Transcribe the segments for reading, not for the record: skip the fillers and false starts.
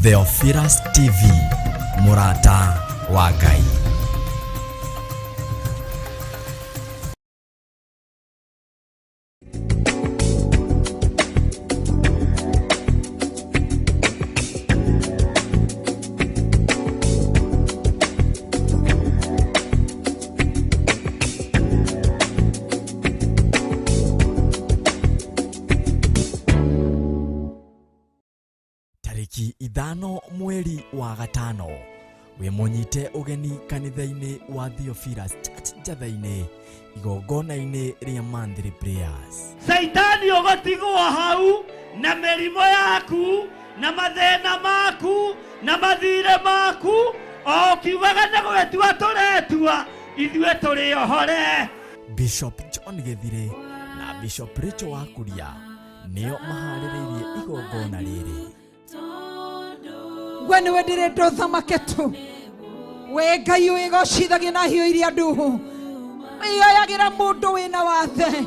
Theophilus TV, mũrata wa Ngai. Tarĩki 5 mweri wa 5 wĩ mũnyite ũgeni kanitha-inĩ wa Theophilus Church Njatha-inĩ, igongona-inĩ rĩa monthly prayers. Caitani ũgũtigwo hau na mĩrimũ yaku na mathĩna maku na mathirĩ maku, o ũkiugaga nĩ gwĩtua tũretua, ithuĩ tũrĩ ohore. Bishop John Gĩthirĩ na Bishop Rachel Wakuria nĩo maharĩrĩirie igongona rĩrĩ. We nĩwe ndĩrenda ũthamake tu, we Ngai wĩgocithagia na hiũ iria nduhu, wĩyoyagĩra mũndũ wĩna wathe,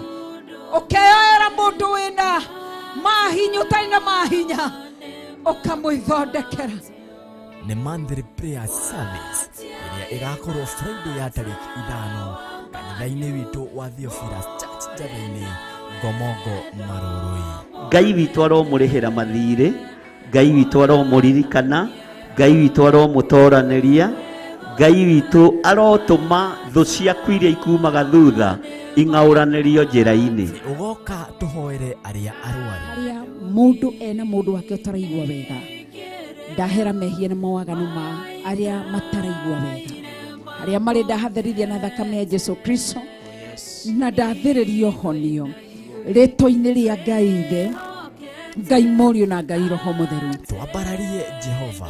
ũkeyoera mũndũ wĩna mahinya ũtarĩ na mahinya, ũkamwĩthondekera. Nĩ monthly prayer service ĩrĩa ĩgakorwo Friday ya tarĩki 5 kanitha-inĩ witũ wa Theophilus Church Njatha-inĩ, Ngomongo, Marũrũi. Ngai witũ aromũrĩhĩra mathirĩ, Ngai witũ aromũririkana, Ngai witũ aromũtoranĩria, Ngai witũ arotũma thũ ciaku iria ikumaga thutha ing'aũranĩrio njĩra-inĩ. Ũgoka tũhoere arĩa arwaru. Arĩa mũndũ ena mũndũ wake ũtaraigua wega, ndahera mehia na mawaganu ma arĩa mataraigua wega, arĩa marĩ ndahatherithia na thakame ya Jesu Kristo, na ndathĩrĩrio honio rĩtwa-inĩ rĩa Ngai Ithe, Ngai Mũriũ na Ngai Roho Mũtheru. Twambararie Jehova.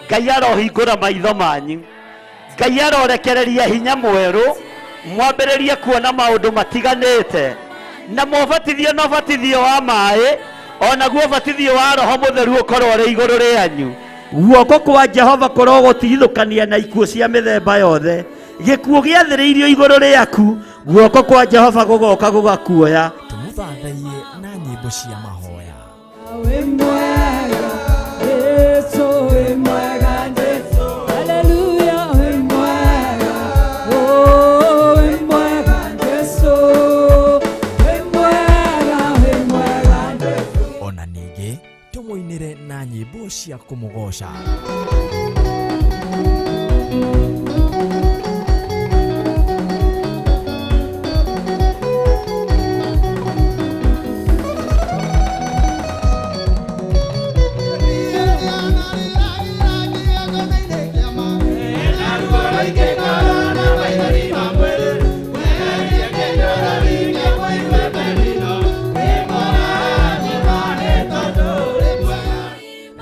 Ngai arohingũra maitho manyu, Ngai arorekereria hinya mwerũ, mwambĩrĩrie kuona maũndũ matiganĩte, na mwabatithio na ũbatithio wa maĩ, onaguo ũbatithio wa Roho Mũtheru ũkorwo ũrĩ igũrũ rĩanyu. Guoko kwa Jehova kũrogũtigithũkania na ikuũ cia mĩthemba yothe. Gĩkuũ gĩathĩrĩirio igũrũ rĩaku, guoko kwa Jehova gũgoka gũgakuoya. Tũmũthathaiye na nyĩmbo cia mahoya. Wĩ mwega, Jesu, wĩ mwega, Jesu. Hallelujah, wĩ mwega, oh, wĩ mwega, Jesu. Wĩ mwega, wĩ mwega, Jesu. Ona ningĩ tũmũinĩre na nyĩmbo cia kũmũgoca.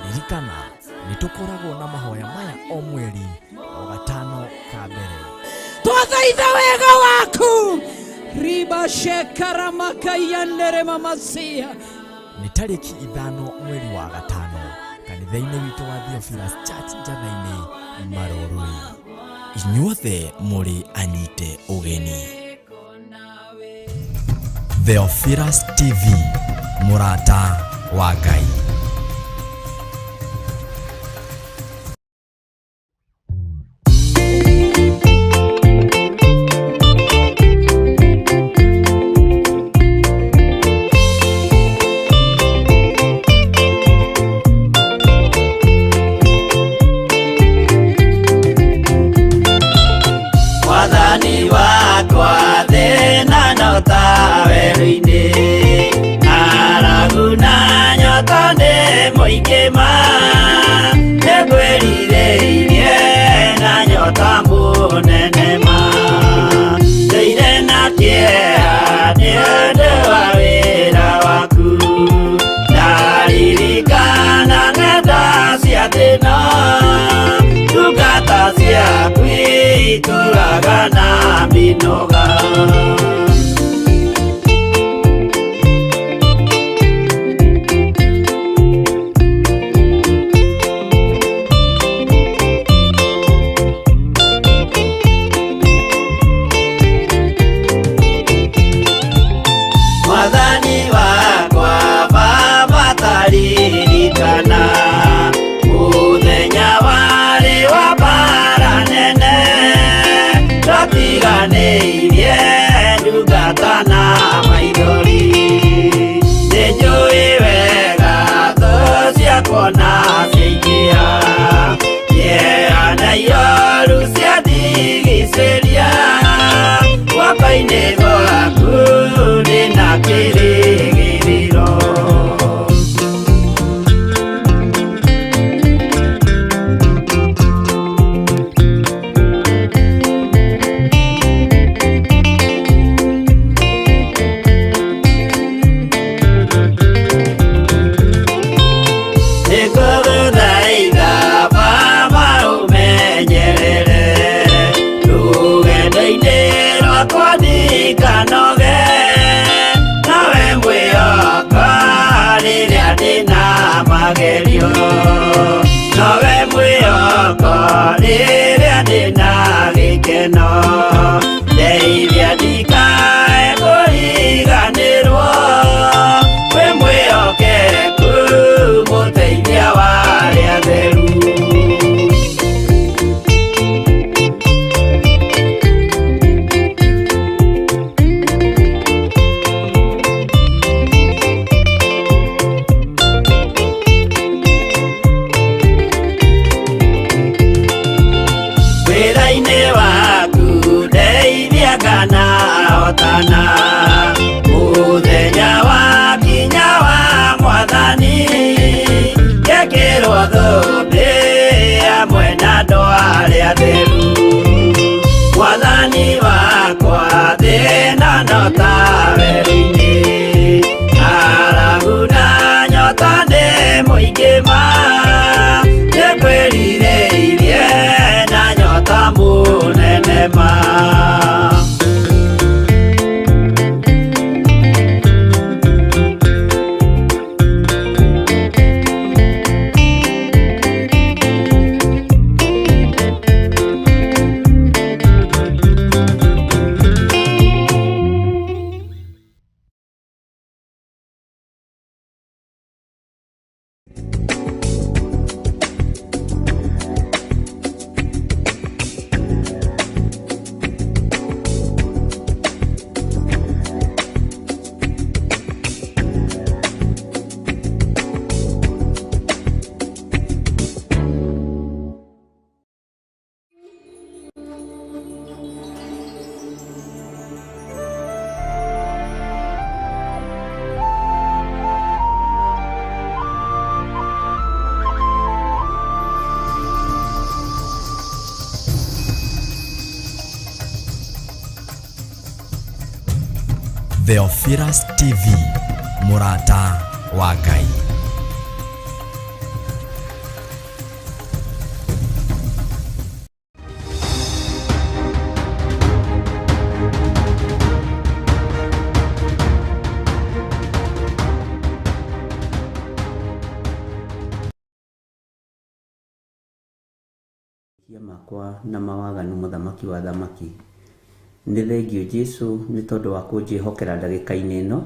Ririkana nĩ tũkoragwo na mahoya maya o mweri o 5 ka mbere. Twathaitha wega waku riba shekaramakayanere mamasia. Nĩ tarĩki 5 mweri wa 5 kanitha-inĩ witũ wa Theophilus Church Njatha-inĩ, Marũrũi. Inyuothe mũrĩ anyite ũgeni. Theophilus TV, mũrata wa Ngai. Mwathani wakwa thĩna no ta werũ-inĩ, ng'aragu na nyota nĩ Guoko-inĩ gwaku ndĩna kĩrĩgĩrĩro. Nĩngũgũthaitha Baba ũmenyerere rũgendo-inĩ rwakwa ndikanoge, nawe mwĩhoka rĩrĩa ndĩna magerio, nowe mwĩhoko rĩrĩa ndĩna gĩkeno, ndeithia ndikae kũriganĩrwo, wĩ mwĩhokeku mũteithia wa arĩa atheru. Wĩra-inĩ waku ndeithia kana hotana, mũthenya wakinya wa mwathani, ngekĩrwo thũmbĩ hamwe na andũ arĩa atheru. Mwathani wakwa thĩna no ta werũ-inĩ, ng'aragu na nyota nĩ mũingĩ ma, nĩngwĩrirĩirie na nyota mũnene ma. Theophilus TV, mũrata wa Ngai. Mehia makwa na mawaganu mũthamaki wa thamaki. Nĩ thengio Jesu nĩ tondũ wa kũnjĩhokera ndagĩka-inĩ ĩno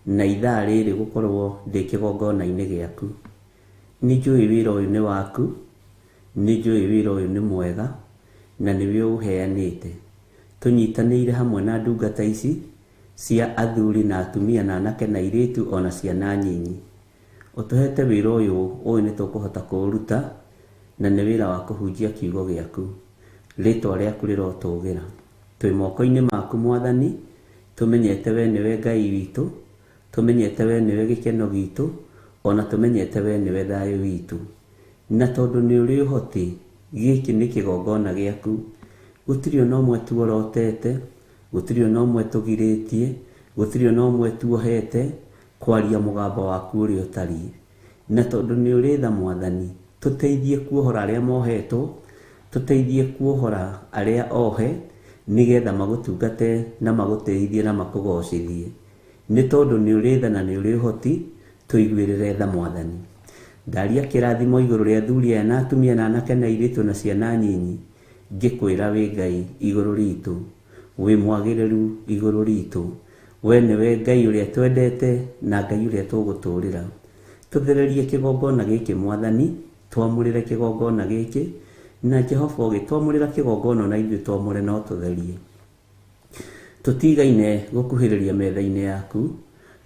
na ithaa rĩrĩ gũkorwo ndĩ kĩgongona-inĩ gĩaku. Nĩ njũĩ wĩra ũyũ nĩ waku, nĩ njũĩ wĩra ũyũ nĩ mwega na nĩwe ũũheanĩte. Tũnyitanĩire hamwe na ndungata ici cia athuri na atumia na anake na airĩtu ona ciana nyinyi. Ũtũhete wĩra ũyũ ũĩ nĩ tũkũhota kũũruta na nĩ wĩra wa kũhunjia kiugo gĩaku. Rĩtwa rĩaku rĩrotũgĩra. Twĩ moko-inĩ maku mwathani, tũmenyete we nĩwe Ngai witũ, tũmenyete we nĩwe gĩkeno gitũ, ona tũmenyete we nĩwe thayũ witũ. Na tondũ nĩ ũrĩ ũhoti, gĩkĩ nĩ kĩgongona gĩaku. Gũtirĩ ona ũmwe tuorotete, gũtirĩ ona ũmwe tũgirĩtie, gũtirĩ ona ũmwe tuohete kwaria mũgambo waku ũrĩa ũtariĩ. Na tondũ nĩ ũrĩ tha mwathani, tũteithie kuohora arĩa mohetwo, tũteithie kuohora arĩa ohe, nĩgetha magũtungate na magũteithie na makũgocithie. Nĩ tondũ nĩ ũrĩ tha na nĩ ũrĩ ũhoti, tũiguĩrĩre tha mwathani. Ndaria kĩrathimo igũrũ rĩa athuri aya na atumia na anake na airĩtu na ciana nyinyi, ngĩkwĩra wĩ Ngai igũrũ ritũ, wĩ mwagĩrĩru igũrũ ritũ, we nĩwe Ngai ũrĩa twendete na Ngai ũrĩa tũgũtũrĩra. Tũthererie kĩgongona gĩkĩ mwathani, twamũrĩre kĩgongona gĩkĩ, na Jehova ũgĩtwamũrĩra kĩgongona na ithuĩ twamũre no tũtherie. Tũtigaine gũkuhĩrĩria metha-inĩ yaku,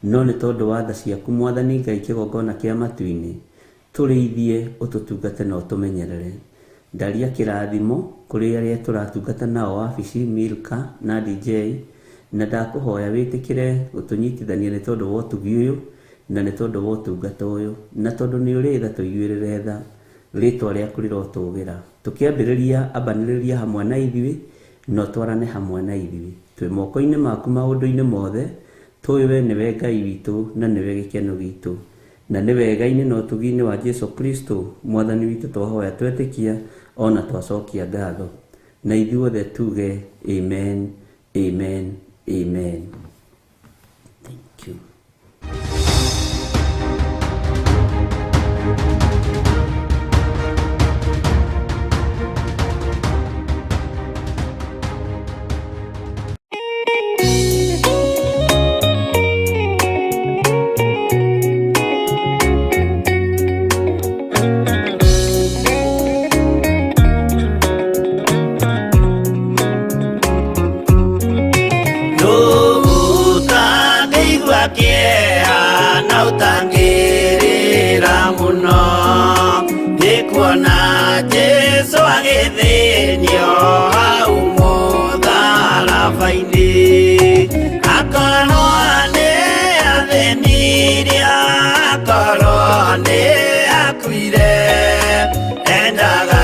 no nĩ tondũ wa tha ciaku mwathani Ngai kĩgongona kĩa matu-inĩ, tũrĩithie ũtũtungate na ũtũmenyerere. Ndaria kĩrathimo kũrĩ arĩa tũratungata nao wabici, Milka na DJ, Na ndakũhoya wĩtĩkĩre gũtũnyitithania nĩ tondũ wa ũtugi ũyũ na nĩ tondũ wa ũtungata ũyũ, na tondũ nĩ ũrĩ tha, tũiguĩrĩre tha. Rĩtwa rĩaku rĩrotũgĩra. Tũkĩambĩrĩria, ambanĩrĩria hamwe na ithuĩ na ũtwarane hamwe na ithuĩ. Twĩ moko-inĩ maku maũndũ-inĩ mothe, tũĩ we nĩwe Ngai witũ na nĩwe gĩkeno gitũ. Na nĩ wega-inĩ na ũtugi-inĩ wa Jesu Kristo Mwathani witũ twahoya twetĩkia ona twacokia ngatho. Na ithuothe tuge amen, amen, amen. Thank you. Ũtangĩigua kĩeha na ũtangĩrĩra mũno nĩ kuona Jesũ agĩthĩnio hau mũtharaba-inĩ. Akorwo nĩ athĩnirie, akorwo nĩ akuire, endaga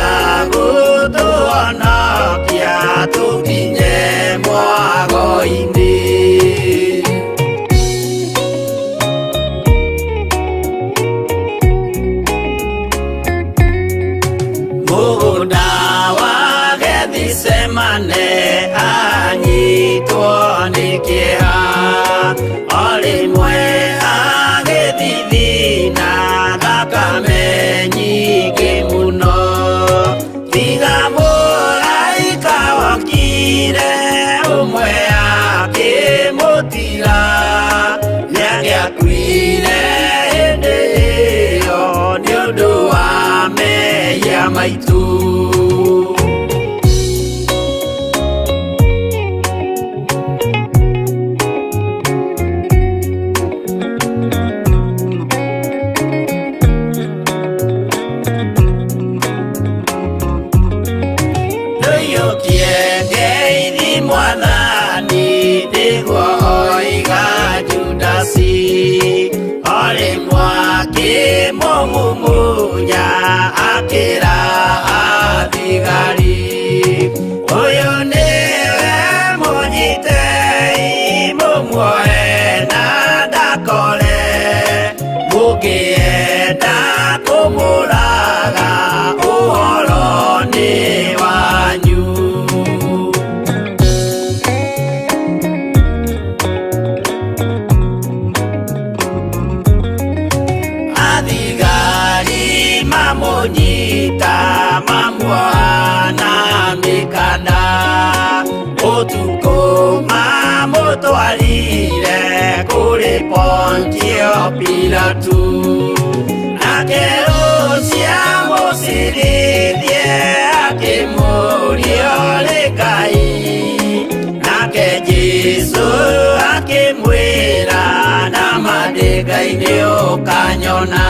gũtũhonokia tũkinye mwago-inĩ. Mũgũnda wa Gethisemane anyitwo nĩ kĩeha, o rĩmwe agĩthithina thakame nyingĩ mũno. Tiga mũraika wokire ũmwe akĩmũtiga, nĩangĩakuire hĩndĩ ĩyo nĩ ũndũ wa mehia maitũ. Ndũiyũkie ngeithi Mwathani, nĩguo oiga Judasi, o rĩmwe akĩmũmumunya akĩra athigari, ũyũ nĩwe mũnyitei mũmuoe na ndakore, mũngĩenda kũmũraga ũhoro nĩ wanyu. Athigari mamũnyita mamuoha na mĩkanda, ũtukũ mamũtwarire kũrĩ Pontio Pilatu. Nake rũcia mũcirithie akĩmũũria ũrĩ Ngai, nake Jesũ akĩmwĩra na ma ndĩ Ngai nĩ ũkanyona.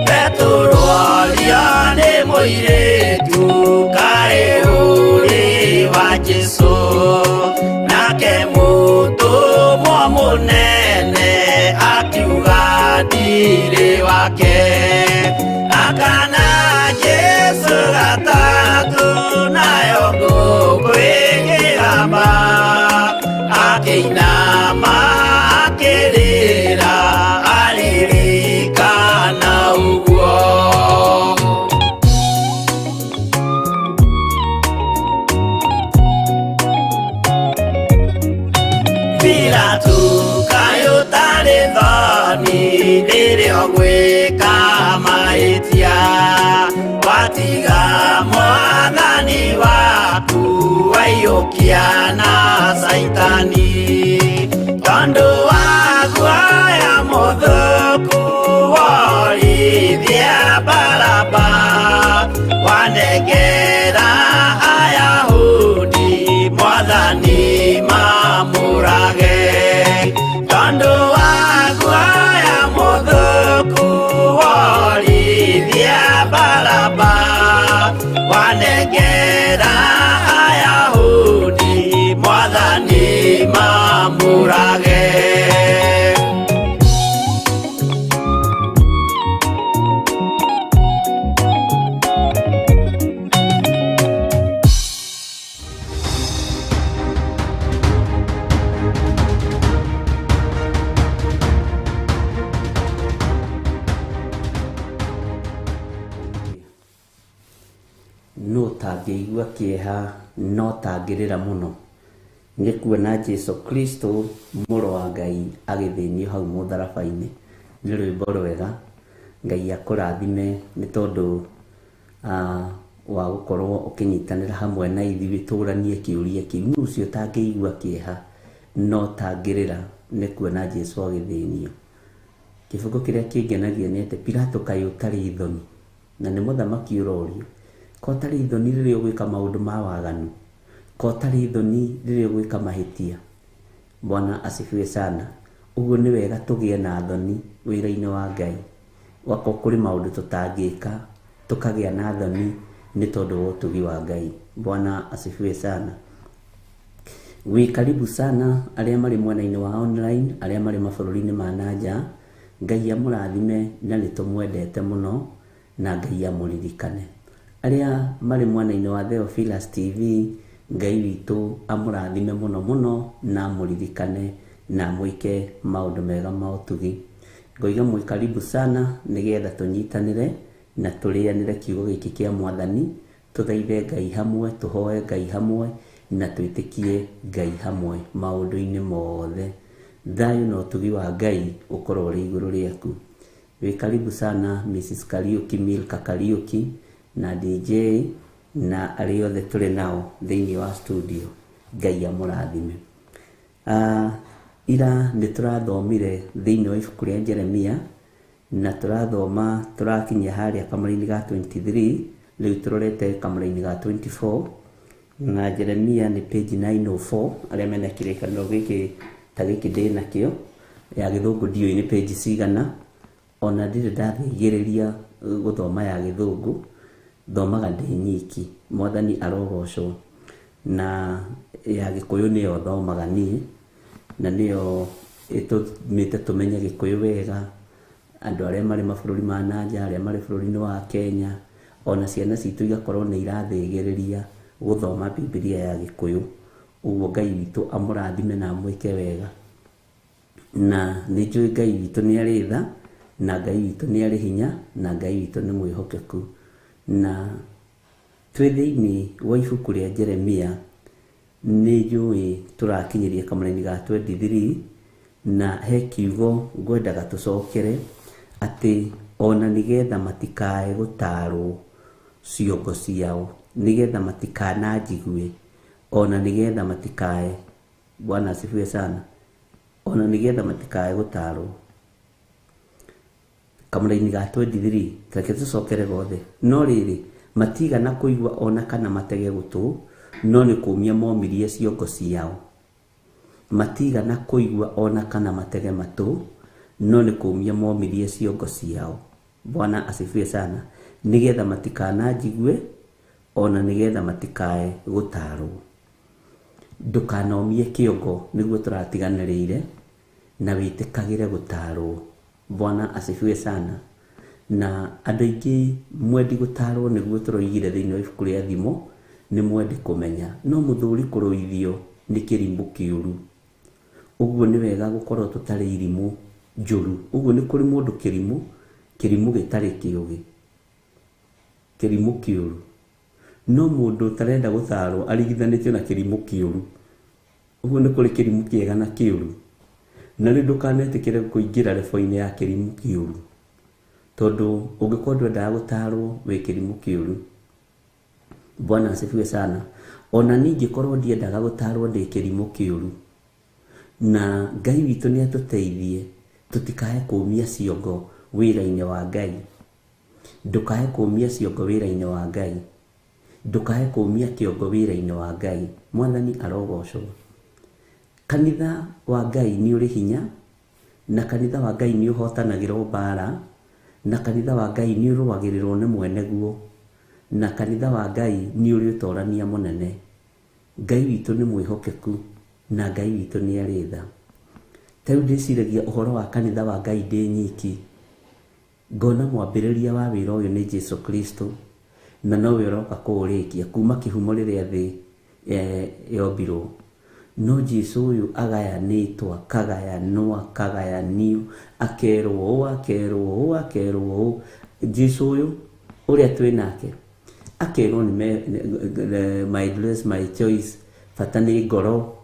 Petero orio nĩ mũirĩtu kaĩ ũrĩ wa Jesũ, nake mũtũmwo mũnene akiuga ndirĩ wake. Akana Jesũ gatatũ nayo ngũkũ ĩkĩgamba, akĩinama akĩrĩra aririkana ũguo. Pilatu kaĩ ũtarĩ thoni rĩrĩa ũgwĩka mahĩtia, watiga Mwathani waku waiyũkia na Caitani, tondũ wa guoya mũthũku worithia Baraba, wanengera Ayahudi Mwathani Nũ ũtangĩigua kĩeha no tangĩrĩra mũno nĩ kuona Jesu Kristo mũrũ wa Ngai agĩthĩnio hau mũtharaba-inĩ. Nĩ rwĩmbo rwega. Ngai akũrathime nĩ tondũ wa gũkorwo ũkĩnyitanĩra hamwe na ithuĩ tũranie kĩũria kĩu. Nũ ũcio ũtangĩigua kĩeha no tangĩrĩra nĩ kuona Jesu agĩthĩnio. Kĩbungo kĩrĩa kĩngenagia nĩ atĩ Pilato kaĩ ũtarĩ thoni, na nĩ mũthamaki ũrorio. Ko ũtarĩ thoni rĩrĩa ũgwĩka maũndũ ma waganu, ko ũtarĩ thoni rĩrĩa ũgwĩka mahĩtia. Bwana asifiwe sana. Ũguo nĩ wega tũgĩe na thoni wĩra-inĩ wa Ngai. Wakorwo kũrĩ maũndũ tũtangĩka, tũkagĩa na thoni nĩ tondũ wa ũtugi wa Ngai. Bwana asifiwe sana. Wĩ karibu sana arĩa marĩ mwena-inĩ wa online, arĩa marĩ mabũrũri-inĩ ma na nja. Ngai amũrathime na nĩ tũmwendete mũno na Ngai amũririkane. Arĩa marĩ mwena-inĩ wa Theophilus TV, Ngai witũ amũrathime mũno mũno na amũririkane na amwĩke maũndũ mega ma ũtugi. Ngoiga mwĩ karibu sana nĩgetha tũnyitanĩre na tũrĩanĩre kiugo gĩkĩ kĩa Mwathani, tũthaithe Ngai hamwe, tũhoe Ngai hamwe na twĩtĩkie Ngai hamwe maũndũ-inĩ mothe. Thayũ na ũtugi wa Ngai ũkorwo ũrĩ igũrũ rĩaku. Wĩ karibu sana Mrs. Kariuki, Milka Kariuki na DJ na arĩa othe tũrĩ nao thĩinĩ wa studio. Ngai amũrathime. Ira nĩ tũrathomire thĩinĩ wa ibuku rĩa Jeremia na tũrathoma tũrakinyia harĩa kamũra-inĩ ga 23, rĩu tũrorete kamũra-inĩ ga 24 na Jeremia nĩ page 904. Arĩa mena kĩrĩkanĩro gĩkĩ ta gĩkĩ ndĩ nakĩo ya gĩthũngũ ndiũĩ nĩ page cigana, ona ndirĩ ndathĩgĩrĩria gũthoma ya gĩthũngũ, thomaga ndĩ nyiki. Mwathani arogocwo. Na ya gĩkũyũ nĩyo thomaga niĩ na nĩyo ĩtũmĩte tũmenye gĩkũyũ wega. Andũ arĩa marĩ mabũrũri ma na nja, arĩa marĩ bũrũri-inĩ wa Kenya, ona ciana citũ igakorwo nĩ irathĩgĩrĩria gũthoma Bibilia ya gĩkũyũ. Ũguo Ngai witũ amũrathime na amwĩke wega. Na nĩ njũĩ Ngai witũ nĩ arĩ tha, na Ngai witũ nĩ arĩ hinya, na Ngai witũ nĩ mwĩhokeku. Na twĩ thĩinĩ wa ibuku rĩa Jeremia nĩ njũĩ tũrakinyĩria kamũra-inĩ ga 23 na he kiugo ngwendaga tũcokere atĩ ona nĩgetha matikae gũtarwo ciongo ciao, nĩgetha matikananjigue, ona nĩgetha matikae. Bwana asifiwe sana. Ona nĩgetha matikae gũtarwo. Kamũra-inĩ ga 23 reke tũcokere gothe. No rĩrĩ, matigana kũigua ona kana matege gũtũ, no nĩ kũmia momirie ciongo ciao. Matigana kũigua ona kana matege matũ, no nĩ kũmia momirie ciongo ciao. Bwana asifiwe sana. Nĩgetha matikananjigue, ona nĩgetha matikae gũtarwo. Ndũkanomie kĩongo nĩguo tũratiganĩrĩire, na wĩtĩkagĩre gũtarwo. Bwana asifiwe sana. Na andũ aingĩ mwendi gũtarwo nĩguo tũroigire thĩinĩ wa ibuku rĩa Thimo, nĩ mwendi kũmenya. No mũthuri kũrũithio nĩ kĩrimũ kĩũru. Ũguo nĩ wega gũkorwo tũtarĩ irimũ njũru. Ũguo nĩ kũrĩ mũndũ kĩrimũ, kĩrimũ gĩtarĩ kĩũgĩ, kĩrimũ kĩũru. No mũndũ ũtarenda gũtarwo arigithanĩtio na kĩrimũ kĩũru. Ũguo nĩ kũrĩ kĩrimũ kĩega na kĩũru. Na rĩu ndũkanetĩkĩre kũingĩra rebo-inĩ ya kĩrimũ kĩũru, tondũ ũngĩkorwo ndwendaga gũtarwo wĩ kĩrimũ kĩũru. Bwana asifiwe sana. Ona niĩ ingĩkorwo ndiendaga gũtarwo ndĩ kĩrimũ kĩũru. Na Ngai witũ nĩ atũteithie tũtikae kũmia ciongo wĩra-inĩ wa Ngai. Ndũkae kũmia ciongo wĩra-inĩ wa Ngai. Ndũkae kũmia kĩongo wĩra-inĩ wa Ngai. Mwathani arogocwo. Kanitha wa Ngai nĩ ũrĩ hinya, na kanitha wa Ngai nĩ ũhotanagĩrwo mbara, na kanitha wa Ngai nĩ ũrũagĩrĩrwo nĩ mwene guo, na kanitha wa Ngai nĩ ũrĩ ũtorania mũnene. Ngai witũ nĩ mwĩhokeku na Ngai witũ nĩ arĩ tha. Ta rĩu ndĩciragia ũhoro wa kanitha wa Ngai ndĩ nyiki, ngona mwambĩrĩria wa wĩra ũyũ nĩ Jesu Kristo, na nowe ũroka kũũrĩkia kuma kĩhumo rĩrĩa thĩ yombirwo. No Jesu ũyũ agayanĩtwo, akagayanwo, akagayanio, akerwo ũũ, akerwo ũũ, akerwo ũũ. Jesu ũyũ ũrĩa twĩ nake Akerwo nĩ my dress, my choice, bata nĩ ngoro.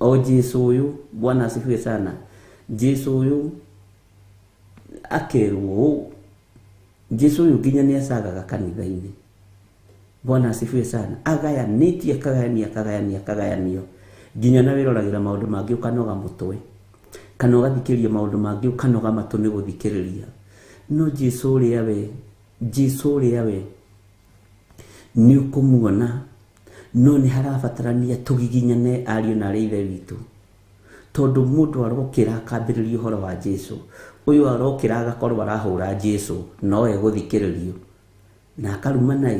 O Jesu ũyũ, Bwana asifiwe sana. Jesu ũyũ akerwo ũũ, Jesu ũyũ nginya nĩ acagaga kanitha-inĩ. Bwana asifiwe sana. Agayanĩtie, akagayania, akagayania, akagayanio nginya na wĩroragĩra maũndũ mangĩ ũkanoga mũtwe, kana ũgathikĩrĩria maũndũ mangĩ ũkanoga matũ nĩ gũthikĩrĩria. No Jesu ũrĩa we, Jesu ũrĩa we nĩ ũkũmuona, no nĩ harabatarania tũgiginyane ariũ na arĩ ithe witũ, tondũ mũndũ arokĩra akambĩrĩria ũhoro wa Jesu, ũyũ arokĩra agakorwo arahũra Jesu, no egũthikĩrĩrio na akarumana,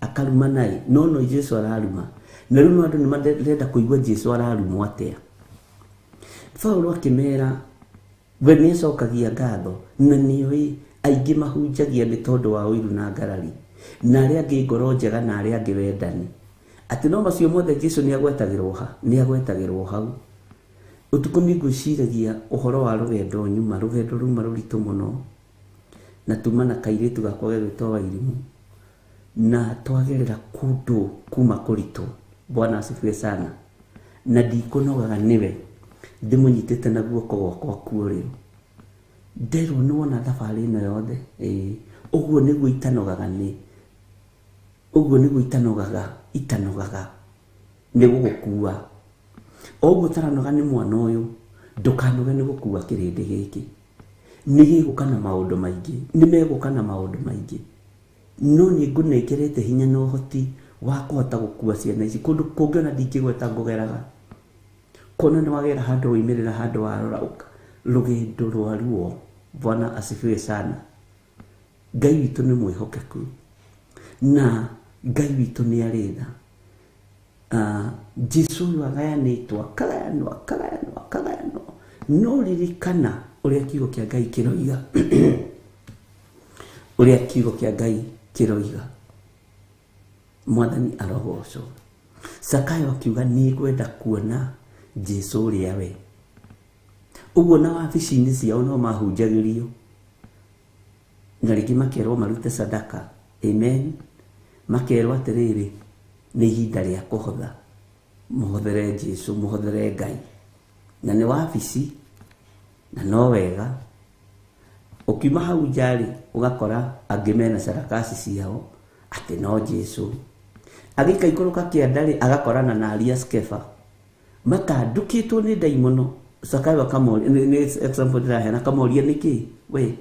akarumana, no Jesu araruma. Na rĩu andũ nĩ marenda kũigua Jesu ararumwo atĩa. Paulo akĩmera we nĩ acokagia ngatho, na nĩoĩ aingĩ mahunjagia nĩ tondũ wa ũiru na ngarari, na arĩa angĩ ngoro njega na arĩa angĩ wendani, atĩ no macio mothe Jesu nĩ agwetagĩrwo ha, nĩ agwetagĩrwo hau. Ũtukũ nĩ ngwĩciragia ũhoro wa rũgendo nyuma, rũgendo ruma rũritũ mũno, na tuma na kairĩtu gakwa gegwĩtwo Wairimũ, na twagerera kũndũ kuma kũritũ. Bwana asifiwe sana. Na ndikũnogaga nĩwe, ndĩmũnyitĩte na guoko gwakwa kwa ũrĩo. Nderwo nĩ wona thabarĩ ĩno yothe, ĩĩ ũguo nĩguo itanogaga, nĩ ũguo nĩguo itanogaga, itanogaga nĩ gũgũkua. O ũguo ũtaranoga nĩ mwana ũyũ, ndũkanoge nĩ gũkua kĩrĩndĩ gĩkĩ. Nĩ gĩgũka na maũndũ maingĩ, nĩ megũka na maũndũ maingĩ, no nĩ ngũnengerete hinya na ũhoti wa kũhota gũkua ciana ici kũndũ kũngĩ ona ndingĩgweta ngũgeraga. Kuona nĩ wagera handũ woimĩrĩra handũ warora rũgendo rwa ruo. Bwana asifiwe sana. Ngai witũ nĩ mwĩhokeku, na Ngai witũ nĩ arĩ tha. Jesu ũyũ agayanĩtwo, akagayanwo, akagayanwo, akagayanwo, no ririkana ũrĩa kiugo kĩa Ngai kĩroiga, ũrĩa kiugo kĩa Ngai kĩroiga. Mwathani arogocwo. Zakayo akiuga niĩ ngwenda kuona Jesu ũrĩa we. Ũguo na wabici-inĩ ciao no mahunjagĩrio, na rĩngĩ makerwo marute sadaka. Amen. Makerwo atĩrĩrĩ, nĩ ihinda rĩa kũhotha, mũhothere Jesu, mũhothere Ngai. Na nĩ wabici, na no wega. Ũkiuma hau nja-rĩ, ũgakora angĩ mena sarakasi ciao atĩ no Jesu. Agĩkaikũrũka kĩanda-rĩ, agakorana na aria Skefa matandũkĩtwo nĩ ndaimono. Zakayo akamoria, nĩ example ndĩraheana, akamoria nĩkĩ we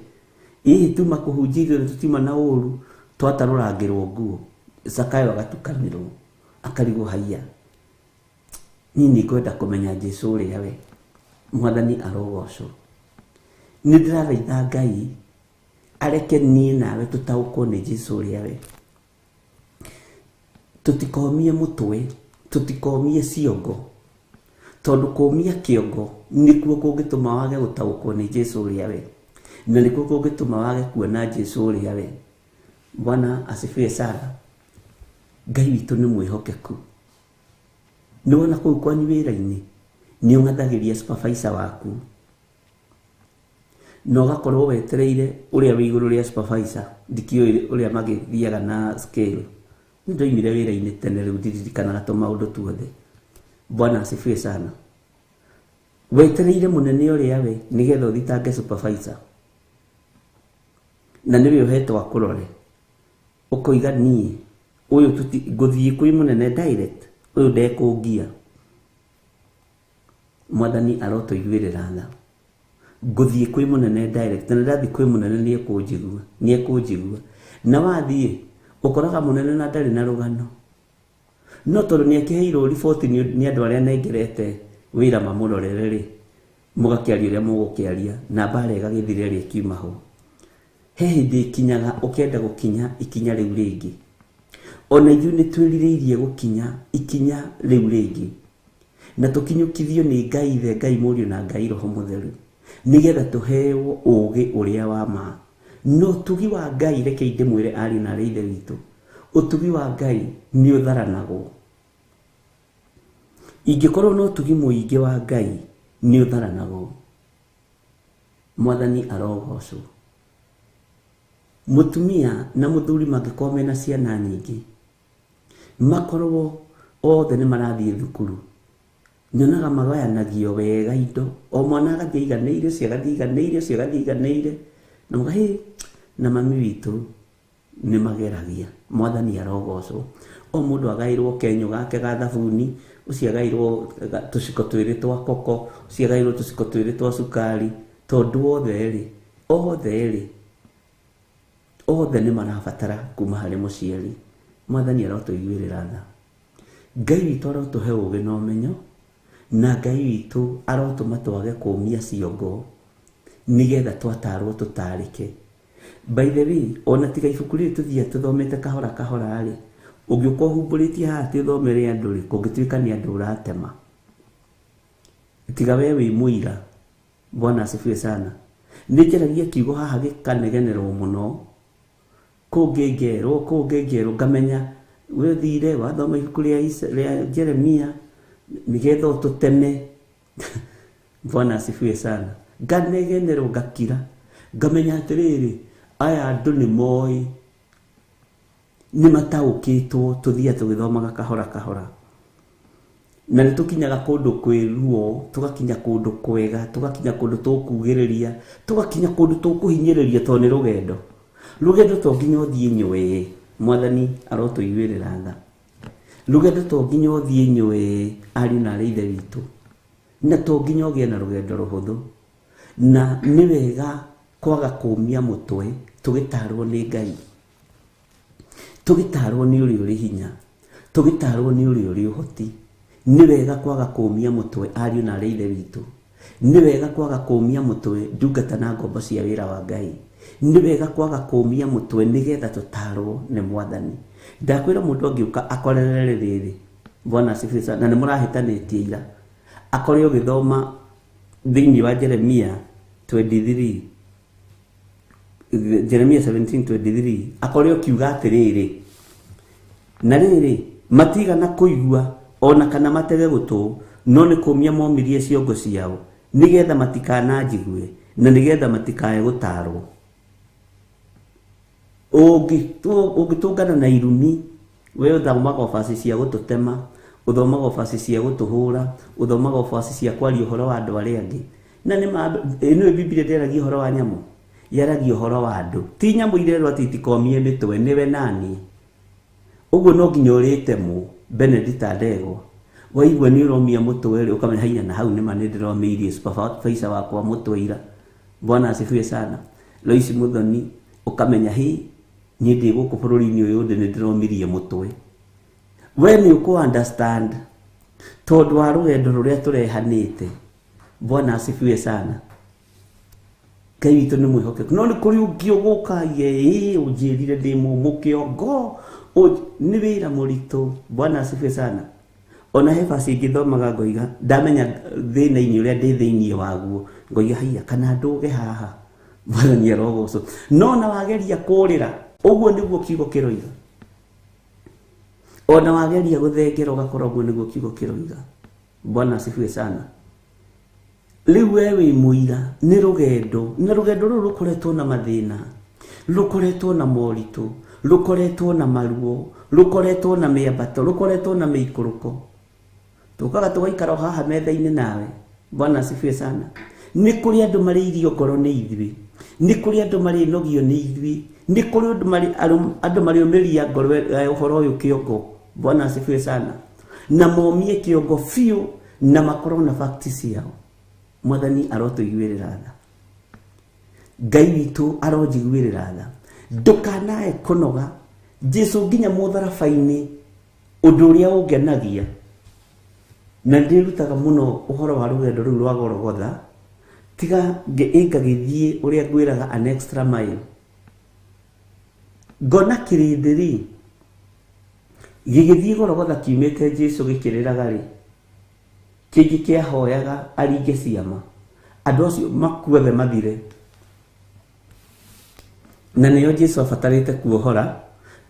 hihi tuma kũhunjia ithuĩ tũtiuma na ũru, twatarũrangĩrwo nguo. Zakayo agatukanĩrwo, akarigwo haiya, niĩ nĩ ngwenda kũmenya Jesu ũrĩa we. Mwathani arogocwo. Nĩ ndĩrathaitha Ngai areke niĩ nawe tũtaũkwo nĩ Jesu ũrĩa we. Tũtikomie mũtwe, tũtikomie ciongo, tondũ kũmia kĩongo nĩkuo kũngĩtũma wage gũtaũkwo nĩ Jesu ũrĩa we, na nĩkuo kũngĩtũma wage kuona Jesu ũrĩa we. Bwana asifiwe sana. Ngai witũ nĩ mwĩhokeku. Nĩ wona kũu kwanyu wĩra-inĩ nĩ ũng'athagĩria supervisor waku, na ũgakorwo wetereire ũrĩa wĩ igũrũ rĩa supervisor. Ndikĩũĩ ũrĩa magĩthiaga na scale. Nĩ ndoimire wĩra-inĩ tene, rĩu ndiririkanaga tũmaũndũ tuothe. Bwana asifiwe sana. Wetereire mũnene ũrĩa we nĩgetha ũthitange supervisor, na nĩwe ũhetwo akũrore, ũkoiga niĩ ũyũ ngũthiĩ kwĩ mũnene direct, ũyũ ndekũngia. Mwathani arotũiguĩrĩra tha. Ngũthiĩ kwĩ mũnene direct, na ndathiĩ kwĩ mũnene nĩ ekũnjigua, nĩ ekũnjigua. Na wathiĩ ũkoraga mũnene na ndarĩ na rũgano, no tondũ nĩ akĩheirwo riboti nĩ andũ arĩa anengerete wĩra mamũrorere rĩ, mũgakĩaria ũrĩa mũgũkĩaria, na mbara ĩgagĩthira ĩrĩa ĩkiuma ho. He hĩndĩ ĩkinyaga ũkenda gũkinya ikinya rĩu rĩngĩ. Ona ithuĩ nĩ twĩrirĩirie gũkinya ikinya rĩu rĩngĩ, na tũkinyũkithio nĩ Ngai Ithe, Ngai Mũriũ na Ngai Roho Mũtheru, nĩgetha tũheo ũũgĩ ũrĩa wa ma. No ũtugi wa Ngai, reke ndĩmwĩre ariũ na arĩ ithe witũ, ũtugi wa Ngai nĩ ũtharanagwo. Ingĩkorwo na ũtugi mũingĩ wa Ngai nĩ ũtharanagwo. Mwathani arogocwo. Mũtumia na mũthuri mangĩkorwo mena ciana nyingĩ, Makorwo othe nĩ marathiĩ thukuru. Nyonaga magayanagio wega indo. O mwana agathiĩ aiganĩire, ũcio agathiĩ aiganĩire, ũcio agathiĩ aiganĩire. Na muga, hĩ, na mami witũ nĩ mageragia. Mwathani arogocwo. O mũndũ agaĩrwo kenyũ gake ga thabuni, ũcio agaĩrwo tũciko twĩrĩ twa koko, ũcio agaĩrwo tũciko twĩrĩ twa cukari. Tondũ othe rĩ, othe nĩ marabatara kuma harĩ mũciari. Mwathani arotũiguĩrĩra tha. Ngai witũ arotũhe ũũgĩ na ũmenyo, na Ngai witũ arotũma twage kũũmia ciongo nĩgetha twatarwo tũtarĩke. By the way, ona tiga ibuku rĩrĩ tũthiaga tũthomete kahora kahora rĩ, ũngĩũka ũhumbũrĩtie haha atĩ ũthomere andũ rĩ, kũngĩtuĩka nĩ andũ ũratema. Tiga we wĩ mũira. Bwana asifiwe sana. Nĩ njaragia kiugo haha gĩkanegenerwo mũno, kũngĩ ngerwo, kũngĩ ngerwo, ngamenya we ũthire wathoma ibuku rĩa Jeremia nĩgetha ũtũteme. Bwana asifiwe sana. Nganegenerwo ngakira, ngamenya atĩrĩrĩ, aya andũ nĩ moĩ, nĩ mataũkĩtwo, tũthiaga tũgĩthomaga kahora kahora. Na nĩ tũkinyaga kũndũ kwĩ ruo, tũgakinya kũndũ kwega, tũgakinya kũndũ tũkugĩrĩria, tũgakinya kũndũ tũkũhinyĩrĩria tondũ nĩ rũgendo. Rũgendo to nginya ũthiĩ nywee, Mwathani arotũiguĩrĩra tha. Rũgendo to nginya ũthiĩ nywee, ariũ na arĩ ithe witũ. Na to nginya ũgĩe na rũgendo rũhũthũ. Na nĩ wega kwaga kũũmia mũtwe tũgĩtarwo nĩ Ngai. Tũgĩtarwo nĩ ũrĩa ũrĩ hinya, tũgĩtarwo nĩ ũrĩa ũrĩ ũhoti. Nĩ wega kwaga kũũmia mũtwe ariũ na arĩ ithe witũ. Nĩ wega kwaga kũũmia mũtwe ndungata na ngombo cia wĩra wa Ngai. Nĩ wega kwaga kũũmia mũtwe nĩgetha tũtarwo nĩ Mwathani. Ndakwĩra mũndũ angĩũka akorerere rĩrĩ, Bwana asifiwe sana, na nĩ mũrahĩtanĩtie ira. Akore ũgĩthoma thĩinĩ wa Jeremia 23, Jeremia 17:23, akore ũkiuga atĩrĩrĩ, na rĩrĩ matigana kũigua ona kana matege gũtũ, no nĩ kũũmia momirie ciongo ciao nĩgetha matikananjigue na nĩgetha matikae gũtarwo. Ũngĩtũngana na irumi, we ũthomaga obaci cia gũtũtema, ũthomaga obaci cia gũtũhũra, ũthomaga obaci cia kwaria ũhoro wa andũ arĩa angĩ. Na nĩ ma ĩno Bibilia ndĩaragia ũhoro wa nyamũ, yaragia ũhoro wa andũ. Ti nyamũ irerwo atĩ itikomie mĩtwe, nĩwe nani. Ũguo no nginya ũrĩtemwo, Benedicta Ndegwa. Waigua nĩ ũromia mũtwe rĩ, ũkamenya haiya na hau nĩma nĩ ndĩromeirie supervisor wakwa mũtwe ira. Bwana asifiwe sana. Lois Muthoni, ũkamenya hĩ, niĩ ndĩ gũkũ bũrũri-inĩ ũyũ ndĩ nĩ ndĩromirie mũtwe. We nĩ ũkũ understand tondũ wa rũgendo rũrĩa tũrehanĩte. Bwana asifiwe sana. Ngai witũ nĩ mwĩhokeku. No nĩ kũrĩ ũngĩ ũgũka ye, ũnjĩrire ndĩ mũmũ kĩongo. Nĩ wĩra mũritũ. Bwana asifiwe sana. Ona he basi ingĩthomaga ngoiga, ndamenya thĩna-inĩ ũrĩa ndĩ thĩinĩ waguo, ngoiga haiya kana ndũge haha. Mwathani arogocwo. No na wageria kũrĩra, ũguo nĩguo kiugo kĩroiga. Ona wageria gũthengera ũgakorwo ũguo nĩguo kiugo kĩroiga. Bwana asifiwe sana. Rĩu we wĩ mũira nĩ rũgendo, na rũgendo rũrũ rũkoretwo na mathĩna, rũkoretwo na moritũ, rũkoretwo na maruo, rũkoretwo na mĩambato, rũkoretwo na mĩikũrũko. Tũkaga tũgaikara o haha metha-inĩ nawe. Bwana asifiwe sana. Nĩ kũrĩ andũ marĩirio ngoro nĩ ithuĩ, nĩ kũrĩ andũ marĩnogio nĩ ithuĩ, nĩ kũrĩ andũ marĩũmĩria ngoro ũhoro ũyũ kĩongo. Bwana asifiwe sana. Na momie kĩongo biũ na makorwo na facts ciao. Mwathani arotũiguĩrĩra tha. Ngai witũ aronjiguĩrĩra tha. Ndũkanae kũnoga. Jesu nginya mũtharaba-inĩ, ũndũ ũrĩa ũngenagia, na ndĩrutaga mũno ũhoro wa rũgendo rũu rwa Golgotha, tiga ngagĩthiĩ ũrĩa ngwĩraga an extra mile. Ngona kĩrĩndĩ rĩ, gĩgĩthiĩ Golgotha kiumĩte Jesu gĩkĩrĩraga rĩ, kĩngĩ kĩahoyaga aringe ciama, andũ acio makuothe mathire. Na nĩo Jesu abatarĩte kuohora,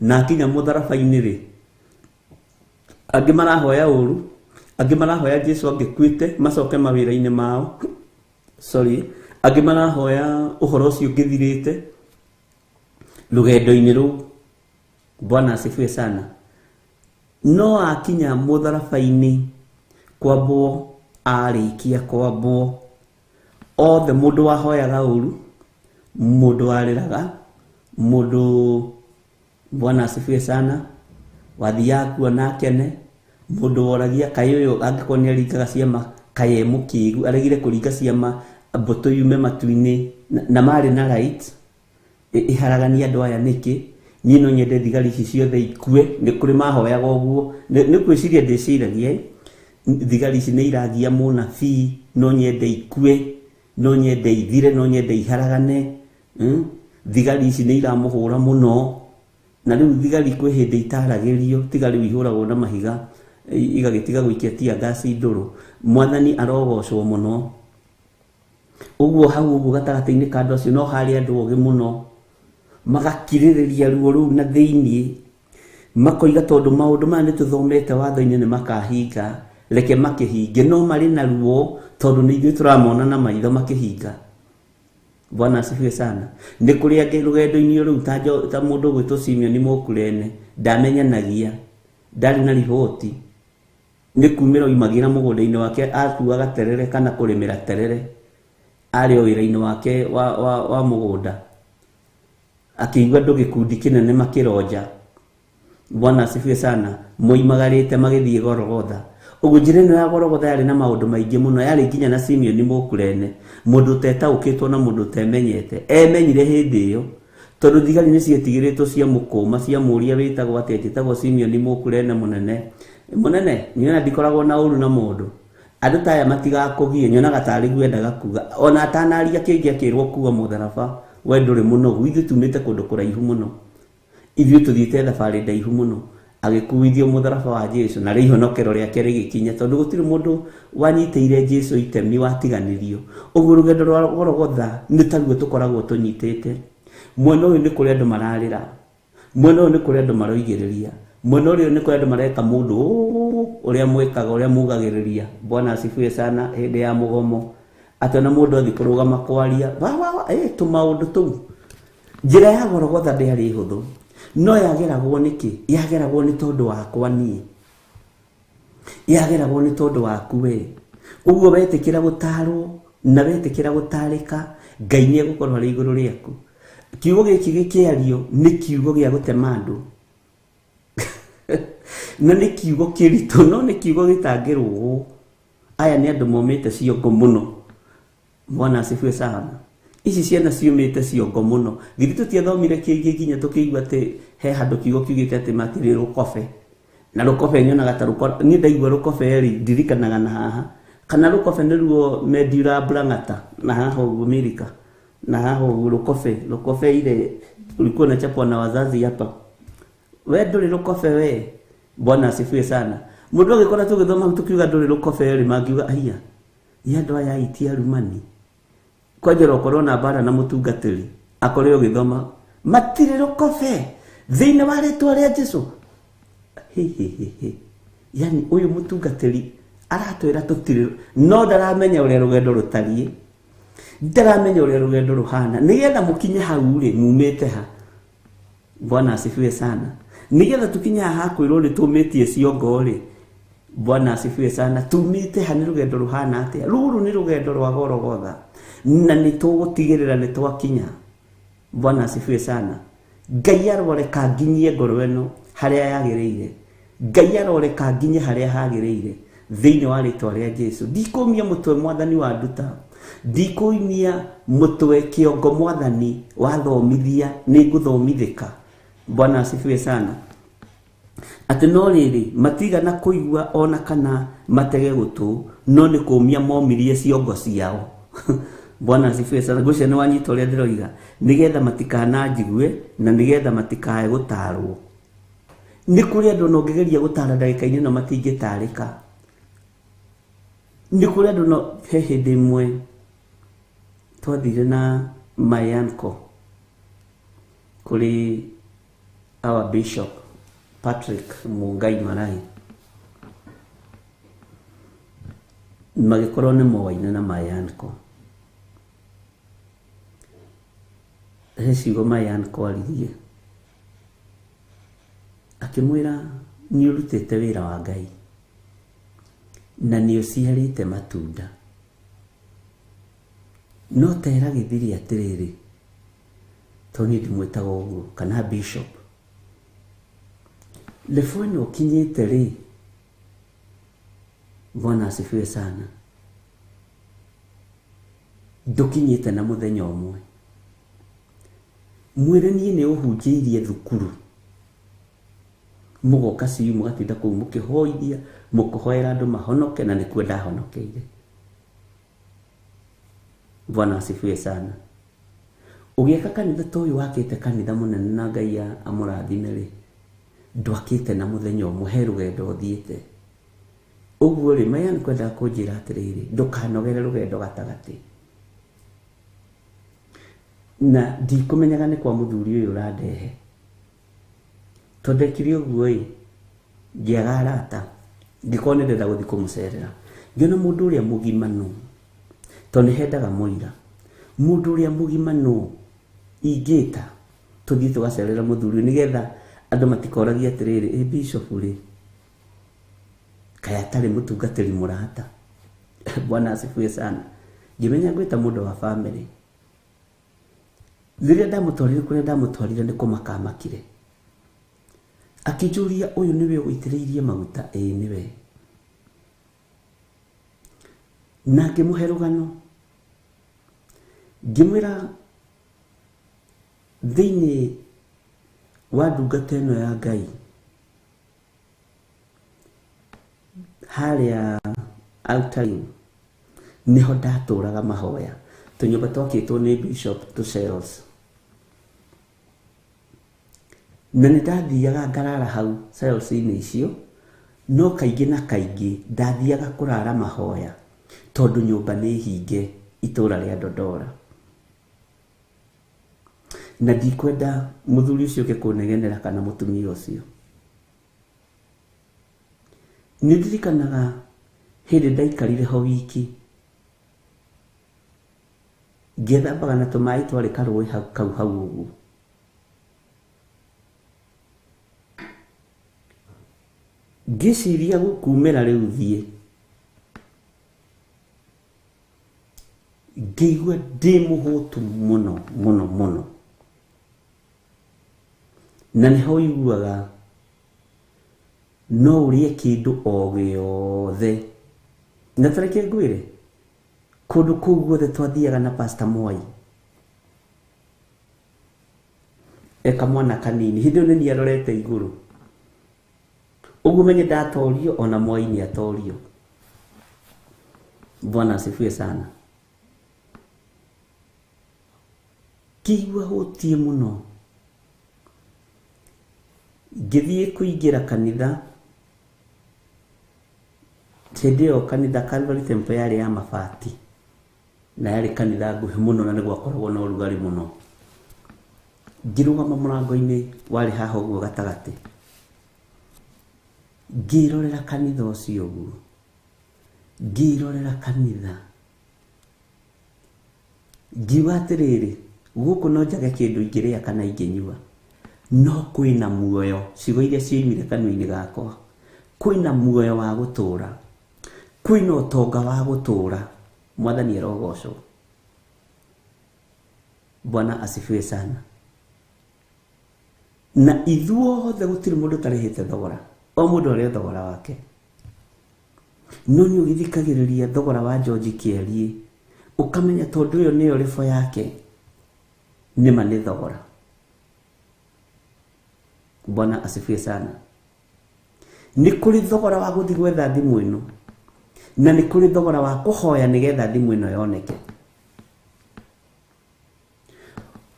na akinya mũtharaba-inĩ rĩ, angĩ marahoya ũru, angĩ marahoya Jesu angĩkuĩte macoke mawĩra-inĩ mao. Sorry, angĩ marahoya ũhoro ũcio ũngĩthirĩte rũgendo-inĩ rũu. Bwana asifiwe sana. No akinya mũtharaba-inĩ kwambwo arĩkia kwambwo othe mũndũ wahoyaga ũru, mũndũ warĩraga, mũndũ Bwana asifiwe sana, wathiaga kuona akene, mũndũ woragia kaĩ ũyũ angĩkorwo nĩ aringaga ciama kaĩ e mũkĩgu, aregire kũringa ciama mbũtũ yume matu-inĩ na marĩ na right iharagania andũ aya nĩkĩ? Niĩ no nyende thigari ici ciothe ikue, nĩ kũrĩ mahoyaga ũguo, nĩ kwĩciria ndĩciragia thigari ici nĩ iragia mũnabii, no nyende ikue, no nyende ithire, no nyende iharagane. Thigari ici nĩ iramũhũra mũno, na rĩu thigari kwĩ hĩndĩ itaragĩrio, tiga rĩu ihũragwo na mahiga igagĩtiga gũikia tear gas ndũrũ. Mwathani arogocwo mũno. Ũguo hau ũguo gatagatĩ-inĩ ka andũ acio no harĩ andũ ogĩ mũno magakirĩrĩria ruo rũu na thĩiniĩ, makoiga tondũ maũndũ maya nĩtũthomete watho-inĩ nĩ makahinga, reke makĩhinge. No marĩ na ruo tondũ nĩ ithuĩ tũramona na maitho makĩhinga. Bwana asifiwe sana. Nĩ kũrĩ angĩ rũgendo-inĩ rũu ta mũndũ ũgwĩtwo Simeon Mũkurene, ndamenyanagia, ndarĩ na riboti, nĩ kumĩra oimagĩra mũgũnda-inĩ wake atuaga terere kana kũrĩmĩra terere, arĩ o wĩra-inĩ wake wa mũgũnda, akĩigua andũ gĩkundi kĩnene makĩronja. Bwana asifiwe sana. Moimagarĩte magĩthiĩ Gorogotha. Ũguo njĩra ĩno ya Gorogotha yarĩ na maũndũ maingĩ mũno, yarĩ nginya na Simeon Mũkurene, mũndũ ũtetaũkĩtwo na mũndũ ũtemenyete. Emenyire hĩndĩ ĩyo tondũ thigari nĩ cietigĩrĩtwo cia mũkũma, cia mũũria wĩtagwo atĩa, njĩtagwo Simeon Mũkurene mũnene. Mũnene, niĩ ndikoragwo na ũru na mũndũ. Andũ ta aya matigakũgie, nyonaga tarĩ guo endaga kuga. Ona atanaria kĩngĩ akĩrwo kuua mũtharaba, we ndũrĩ mũnogu, ithuĩ tumĩte kũndũ kũraihu mũno, ithuĩ tũthiĩte thabarĩ ndaihu mũno. Agĩkuithio mũtharaba wa Jesu na rĩu ihonokero rĩake rĩgĩkinya, tondũ gũtirĩ mũndũ wanyitĩire Jesu itemi watiganĩrio. Ũguo rũgendo rwa Gorogotha nĩ taruo tũkoragwo tũnyitĩte. Mwena ũyũ nĩ kũrĩ andũ mararĩra, mwena ũyũ nĩ kũrĩ andũ maroigĩrĩria, mwena ũrĩa nĩ kũrĩ andũ mareka mũndũ ũrĩa mwĩkaga, ũrĩa mugagĩrĩria. Bwana asifiwe sana. Hĩndĩ ya mũgomo atĩ ona mũndũ athiĩ kũrũgama kwaria wa tũmaũndũ tũu. Njĩra ya Gorogotha ndĩarĩ hũthũ, no yageragwo nĩkĩ? Yageragwo nĩ tondũ wakwa niĩ, yageragwo nĩ tondũ waku we. Ũguo wetĩkĩra gũtarwo na wetĩkĩra gũtarĩka, Ngai nĩ egũkorwo arĩ igũrũ rĩaku. Kiugo gĩkĩ gĩkĩario nĩ kiugo gĩa gũtema andũ na nĩ kiugo kĩritũ, no nĩ kiugo gĩtangĩrũgwo. Aya nĩ andũ momĩte ciongo mũno. Bwana asifiwe sana. Ici ciana ciumĩte ciongo mũno. Githĩ tũtiathomire kĩngĩ nginya tũkĩigua atĩ he handũ kiugo kiugĩte atĩ matirĩ rũkobe. Na rũkobe nyonaga ta rũkobe, niĩ ndaigua rũkobe rĩ ndirikanaga na haha. Kana rũkobe nĩruo Medura Brangata na haha ũguo Mirika. Na haha ũguo rũkobe, rũkobe ile ulikuwa unachapwa na wazazi hapa. We ndũrĩ rũkobe we. Bwana asifiwe sana. Mũndũ agĩkora tũgĩthoma tũkiuga ndũrĩ rũkobe rĩ, mangiuga aiya, nĩ andũ aya aitia arumani. Kwanja ũkorwo na mbara na mũtungatĩri akore ũgĩthoma matirĩ rũkobe thĩinĩ wa rĩtwa rĩa Jesu. He. Yani ũyũ mũtungatĩri aratwĩra tũtirĩ, no ndaramenya ũrĩa rũgendo rũtariĩ, ndaramenya ũrĩa rũgendo rũhana. Nĩgetha mũkinye hau rĩ, mumĩte ha? Bwana asifiwe sana. Nĩgetha tũkinye haha kwĩrwo nĩ tũmĩtie ciongo rĩ, Bwana asifiwe sana, tumĩte ha? Nĩ rũgendo rũhana atĩa? Rũrũ nĩ rũgendo rwa Gorogotha na nĩ tũgũtigĩrĩra nĩ twakinya. Bwana asifiwe sana. Ngai aroreka nginyie ngoro ĩno harĩa yagĩrĩire, Ngai aroreka nginye harĩa hagĩrĩire thĩinĩ wa rĩtwa rĩa Jesu. Ndikũmia mũtwe mwathani wa nduta, ndikũimia mũtwe kĩongo mwathani wathomithia, nĩ ngũthomithĩka. Bwana asifiwe sana. Atĩ no rĩrĩ matigana kũigua ona kana matege gũtũ, no nĩ kũmia momirie ciongo ciao. Bwana asifiwe sana. Ngwĩciria nĩ wanyita ũrĩa ndĩroiga, nĩgetha matikananjigue na nĩgetha matikae gũtarwo. Nĩ kũrĩ andũ ona ũngĩgeria gũtara ndagĩka-inĩ ĩno matingĩtarĩka. Nĩ kũrĩ andũ no he hĩndĩ ĩmwe twathire na my uncle kũrĩ our bishop Patrick Mungai Marai, magĩkorwo nĩ moaine na my uncle. He ciugo my uncle aririe, akĩmwĩra Nĩ ũrutĩte wĩra wa Ngai na nĩ ũciarĩte matunda. No tera gĩthiri atĩrĩrĩ, tondũ niĩ ndimwĩtaga ũguo, kana bishop. Level ĩno ũkinyĩte rĩ, Bwana asifiwe sana, ndũkinyĩte na mũthenya ũmwe. Mwĩre niĩ nĩ ũhunjĩirie thukuru, mũgoka ciu mũgatinda kũu mũkĩhoithia, mũkĩhoera andũ mahonoke, na nĩkuo ndahonokeire. Bwana asifiwe sana. Ũgĩaka kanitha ta ũyũ wakĩte kanitha mũnene na Ngai amũrathime rĩ, ndwakĩte na mũthenya ũmwe, he rũgendo ũthiĩte. Ũguo rĩ, maya nĩ kwendaga kũnjĩra atĩrĩrĩ, ndũkanogere rũgendo gatagatĩ. Na ndikũmenyaga nĩ kwa mũthuri ũyũ ũrandehe. Tondũ ndekire ũguo ĩ, ngĩaga arata, ngĩkorwo nĩ ndĩrenda gũthiĩ kũmũcerera. Ngĩona mũndũ ũrĩa mũgima nũ, tondũ nĩ hendaga mũira. Mũndũ ũrĩa mũgima nũ ingĩta tũthiĩ tũgacerera mũthuri ũyũ, nĩgetha andũ matikoragie atĩrĩrĩ, ĩ bishop rĩ, kaĩ atarĩ mũtungatĩri mũrata. Bwana asifiwe sana. Ngĩmenya ngwĩta mũndũ wa family. Rĩrĩa ndamũtwarire kũrĩa ndamũtwarire nĩ kũmaka amakire. Akĩnjũria, ũyũ nĩwe ũitĩrĩirie maguta? Ĩĩ nĩwe. Na ngĩmũhe rũgano, ngĩmwĩra thĩinĩ wa ndungata ĩno ya Ngai harĩa Outer Ring nĩho ndatũraga mahoya, tũnyũmba twakĩtwo nĩ bishop tũ cells. Na nĩ ndathiaga ngarara hau cells-inĩ icio, no kaingĩ na kaingĩ ndathiaga kũrara mahoya tondũ nyũmba nĩ hinge itũra rĩa Dodora. Na ndikwenda mũthuri ũcio ũke kũnegenera kana mũtumia ũcio. Nĩ ndirikanaga hĩndĩ ndaikarire ho wiki, ngĩthambaga na tũmaĩ twarĩ karũĩ kau hau ũguo. Ngĩciria gũkumĩra rĩu thiĩ, ngĩigua ndĩ mũhũtu mũno mũno mũno. Na nĩho ũiguaga no ũrĩe kĩndũ o gĩothe. Na ta reke ngwĩre, kũndũ kũu guothe twathiaga na Pastor Mwai, e kamwana kanini, hĩndĩ ĩyo nĩ niĩ arorete igũrũ. Ũguo menye ndatorio, ona Mwai nĩ atorio. Bwana asifiwe sana. Ngĩigua hũtiĩ mũno. Ngĩthiĩ kũingĩra kanitha. Hĩndĩ ĩyo kanitha Calvary Temple yarĩ ya mabati, na yarĩ kanitha nguhĩ mũno na nĩ gwakoragwo na ũrugarĩ mũno. Ngĩrũgama mũrango-inĩ warĩ haha ũguo gatagatĩ, ngĩrorera kanitha ũcio ũguo, ngĩrorera kanitha, ngiuga atĩrĩrĩ, gũkũ no njage kĩndũ ingĩrĩa kana ingĩnyua, no kwĩna muoyo. Ciugo iria cioimire kanua-inĩ gakwa, kwĩna muoyo wa gũtũũra, kwĩna ũtonga wa gũtũũra. Mwathani arogocwo. Bwana asifiwe sana. Na ithuothe gũtirĩ mũndũ ũtarĩhĩte thogora, o mũndũ arĩ thogora wake. No nĩ ũgĩthikagĩrĩria thogora wa George Kĩarie, ũkamenya tondũ ũyũ nĩyo rĩbo yake, nĩma nĩ thogora. Bwana asifiwe sana. Nĩ kũrĩ thogora wa gũthiĩ gwetha thimũ ĩno, na nĩ kũrĩ thogora wa kũhoya nĩgetha thimũ ĩno yoneke.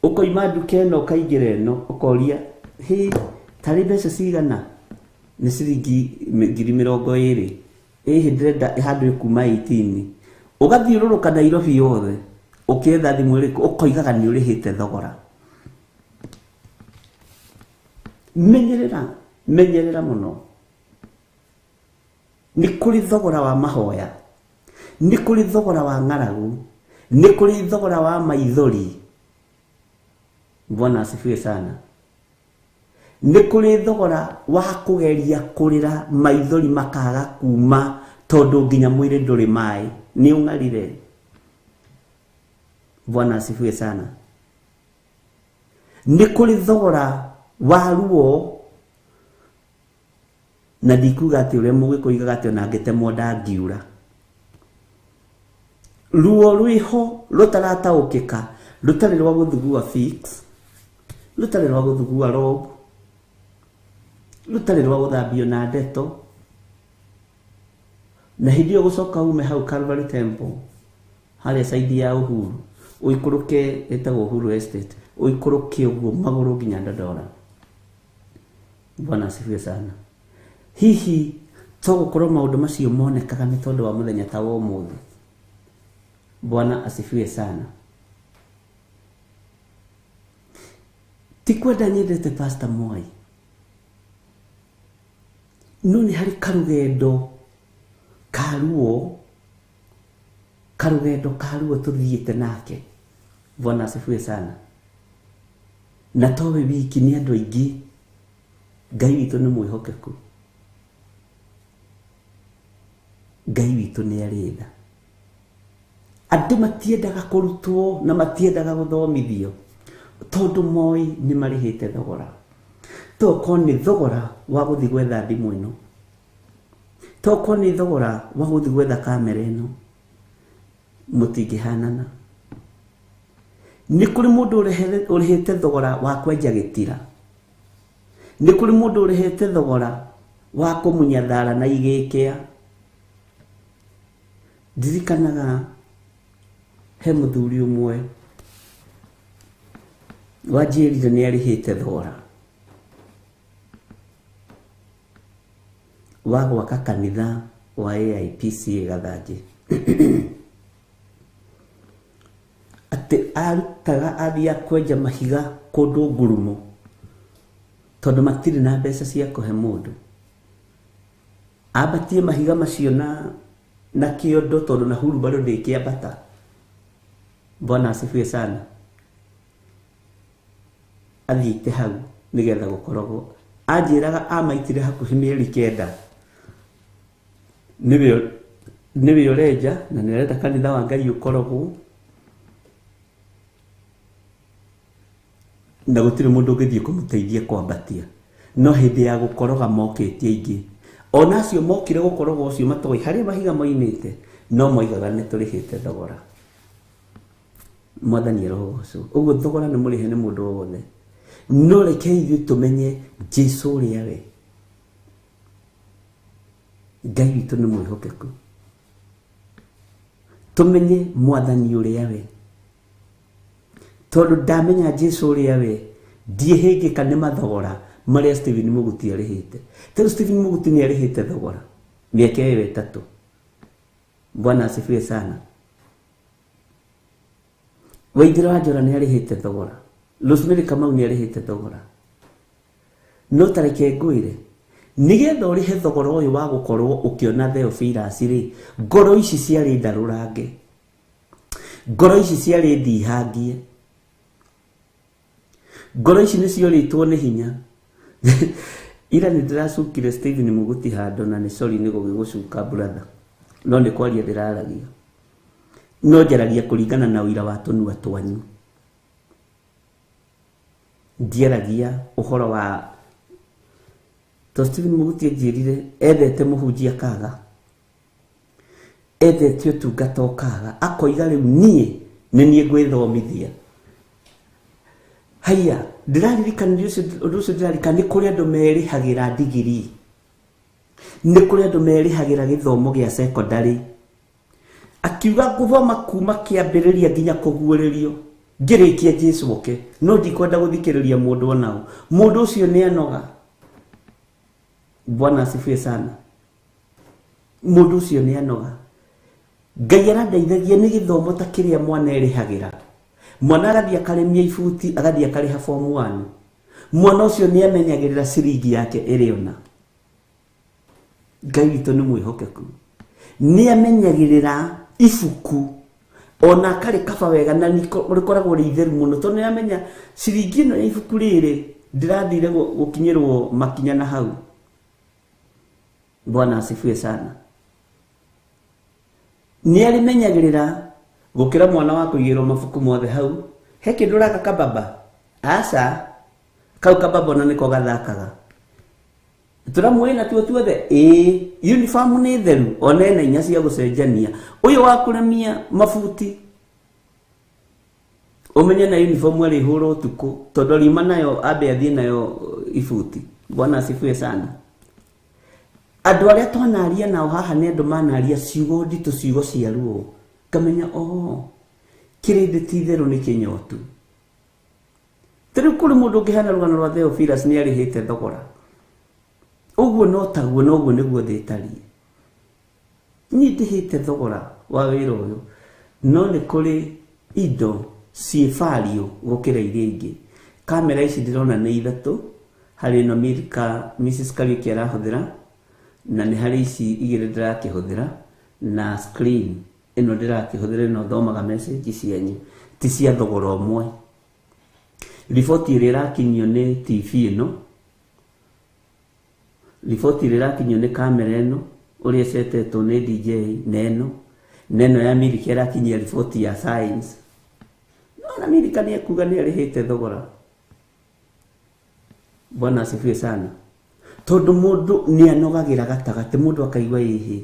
Ũkoima nduka ĩno ũkaingĩra ĩno, ũkoria, hĩ, tarĩ mbeca cigana? Nĩ ciringi 20,000. Ĩhĩ, ndĩrenda handũ ĩkuma 18. Ũgathiũrũrũka Nairobi yothe ũkĩetha thimũ ĩrĩkũ, ũkoigaga nĩ ũrĩhĩte thogora. Menyerera, menyerera mũno. Nĩ kũrĩ thogora wa mahoya, nĩ kũrĩ thogora wa ng'aragu, nĩ kũrĩ thogora wa maithori. Bwana asifiwe sana. Nĩ kũrĩ thogora wa kũgeria kũrĩra maithori makaga kuma tondũ nginya mwĩrĩ ndũrĩ maĩ, nĩ ũng'arire. Bwana asifiwe sana. Nĩ kũrĩ thogora wa ruo, na ndikuga atĩ ũrĩa mũgĩkũyũ oigaga atĩ ona ngĩtemwo ndangiura. Ruo rwĩho rũtarataũkĩka, rũtarĩ rwa gũthugua fix, rũtarĩ rwa gũthugua rob, rũtarĩ rwa gũthambio na ndeto. Na hĩndĩ ĩyo gũcoka ume hau Calvary Temple harĩa side ya Uhuru, ũikũrũke, ĩtagwo Uhuru Estate, ũikũrũke ũguo magũrũ nginya Dandora. Bwana asifiwe sana. Hihi to gũkorwo maũndũ macio monekaga nĩ tondũ wa mũthenya ta wa ũmũthĩ. Bwana asifiwe sana. Ti kwenda nyendete Pastor Mwai, no nĩ harĩ karũgendo ka ruo, karũgendo ka ruo tũthiĩte nake. Bwana asifiwe sana. Na towe wiki nĩ andũ aingĩ. Ngai witũ nĩ mwĩhokeku, Ngai witũ nĩ arĩ tha. Andũ matiendaga kũrutwo na matiendaga gũthomithio tondũ moĩ nĩ marĩhĩte thogora. Tokorwo nĩ thogora wa gũthiĩ gwetha thimũ ĩno, tokorwo nĩ thogora wa gũthiĩ gwetha kamera ĩno, mũtingĩhanana. Nĩ kũrĩ mũndũ ũrĩhĩte thogora wa kwenja gĩtira, nĩ kũrĩ mũndũ ũrĩhĩte thogora wa kũmunya thara na igĩkĩa. Ndirikanaga he mũthuri ũmwe wanjĩrire nĩ arĩhĩte thogora wa gwaka kanitha wa AIPCA Gathanjĩ. Atĩ arutaga athiĩ kwenja mahiga kũndũ ngurumo tondũ matirĩ na mbeca cia kũhe mũndũ. Ambatie mahiga macio na kĩondo tondũ na hurubaro ndĩkĩambata. Bwana asifiwe sana. Athiĩte hau nĩgetha gũkoragwo. Anjĩraga amaitire hakuhĩ mĩeri 9. Nĩwe ũrenja na nĩarenda kanitha wa Ngai ũkoragwo, na gũtirĩ mũndũ ũngĩthiĩ kũmũteithia kwambatia. No hĩndĩ ya gũkoroga mokĩte aingĩ, ona acio mokire gũkoroga ũcio matoĩ harĩa mahiga moimĩte, no moigaga nĩ tũrĩhĩte thogora. Mwathani arogocwo. Ũguo thogora nĩ mũrĩhe nĩ mũndũ o wothe, no reke ithuĩ tũmenye Jesũ ũrĩa we. Ngai witũ nĩ mwĩhokeku. Tũmenye Mwathani ũrĩa we, tondũ ndamenya Jesũ ũrĩa we ndiĩhĩngĩka nĩ mathogora marĩa Stephen Mũguti arĩhĩte. Tondũ Stephen Mũguti nĩ arĩhĩte thogora mĩaka ĩyo 3. Bwana asifiwe sana. Waithera wa Njora nĩ arĩhĩte thogora, Rosemary Kamau nĩ arĩhĩte thogora. No ta reke ngwĩre, nĩgetha ũrĩhe thogora ũyũ wa gũkorwo ũkĩona Theophilus rĩ, ngoro ici ciarĩ ndarũrange, ngoro ici ciarĩ ndihangie, ngoro ici nĩ ciorĩtwo nĩ hinya. Ira nĩ ndĩracukire Stephen Mũguti handũ, na nĩ sorry nĩ gũgĩgũcuka brother, no nĩ kwaria ndĩraragia, no njaragia kũringana na ũira wa tũnua twanyu. Ndiaragia ũhoro wa to Stephen Mũguti anjĩrire endete mũhunjia kaga, endete ũtungata ũkaga, akoiga rĩu niĩ nĩ niĩ ngwĩthomithia. Haiya, ndĩraririkana ũndũ ũcio, ndĩraririkana nĩ kũrĩ andũ merĩhagĩra ndigiri, nĩ kũrĩ andũ merĩhagĩra gĩthomo gĩa secondary. Akiuga ngũthoma kuma kĩambĩrĩria nginya kũguũrĩrio ngĩrĩkia Jesũ oke, no ndikwenda gũthikĩrĩria mũndũ onao. Mũndũ ũcio nĩ anoga. Bwana asifiwe sana. Mũndũ ũcio nĩ anoga. Ngai arandeithagia nĩ gĩthomo ta kĩrĩa mwana erĩhagĩra. Mwana agathiĩ akarĩmia ibuti, agathiĩ akarĩha form 1. Mwana ũcio nĩ amenyagĩrĩra ciringi yake ĩrĩ ona. Ngai witũ nĩ mwĩhokeku. Nĩ amenyagĩrĩra ibuku ona akarĩ kaba wega na rĩkoragwo rĩ itheru mũno, tondũ nĩ amenya ciringi ĩno ya ibuku rĩrĩ Ndĩrathire gũkinyĩrwo makinya na hau. Bwana asifiwe sana. Nĩ arĩmenyagĩrĩra gũkĩra mwana wa kũigĩrwo mabuku mothe hau. He kĩndũ ũraka kababa? Aca, kau kababa ona nĩko gathakaga. Tũramuoĩ natuo tuothe? Ĩĩ, uniform nĩ theru, ona ena inya cia gũcenjania. Ũyũ wa kũremia mabuti ũmenye na uniform arĩhũra ũtukũ, tondũ ariuma nayo ambe athiĩ nayo ibuti. Bwana asifiwe sana. Andũ arĩa twanaria nao haha nĩ andũ manaria ciugo nditũ, ciugo cia ruo. Ngamenya oh, kĩrĩndĩ ti itherũ nĩ kĩnyotu. Ta rĩu kũrĩ mũndũ ũngĩheana rũgano rwa Theophilus nĩ arĩhĩte thogora. Ũguo no taguo, noguo nĩguo thĩ ĩtariĩ. Niĩ ndĩhĩte thogora wa wĩra ũyũ, no nĩ kũrĩ indo ciĩ value gũkĩra iria ingĩ. Kamera ici ndĩrona nĩ ithatũ, harĩ ĩno Milka Mrs Kariuki arahũthĩra, na nĩ harĩ ici igĩrĩ ndĩrakĩhũthĩra, na screen ĩno ndĩrakĩhũthĩra ĩno thomaga message cianyu, ti cia thogora ũmwe. Riboti ĩrĩa ĩrakinyio nĩ TV ĩno, riboti ĩrĩa ĩrakinyio nĩ kamera ĩno, ũrĩa ĩcetetwo nĩ DJ na ĩno, na ĩno ya Milka ĩrakinyia riboti ya science. No na Milka nĩ ekuga nĩ arĩhĩte thogora. Bwana asifiwe sana. Tondũ mũndũ nĩ anogagĩra gatagatĩ, mũndũ akaigua ĩhĩ,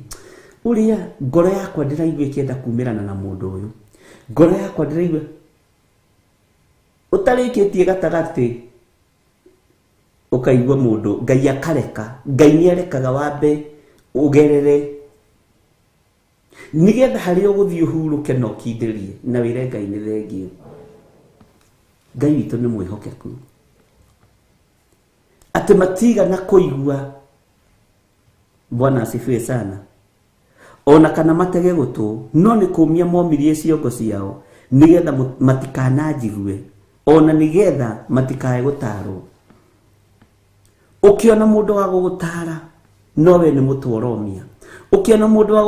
ũrĩa ngoro yakwa ndĩraigua ĩkĩenda kumĩrana na mũndũ ũyũ, ngoro yakwa ndĩraigua ũtarĩkĩtie gatagatĩ, ũkaigua mũndũ Ngai akareka. Ngai nĩ arekaga wambe ũgerere nĩgetha harĩa ũgũthiĩ ũhurũke na ũkindĩrie na wĩre Ngai nĩ thengiũ. Ngai witũ nĩ mwĩhokeku, atĩ matigana kũigua. Bwana asifiwe sana. Ona kana matege gũtũ, no nĩ kũmia momirie ciongo ciao nĩgetha matikananjigue, ona nĩgetha matikae gũtarwo. Ũkĩona mũndũ wa gũgũtara, no we nĩ mũtwe ũromia. Ũkĩona mũndũ wa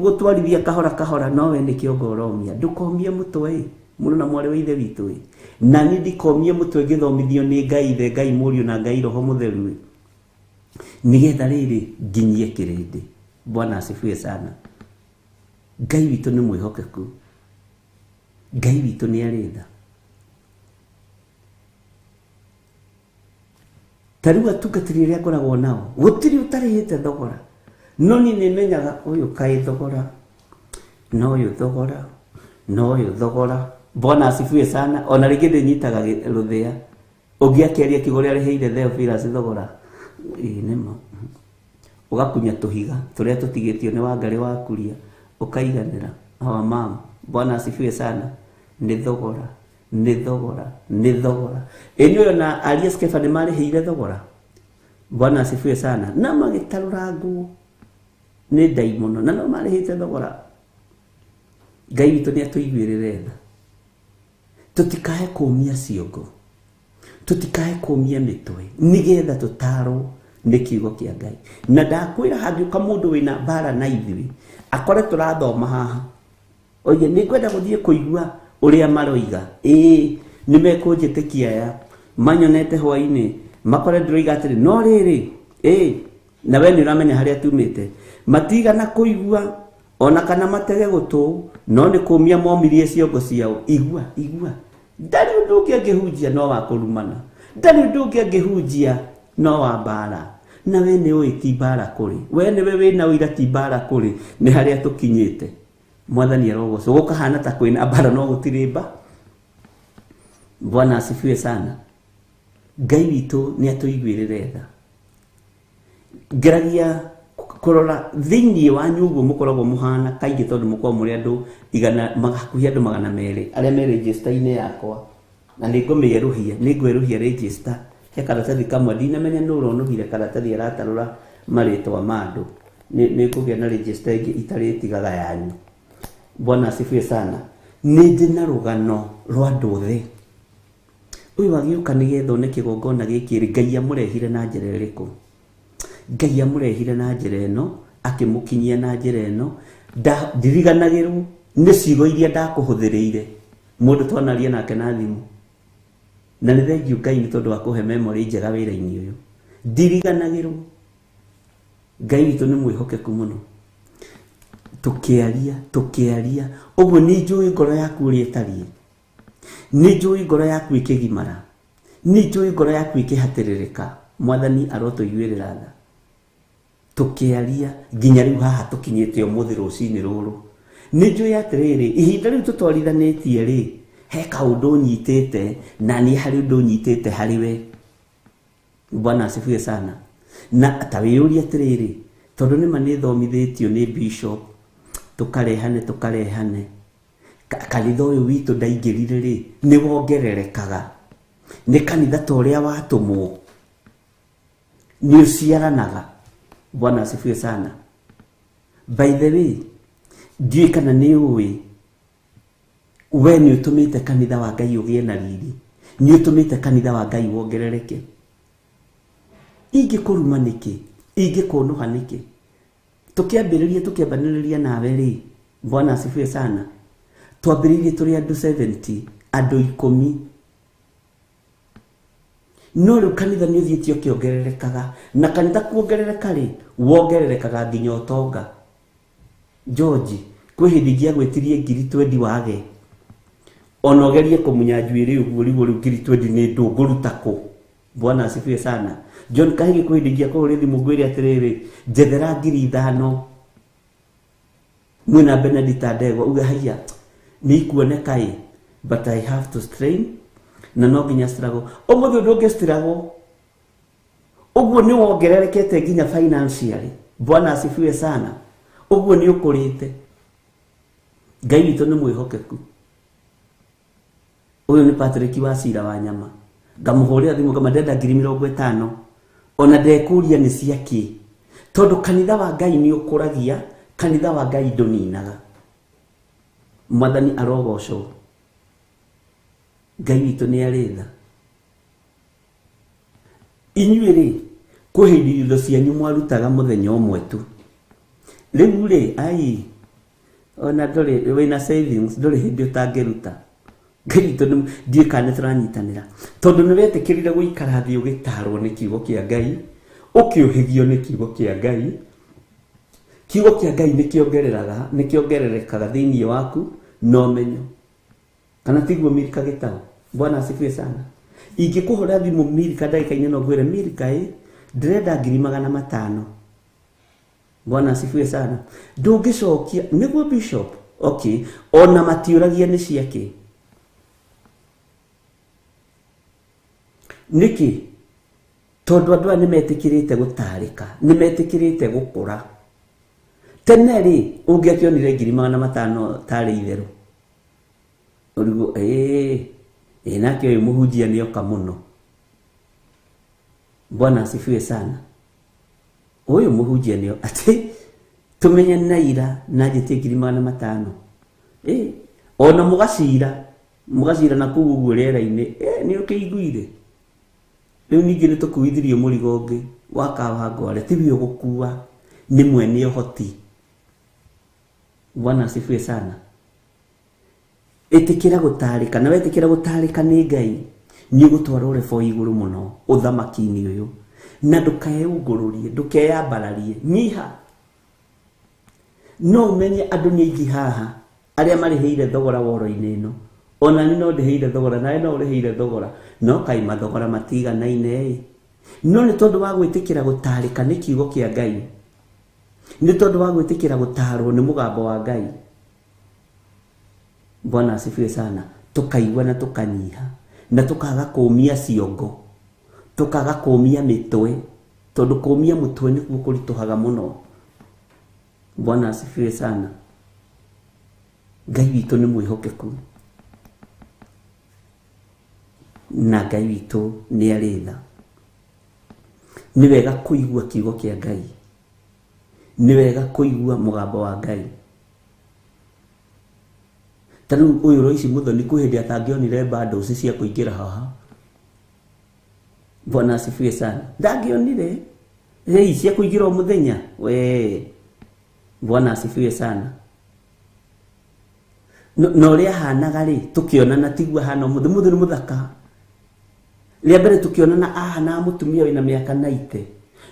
gũtwarithia kahora kahora, no we nĩ kĩongo ũromia. Ndũkomie mũtwe ĩ, mũrũ na mwarĩ wa ithe witũ ĩ. Na niĩ ndikomie mũtwe ngĩthomithio nĩ Ngai Ithe, Ngai Mũriũ na Ngai Roho Mũtheru ĩ, nĩgetha rĩrĩ nginyie kĩrĩndĩ. Bwana asifiwe sana. Ngai witũ nĩ mwĩhokeku, Ngai witũ nĩ arĩ tha. Ta rĩu atungatĩri arĩa ngoragwo nao, gũtirĩ ũtarĩhĩte thogora. No niĩ nĩ menyaga ũyũ kaĩ thogora, na ũyũ thogora, na ũyũ thogora. Bwana asifiwe sana. Ona rĩngĩ ndĩnyitaga rũthĩa, ũngĩ akĩaria kiugo ũrĩa arĩhĩire Theophilus thogora, ĩĩ nĩma. Ũgakunya tũhiga tũrĩa tũtigĩtio nĩ Wangarĩ wa Kuria, ũkaiganĩra. Our mom, Bwana asifiwe sana. Nĩ thogora, nĩ thogora, nĩ thogora. Ĩ nĩ ũyũ na Aria Skefa nĩ marĩhĩire thogora. Bwana asifiwe sana. Na magĩtarũra nguo nĩ ndaimono, na no marĩhĩte thogora. Ngai witũ nĩ atũiguĩrĩre tha. Tũtikae kũmia ciongo, tũtikae kũmia mĩtwe, nĩgetha tũtarwo nĩ kiugo kĩa Ngai. Na ndakwĩra hangĩũka mũndũ wĩna mbara na ithuĩ, akore tũrathoma haha, oige nĩ ngwenda gũthiĩ kũigua ũrĩa maroiga. Ĩĩ, nĩ mekũnjĩtĩkia aya, manyonete hwainĩ, makore ndĩroiga atĩrĩ, no rĩrĩ, ĩĩ, na we nĩ ũramenya harĩa tumĩte. Matigana kũigua ona kana matege gũtũ, no nĩ kũmia momirie ciongo ciao. Igua, igua. Ndarĩ ũndũ ũngĩ angĩhunjia no wa kũrumana, ndarĩ ũndũ ũngĩ angĩhunjia no wa mbara. Na we nĩ ũĩ ti mbara kũrĩ, we nĩwe wĩna ũira ti mbara kũrĩ, nĩ harĩa tũkinyĩte. Mwathani arogocwo. Gũkahana ta kwĩna mbara no gũtirĩ mba. Bwana asifiwe sana. Ngai witũ nĩ atũiguĩrĩre tha. Ngeragia kũrora thĩinĩ wanyu ũguo mũkoragwo mũhana kaingĩ, tondũ mũkoragwo mũrĩ andũ igana, hakuhĩ andũ 200 arĩa me register-inĩ yakwa, na nĩ ngũmĩerũhia, nĩ ngwerũhia register. He karatathi kamwe ndinamenya nũ ũronũhire karatathi aratarũra marĩtwa ma andũ. Nĩ ngũgĩa na register ĩngĩ itarĩtigaga yanyu. Bwana asifiwe sana. Nĩ ndĩ na rũgano rwa andũ othe. Ũyũ agĩũka nĩgetha one kĩgongona gĩkĩ rĩ, Ngai amũrehire na njĩra ĩrĩkũ? Ngai amũrehire na njĩra ĩno, akĩmũkinyia na njĩra ĩno. Ndiriganagĩrwo nĩ ciugo iria ndakũhũthĩrĩire. Mũndũ twanaria nake na thimũ. Na nĩ thengiũ Ngai nĩ tondũ wa kũhe memory njega wĩra-inĩ ũyũ. Ndiriganagĩrwo. Ngai witũ nĩ mwĩhokeku mũno. Tũkĩaria, tũkĩaria, ũguo nĩ njũĩ ngoro yaku ũrĩa ĩtariĩ. Nĩ njũĩ ngoro yaku ĩkĩgimara. Nĩ njũĩ ngoro yaku ĩkĩhatĩrĩrĩka. Mwathani arotũiguĩrĩra tha. Tũkĩaria nginya rĩu haha tũkinyĩte ũmũthĩ rũcinĩ rũrũ. Nĩ njũĩ atĩrĩrĩ, ihinda rĩu tũtwarithanĩtie rĩ, he kaũndũ ũnyitĩte na niĩ harĩ ũndũ ũnyitĩte harĩ we. Bwana asifiwe sana. Na ta wĩyũrie atĩrĩrĩ, tondũ nĩma nĩ thomithĩtio nĩ bishop, tũkarehane tũkarehane. Kanitha ũyũ witũ ndaingĩrire rĩ, nĩ wongererekaga. Nĩ kanitha ta ũrĩa watũmwo. Nĩ ũciaranaga. Bwana asifiwe sana. By the way, ndiũĩ kana nĩ ũĩ, we nĩ ũtũmĩte kanitha wa Ngai ũgĩe na riri. Nĩ ũtũmĩte kanitha wa Ngai wongerereke. Ingĩkũruma nĩkĩ? Ingĩkũnũha nĩkĩ? Tũkĩambĩrĩria tũkĩambanĩrĩria nawe rĩ, Bwana asifiwe sana. Twambĩrĩirie tũrĩ andũ 70, andũ 10. No rĩu kanitha nĩ ũthiĩte ũkĩongererekaga, na kanitha kuongerereka rĩ, wongererekaga nginya ũtonga. George, kwĩ hĩndĩ ingĩagwĩtirie ngiri 20 wage. Ona ũgerie kũmunya njuĩrĩ ũguo ũrigwo rĩu ngiri 20 nĩ ndũngũruta kũ. Bwana asifiwe sana. John Kahigi kwĩ hĩndĩ ingĩakũhũrĩra thimũ ngwĩre atĩrĩrĩ, njethera ngiri 5. Mwĩna Benedicta Ndegwa uge haiya, nĩ ikuoneka ĩ, but I have to strain na no nginya struggle. Ũmũthĩ ũndũ ũngĩ struggle. Ũguo nĩ wongererekete nginya financially. Bwana asifiwe sana. Ũguo nĩ ũkũrĩte. Ngai witũ nĩ mwĩhokeku. Ũyũ nĩ Patrick wa Cira wa nyama. Ngamũhũrĩra thimũ ngama ndenda ngiri 50. Ona ndekũria nĩ cia kĩ. Tondũ kanitha wa Ngai nĩ ũkũragia, kanitha wa Ngai ndũninaga. Mwathani arogocwo. Ngai witũ nĩ arĩ tha. Inyuĩ rĩ, kwĩ hĩndĩ indo cianyu mwarutaga mũthenya ũmwe tu. Rĩu rĩ, ai, ona ndũrĩ wĩna savings, ndũrĩ hĩndĩ ũtangĩruta. Ngai witũ nĩ ndiũĩ kana nĩ tũranyitanĩra. Tondũ nĩ wetĩkĩrire gũikara thĩ ũgĩtarwo nĩ kiugo kĩa Ngai, ũkĩũhĩgio nĩ kiugo kĩa Ngai. Kiugo kĩa Ngai nĩ kĩongereraga, nĩ kĩongererekaga thĩinĩ waku na ũmenyo. Kana tiguo Milka Gĩtaũ? Bwana asifiwe sana. Ingĩkũhũrĩra thimũ Milka ndagĩka-inĩ ĩno ngwĩre Milka ĩ, ndĩrenda ngiri 500. Bwana asifiwe sana. Ndũngĩcokia, nĩguo bishop? Okay, ona matiũragia nĩ ciakĩ. Nĩkĩ? Tondũ andũ aya nĩmetĩkĩrĩte gũtarĩka, nĩmetĩkĩrĩte gũkũra. Tene rĩ, ũngĩakĩonire ngiri 500 tarĩ itherũ. Ũrigwo, ĩĩ, nake ũyũ mũhunjia nĩoka mũno. Bwana asifiwe sana. Ũyũ mũhunjia nĩo, atĩ tũmenye na ira na njĩtie ngiri 500. Ona mũgacira, mũgacira na kũu ũguo rĩera-inĩ, nĩ ũkĩiguire. Rĩu ningĩ nĩ tũkuithirio mũrigo ũngĩ wa Kawangware, tiwe ũgũkua, nĩ mwene ũhoti. Bwana asifiwe sana. Ĩtĩkĩra gũtarĩka, na wetĩkĩra gũtarĩka nĩ Ngai, nĩ ũgũtwarwo rebo igũrũ mũno ũthamaki-inĩ ũyũ. Na ndũkeũngũrũrie, ndũkeyambararie, nyiha. No ũmenye andũ nĩ aingĩ haha arĩa marĩhĩire thogora woro-inĩ ĩno. Ona niĩ no ndĩhĩire thogora, nawe no ũrĩhĩire thogora. No kaĩ mathogora matiganaine ĩ. No nĩ tondũ wa gwĩtĩkĩra gũtarĩka nĩ kiugo kĩa Ngai. Nĩ tondũ wa gwĩtĩkĩra gũtarwo nĩ mũgambo wa Ngai. Bwana asifiwe sana. Tũkaigua na tũkanyiha, na tũkaga kũmia ciongo, tũkaga kũmia mĩtwe, tondũ kũmia mũtwe nĩkuo kũritũhaga mũno. Bwana asifiwe sana. Ngai witũ nĩ mwĩhokeku. Na Ngai witũ nĩ arĩ tha. Nĩ wega kũigua kiugo kĩa Ngai. Nĩ wega kũigua mũgambo wa Ngai. Ta rĩu ũyũ Royce Muthoni kwĩ hĩndĩ atangĩonire bundles cia kũingĩra haha. Bwana asifiwe sana. Ndangĩonire. Hey, cia kũingĩra o mũthenya. We. Bwana asifiwe sana. Na ũrĩa ahanaga rĩ, tũkĩonana tiguo ahana ũmũthĩ. Mũthĩ nĩ mũthaka. Rĩa mbere tũkĩonana ahana mũtumia wĩna mĩaka 90.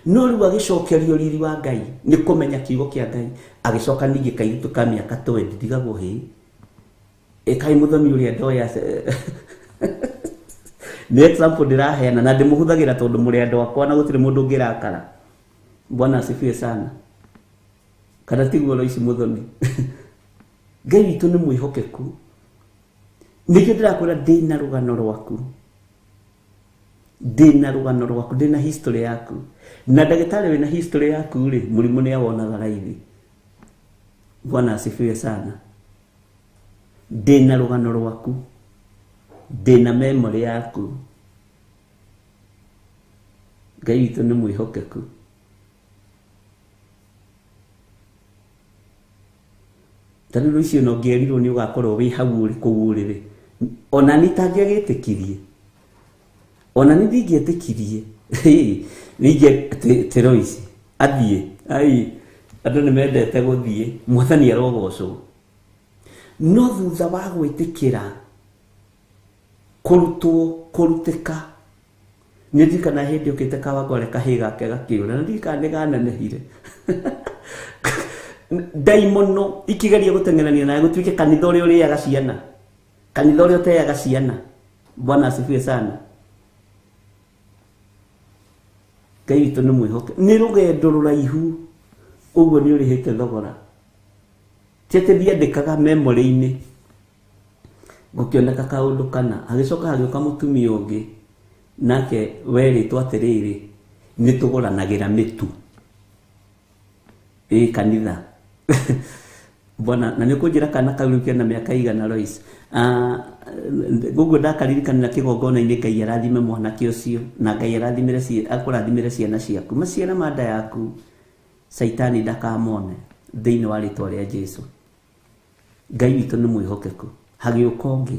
No rĩu agĩcokerio riri wa Ngai nĩ kũmenya kiugo kĩa Ngai, agĩcoka ningĩ kairĩtu ka mĩaka 20 ndigagwo hĩ ĩkai mũthoni ũrĩa ndoya. Nĩ example ndĩraheana na ndĩmũhũthagĩra tondũ mũrĩ andũ akwa na gũtirĩ mũndũ ũngĩrakara. Bwana asifiwe sana. Kana tiguo Loici Muthoni? Ngai witũ nĩ mwĩhokeku. Nĩkĩo ndĩrakwĩra ndĩna rũgano rwaku, ndĩna rũgano rwaku, ndĩna history yaku. Na ndagĩtarĩ wĩna history yaku rĩ, mũrimũ nĩ awonaga raithi. Bwana asifiwe sana. Ndĩna rũgano rwaku, ndĩna memory yaku. Ngai witũ nĩ mwĩhokeku. Ta rĩu rũciũ no ngĩerirwo nĩ ũgakorwo wĩ hau ũrĩ kũu ũrĩ rĩ, ona niĩ itangĩagĩtĩkirie, ona niĩ ndingĩetĩkirie. Ningĩ tĩ Loici athiĩ, ai andũ nĩ mendete gũthiĩ, Mwathani arogocwo. No thutha wa gwĩtĩkĩra kũrutwo kũrutĩka, nĩ ndirikana hĩndĩ ũkĩte Kawangware kahĩĩ gake gakĩũra, na ndirikana nĩ ganenehire. Ndaimono ikigeria gũteng'erania nawe gũtuĩke kanitha ũrĩa ũrĩaga ciana, kanitha ũrĩa ũteaga ciana. Bwana asifiwe sana. Ngai witũ nĩ mwĩhoke. Nĩ rũgendo rũraihu, ũguo nĩ ũrĩhĩte thogora. Ti atĩ ndiandĩkaga memory-inĩ, gũkĩoneka kaũndũ kana hagĩcoka hagĩũka mũtumia ũngĩ nake werĩtwo atĩrĩrĩ, nĩ tũgũranagĩra mĩtu ĩ kanitha. Bwana, na nĩ ũkũnjĩra kana kau rĩu kena mĩaka igana Loice. Ũguo ndakaririkanĩra kĩgongona-inĩ. Ngai arathime mwanake ũcio, na Ngai arathimĩre akũrathimĩre ciana ciaku, maciara ma nda yaku, Caitani ndakamone thĩinĩ wa rĩtwa rĩa Jesu. Ngai witũ nĩ mwĩhokeku. Hagĩũka ũngĩ,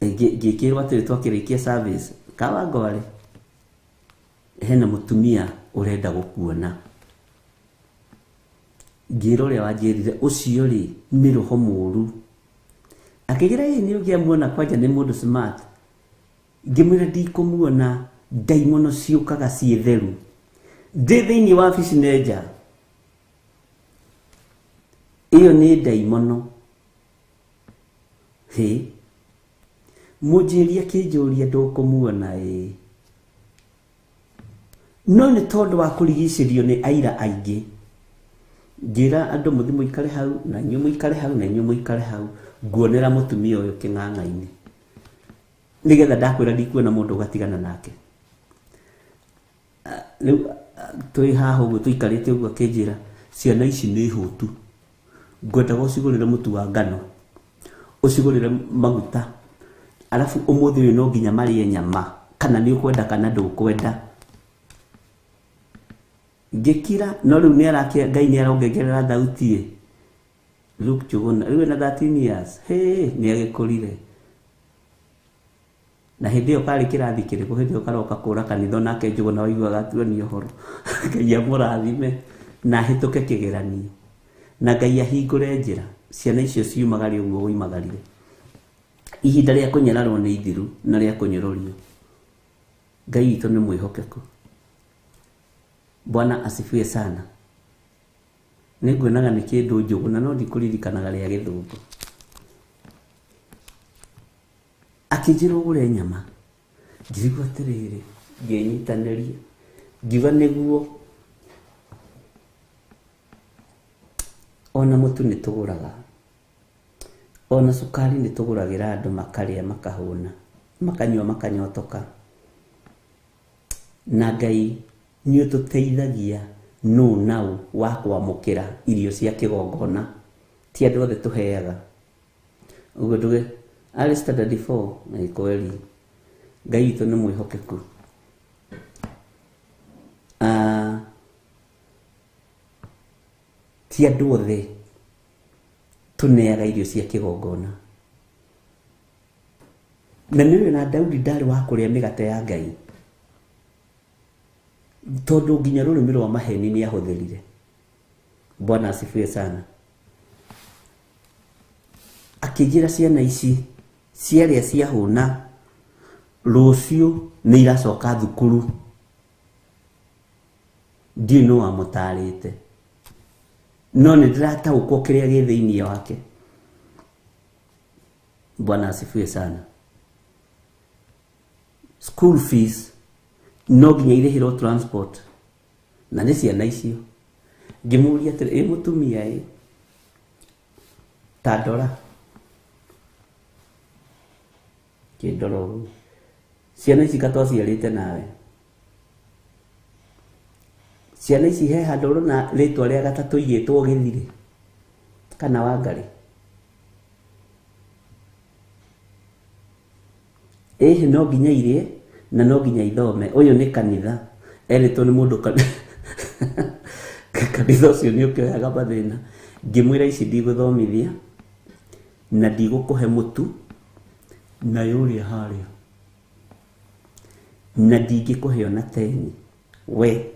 ngĩkĩrwo atĩrĩ, twakĩrĩkia service Kawangware, hena mũtumia ũrenda gũkuona. Ngĩra ũrĩa wanjĩrire ũcio rĩ, nĩ roho mũru. Akĩgira ĩ nĩ ũngĩamuona, kwanja nĩ mũndũ smart. Ngĩmwĩra ndikũmuona, ndaimono ciũkaga ciĩ theru. Ndĩ thĩinĩ wa wabici nenja ĩyo nĩ ndaimono. Hĩ mũnjĩria akĩnjũria ndũkũmuona ĩ, no nĩ tondũ wa kũrigicĩrio nĩ aira aingĩ, ngĩra andũ mũthi mũikare hau, na inyuĩ mũikare hau, na inyuĩ mũikare hau, nguonera mũtumia ũyũ kĩng'ang'a-inĩ, nĩgetha ndakwĩra ndikuona mũndũ ũgatigana nake. Rĩu twĩ haha ũguo tũikarĩte ũguo, akĩnjĩra ciana ici nĩ hũtu, ngwendaga ũcigũrĩre mũtu wa ngano, ũcigũrĩre maguta, arabu ũmũthĩ ũyũ no nginya marĩe nyama, kana nĩ ũkwenda kana ndũkwenda. Ngĩkira, no rĩu nĩ arakia Ngai nĩ arongerera thauti ĩ. Luke Njuguna rĩu ena 13 years, hĩ nĩ agĩkũrire. Na hĩndĩ ĩyo karĩ kĩrathi kĩrĩkũ? Hĩndĩ ĩyo karoka kũra kanitha, onake Njuguna waiguaga atuonia ũhoro. Ngai amũrathime na ahĩtũke kĩgeranio, na Ngai ahingũre njĩra ciana icio ciumagare ũguo woimagarire. Ihinda rĩa kũnyararwo nĩ ithiru na rĩa kũnyũrũrio. Ngai witũ nĩ mwĩhokeku. Bwana asifiwe sana. Nĩ nguonaga nĩ kĩndũ Njuguna, no ndikũririkanaga rĩa gĩthũngũ. Akĩnjĩra ũgũre nyama, ngĩigua atĩrĩrĩ, ngĩnyitanĩria, ngiuga nĩguo, ona mũtu nĩ tũgũraga, ona cukari nĩ tũgũragĩra andũ makarĩa makahũna, makanyua makanyotoka. Na Ngai nĩ ũtũteithagia nũ nau wa kwamũkĩra irio cia kĩgongona, ti andũ othe tũheaga ũguo. Nduge arĩ standard 4 na kweli Ngai witũ nĩ mwĩhokeku. Ti andũ othe tũneaga irio cia kĩgongona. Na nĩ na Daudi ndarĩ wa kũrĩa mĩgate ya Ngai, tondũ nginya rũrĩmĩ rwa maheni nĩ ahũthĩrire. Bwana asifiwe sana. Akĩnjĩra ciana ici ciarĩa ciahũna, Rũciũ nĩ iracoka thukuru. Ndiũĩ nũ wamũtarĩte. No nĩ ndĩrataũkwo kĩrĩa gĩ thĩinĩ wake. Bwana asifiwe sana. School fees no nginya irĩhĩrwo transport. Na nĩ ciana icio. Ngĩmũria atĩrĩ, ĩ mũtumia ĩ ta ndora. Kĩndora ũguo. Ciana ici katwaciarĩte nawe. Ciana ici he handũ ũrona rĩtwa rĩa gatatũ igĩtwo Gĩthirĩ kana Wangarĩ. Ĩhĩ no nginya irĩe na no nginya ithome. Ũyũ nĩ kanitha erĩtwo nĩ mũndũ kanitha ũcio nĩ ũkĩoyaga mathĩna. Ngĩmwĩra ici ndigũthomithia na ndigũkũhe mũtu na yũrĩa harĩa na ndingĩkũhe ona teni we.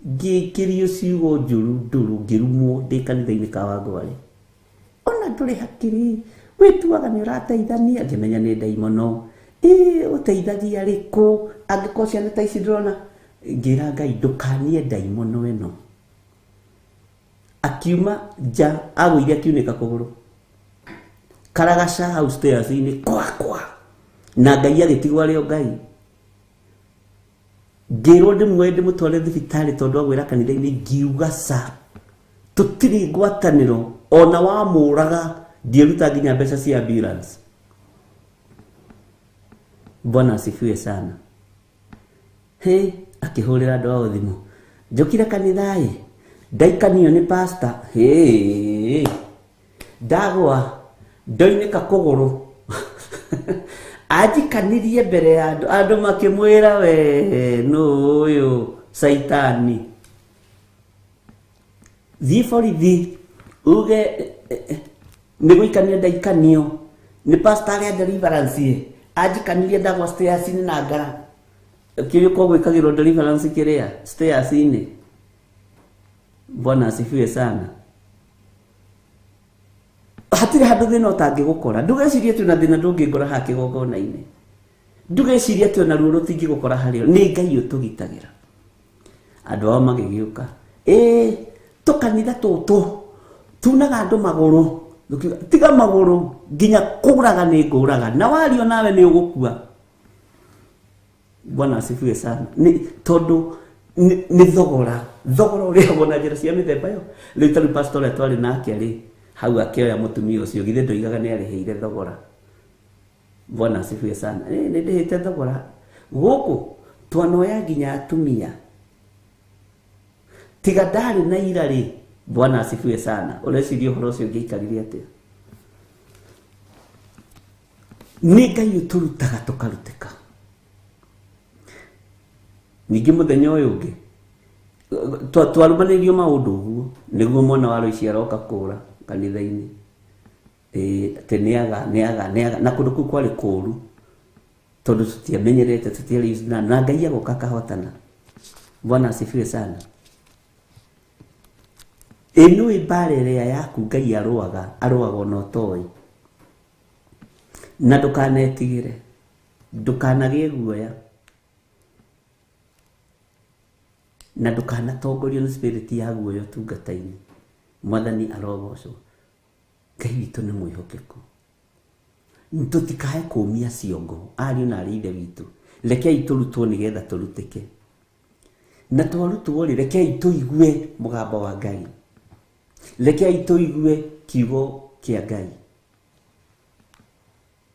Ngĩkĩrio ciugo njũru ndũrũ ngĩrumwo ndĩ kanitha-inĩ ka Wangwarĩ. Ona ndũrĩ hakiri wĩtuaga nĩ ũrateithania. Ngĩmenya nĩ ndaimono. Ĩ ũteithagia rĩkũ angĩkorwo ciana ta ici ndĩrona. Ngĩra Ngai ndũkanie ndaimono ĩno. Akiuma nja agũire akiunĩka kũgũrũ karagaca hau stairs-inĩ kwa kwa na Ngai agĩtigwo arĩ o Ngai. Ngĩrwo ndĩmuoe ndĩmũtware thibitarĩ tondũ agwĩra kanitha-inĩ. Ngiuga ca tũtirĩ ngwatanĩro ona wamũraga ndiĩruta nginya mbeca cia ambulance. Bwana asifiwe sana. He akĩhũrĩra andũ ao thimũ. Njũkire kanitha ĩ ndaikanio nĩ pastor. Hĩ ndagwa ndoinĩka kũgũrũ. Anjikanirie mbere ya andũ, andũ makĩmwĩra we nũ ũyũ caitani. Thiĩ borithi uge nĩ gũikanio ndaikanio nĩ pastor arĩa deliverance anjikanirie ndagwa stairs-inĩ na ngara. Kĩrĩa ko gwĩkagĩrwo deliverance kĩrĩa stairs-inĩ. Bwana asifiwe sana. Hatirĩ handũ thĩna ũtangĩgũkora. Ndũgecirie atĩ ona thĩna ndũngĩngora haha kĩgongona-inĩ. Ndũgecirie atĩ ona ruo rũtingĩgũkora harĩo. Nĩ Ngai ũtũgitagĩra. Andũ ao magĩgĩũka. Ĩ tũkanitha tũtũ tunaga andũ magũrũ. Tiga magũrũ nginya kũraga nĩ ngũraga. Na wario nawe nĩ ũgũkua. Bwana asifiwe sana. Nĩ tondũ nĩ thogora. Thogora ũrĩhagwo na njĩra cia mĩthemba ĩyo. Rĩu ta rĩu pastor ũrĩa twarĩ nake rĩ hau akĩoya mũtumia ũcio githĩ ndoigaga nĩ arĩhĩire thogora. Bwana asifiwe sana. Nĩ ndĩhĩte thogora. Gũkũ twanoya nginya atumia. Tiga ndarĩ na ira rĩ. Bwana asifiwe sana. Ũreciria ũhoro ũcio ũngĩaikarire atĩa? Nĩ Ngai ũtũrutaga tũkarutĩka. Ningĩ mũthenya ũyũ ũngĩ twarũmanĩirio maũndũ ũguo nĩguo mwana wa Loici aroka kũra kanitha-inĩ. Atĩ nĩaga na kũndũ kũu kwarĩ kũũru tondũ tũtiamenyerete tũtiarĩ na Ngai agoka akahotana. Bwana asifiwe sana. Ĩno ĩ mbara ĩrĩa yaku Ngai arũaga arũaga ona ũtoĩ. Na ndũkanetigĩre, ndũkanagĩe guoya na ndũkanatongorio nĩ spirit ya guoya ũtungata-inĩ. Mwathani arogocwo. Ngai witũ nĩ mwĩhokeku. Tũtikae kũmia ciongo ariũ na arĩ ithe witũ. Rekei tũrutwo nĩgetha tũrutĩke. Na twarutwo rĩ, rekei tũigue mũgambo wa Ngai. Rekei tũigue kiugo kĩa Ngai.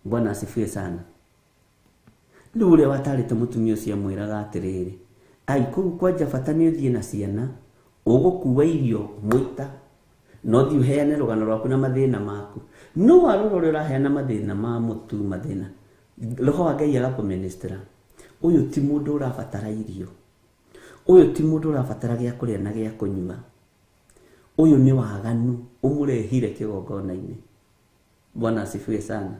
Bwana asifiwe sana. Rĩu ũrĩa watarĩte mũtumia ũcio amwĩraga atĩrĩrĩ, ai kũu kwanja bata nĩ ũthiĩ na ciana, ũgũkua irio mũita, no thiĩ ũheane rũgano rwaku na mathĩna maku. No warora ũrĩa ũraheana mathĩna ma mũtu mathĩna. Roho wa Ngai agakũministera. Ũyũ ti mũndũ ũrabatara irio. Ũyũ ti mũndũ ũrabatara gĩa kũrĩa na gĩa kũnyua. Ũyũ nĩ waganu ũmũrehire kĩgongona-inĩ. Bwana asifiwe sana.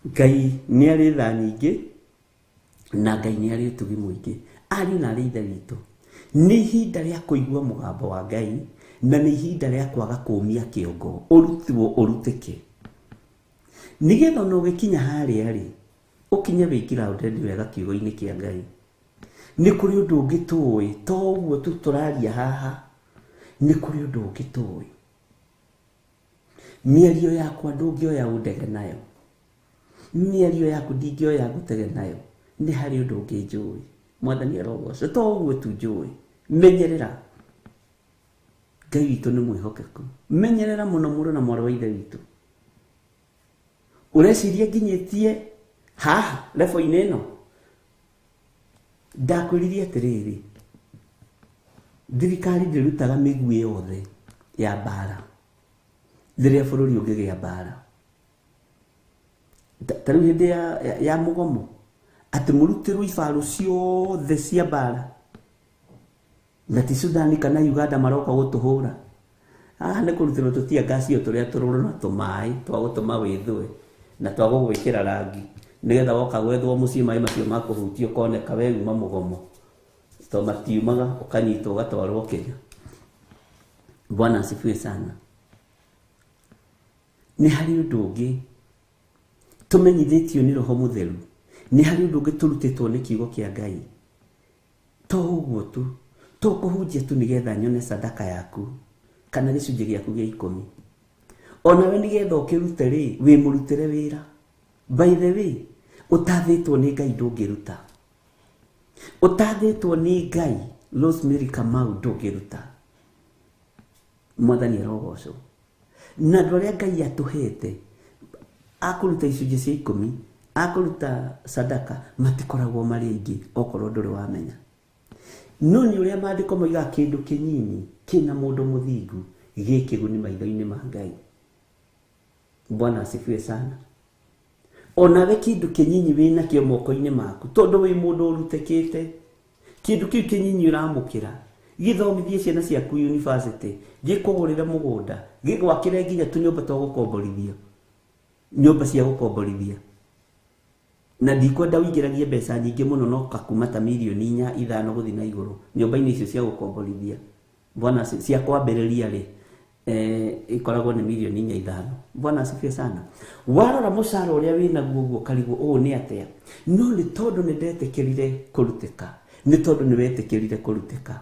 Ngai nĩ arĩ tha nyingĩ na Ngai nĩ arĩ ũtugi mũingĩ. Ariũ na arĩ ithe witũ, nĩ ihinda rĩa kũigua mũgambo wa Ngai, Na nĩ ihinda rĩa kwaga kũũmia kĩongo, ũrutwo ũrutĩke. Nĩgetha ona ũgĩkinya harĩa rĩ, ũkinye wĩ grounded wega kiugo-inĩ kĩa Ngai. Nĩ kũrĩ ũndũ ũngĩ tũĩ, to ũguo tu tũraria haha. Nĩ kũrĩ ũndũ ũngĩ tũĩ. Mĩario yakwa ndũngĩoya ũndege nayo. Mĩario yaku ndingĩoya ngũtege nayo. Nĩ harĩ ũndũ ũngĩ njũĩ. Mwathani arogocwo. To ũguo tu njũĩ. Menyerera. Ngai witũ nĩ mwĩhokeku. Menyerera mũno mũrũ na mwarĩ wa ithe witũ. Ũreciria nginyĩtie haha level-inĩ ĩno? Ndakwĩririe atĩrĩrĩ, thirikari ndĩrutaga mĩguĩ yothe ya mbara rĩrĩa bũrũri ũngĩgĩa mbara. Ta rĩu hĩndĩ ya mũgomo, atĩ mũrutĩrwo ibarũ ciothe cia mbara, na ti Sudan kana Uganda maroka gũtũhũra. Haha nĩ kũrutĩrwo tũtia ngacio tũrĩa tũrũrũ na tũmaĩ twa gũtũma wĩthũe na twa gũgwĩkĩra rangi nĩgetha woka gwethwo mũciĩ maĩ macio makũhutia ũkoneka we uma mũgomo, to matiumaga ũkanyitwo ũgatwarwo Kenya. Bwana asifiwe sana. Nĩ harĩ ũndũ ũngĩ tũmenyithĩtio nĩ Roho Mũtheru, nĩ harĩ ũndũ ũngĩ tũrutĩtwo nĩ kiugo kĩa Ngai. To ũguo tu, to kũhunjia tu nĩgetha nyone sadaka yaku kana gĩcunjĩ gĩaku gĩa 10. Onawe nĩgetha ũkĩrute rĩ, wĩ mũrutĩre wĩra. By the way, ũtathĩtwo nĩ Ngai ndũngĩruta. Ũtathĩtwo nĩ Ngai, Rosemary Kamau ndũngĩruta. Mwathani arogocwo. Na andũ arĩa Ngai atũhete akũruta icunjĩ cia 10, akũruta sadaka, matikoragwo marĩ aingĩ okorwo ndũrĩ wamenya. No nĩ ũrĩa maandĩko moigaga kĩndũ kĩnyinyi kĩna mũndũ mũthingu gĩ kĩguni maitho-inĩ ma Ngai. Bwana asifiwe sana. Onawe kĩndũ kĩnyinyi wĩnakĩo moko-inĩ maku, tondũ wĩ mũndũ ũrutĩkĩte, kĩndũ kĩu kĩnyinyi ũramũkĩra, gĩthomithie ciana ciaku university, gĩkũgũrĩre mũgũnda, gĩgwakĩre nginya tũnyũmba twa gũkomborithia, nyũmba cia gũkomborithia. Na ndikwenda ũingĩragie mbeca nyingĩ mũno, no kakuma ta mirioni 4 5 gũthiĩ na igũrũ nyũmba-inĩ icio cia gũkomborithia. Bwana cia kwambĩrĩria rĩ, ikoragwo nĩ mirioni 4 5. Bwana asifiwe sana. Warora mũcara ũrĩa wĩnaguo ũguo ũkarigwo ũũ nĩ atĩa, no nĩ tondũ nĩ ndetĩkĩrire kũrutĩka, nĩ tondũ nĩ wetĩkĩrire kũrutĩka,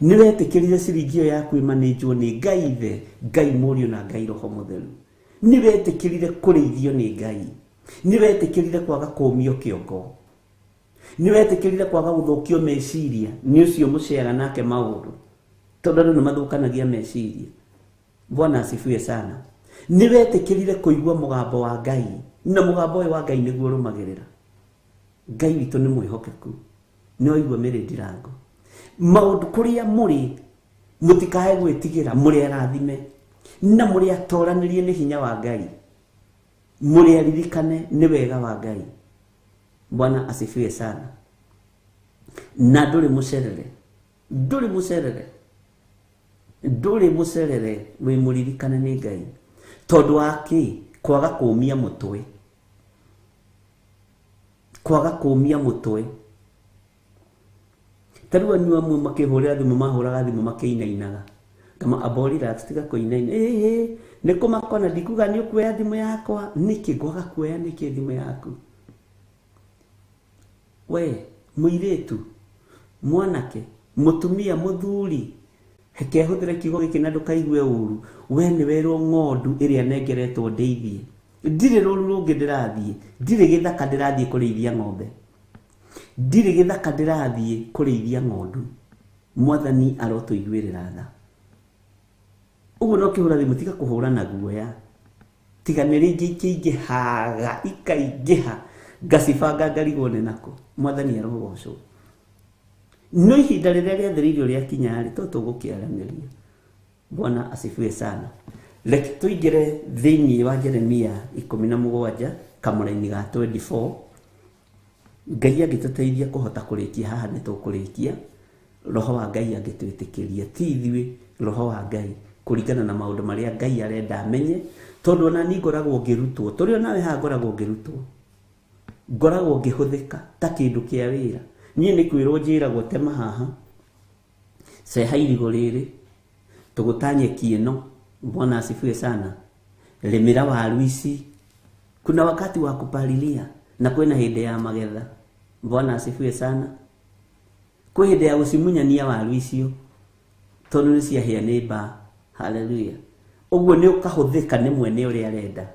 nĩ wetĩkĩrire ciringi ĩyo yaku ĩmanĩnjwo nĩ Ngai Ithe, Ngai Mũriũ na Ngai Roho Mũtheru. Nĩ wetĩkĩrire kũrĩithio nĩ Ngai, nĩ wetĩkĩrire kwaga kũũmio kĩongo, nĩ wetĩkĩrire kwaga gũthũkio meciria nĩ ũcio mũceaga nake maũndũ, tondũ andũ nĩ mathũkanagia meciria. Bwana asifiwe sana. Nĩ wetĩkĩrire kũigua mũgambo wa Ngai, na mũgambo ũyũ wa Ngai nĩguo ũrũmagĩrĩra. Ngai witũ nĩ mwĩhokeku, nĩ waigua mĩrĩ ndirango. Maũndũ kũrĩa mũrĩ mũtikae gwĩtigĩra, mũrĩ arathime na mũrĩ atoranĩrie nĩ hinya wa Ngai, mũrĩ aririkane nĩ wega wa Ngai. Bwana asifiwe sana. Na ndũrĩ mũcerere, ndũrĩ mũcerere, ndũrĩ mũcerere, wĩ mũririkane nĩ Ngai. Tondũ wa kĩ? Kwaga kũũmia mũtwe, kwaga kũũmia mũtwe. Ta rĩu anyua amwe makĩhũrĩra thimũ, mahũraga thimũ makĩinainaga, kama abo relax, tiga kũinaina. Ĩĩ nĩ kũmakona, ndikuga nĩ ũkuoya thimũ yakwa. Nĩkĩ ngwaga kuoya nĩkĩ thimũ yaku? We mũirĩtu, mwanake, mũtumia, mũthuri, reke hũthĩre kiugo gĩkĩ na ndũkaigue ũru. We nĩ werwo ng'ondu ĩrĩa nengeretwo ndĩithie. Ndirĩ rũru rũngĩ ndĩrathiĩ, ndirĩ gĩthaka ndĩrathiĩ kũrĩithia ng'ombe, ndirĩ gĩthaka ndĩrathiĩ kũrĩithia ng'ondu. Mwathani arotũiguĩrĩra tha. Ũguo no kĩhũra thimũ, tiga kũhũra na guoya, tiga nĩ rĩngĩ ikĩingĩhaga ikaingĩha, ngacibanga ngarigwo nĩ nakũ. Mwathani arogocwo. No ihinda rĩrĩa rĩathĩrĩirio rĩakinya rĩ, to tũgũkĩaranĩria. Bwana asifiwe sana. Reke tũingĩre thĩinĩ wa Jeremia 17 kamũraini ga 24. Ngai angĩtũteithia kũhota kũrĩkia haha nĩ tũkũrĩkia. Roho wa Ngai angĩtwĩtĩkĩria, ti ithuĩ, Roho wa Ngai, kũringana na maũndũ marĩa Ngai arenda amenye, tondũ ona niĩ ngoragwo ngĩrutwo, tũrĩ onawe haha ngoragwo ngĩrutwo, ngoragwo ngĩhũthĩka ta kĩndũ kĩa wĩra. Niĩ nĩ kwĩrwo njĩragwo tema haha, ceha irigũ rĩrĩ, Tũgũta nyeki ĩno. Bwana asifiwe sana. Rĩmĩra waru ici. Kuna wakati wa kupalilia na kwĩna hĩndĩ ya magetha. Bwana asifiwe sana. Kwĩ hĩndĩ ya gũcimunyania waru icio tondũ nĩ ciahĩa nĩ mbaa. Haleluya. Ũguo nĩ ũkahũthĩka nĩ mwene ũrĩa arenda.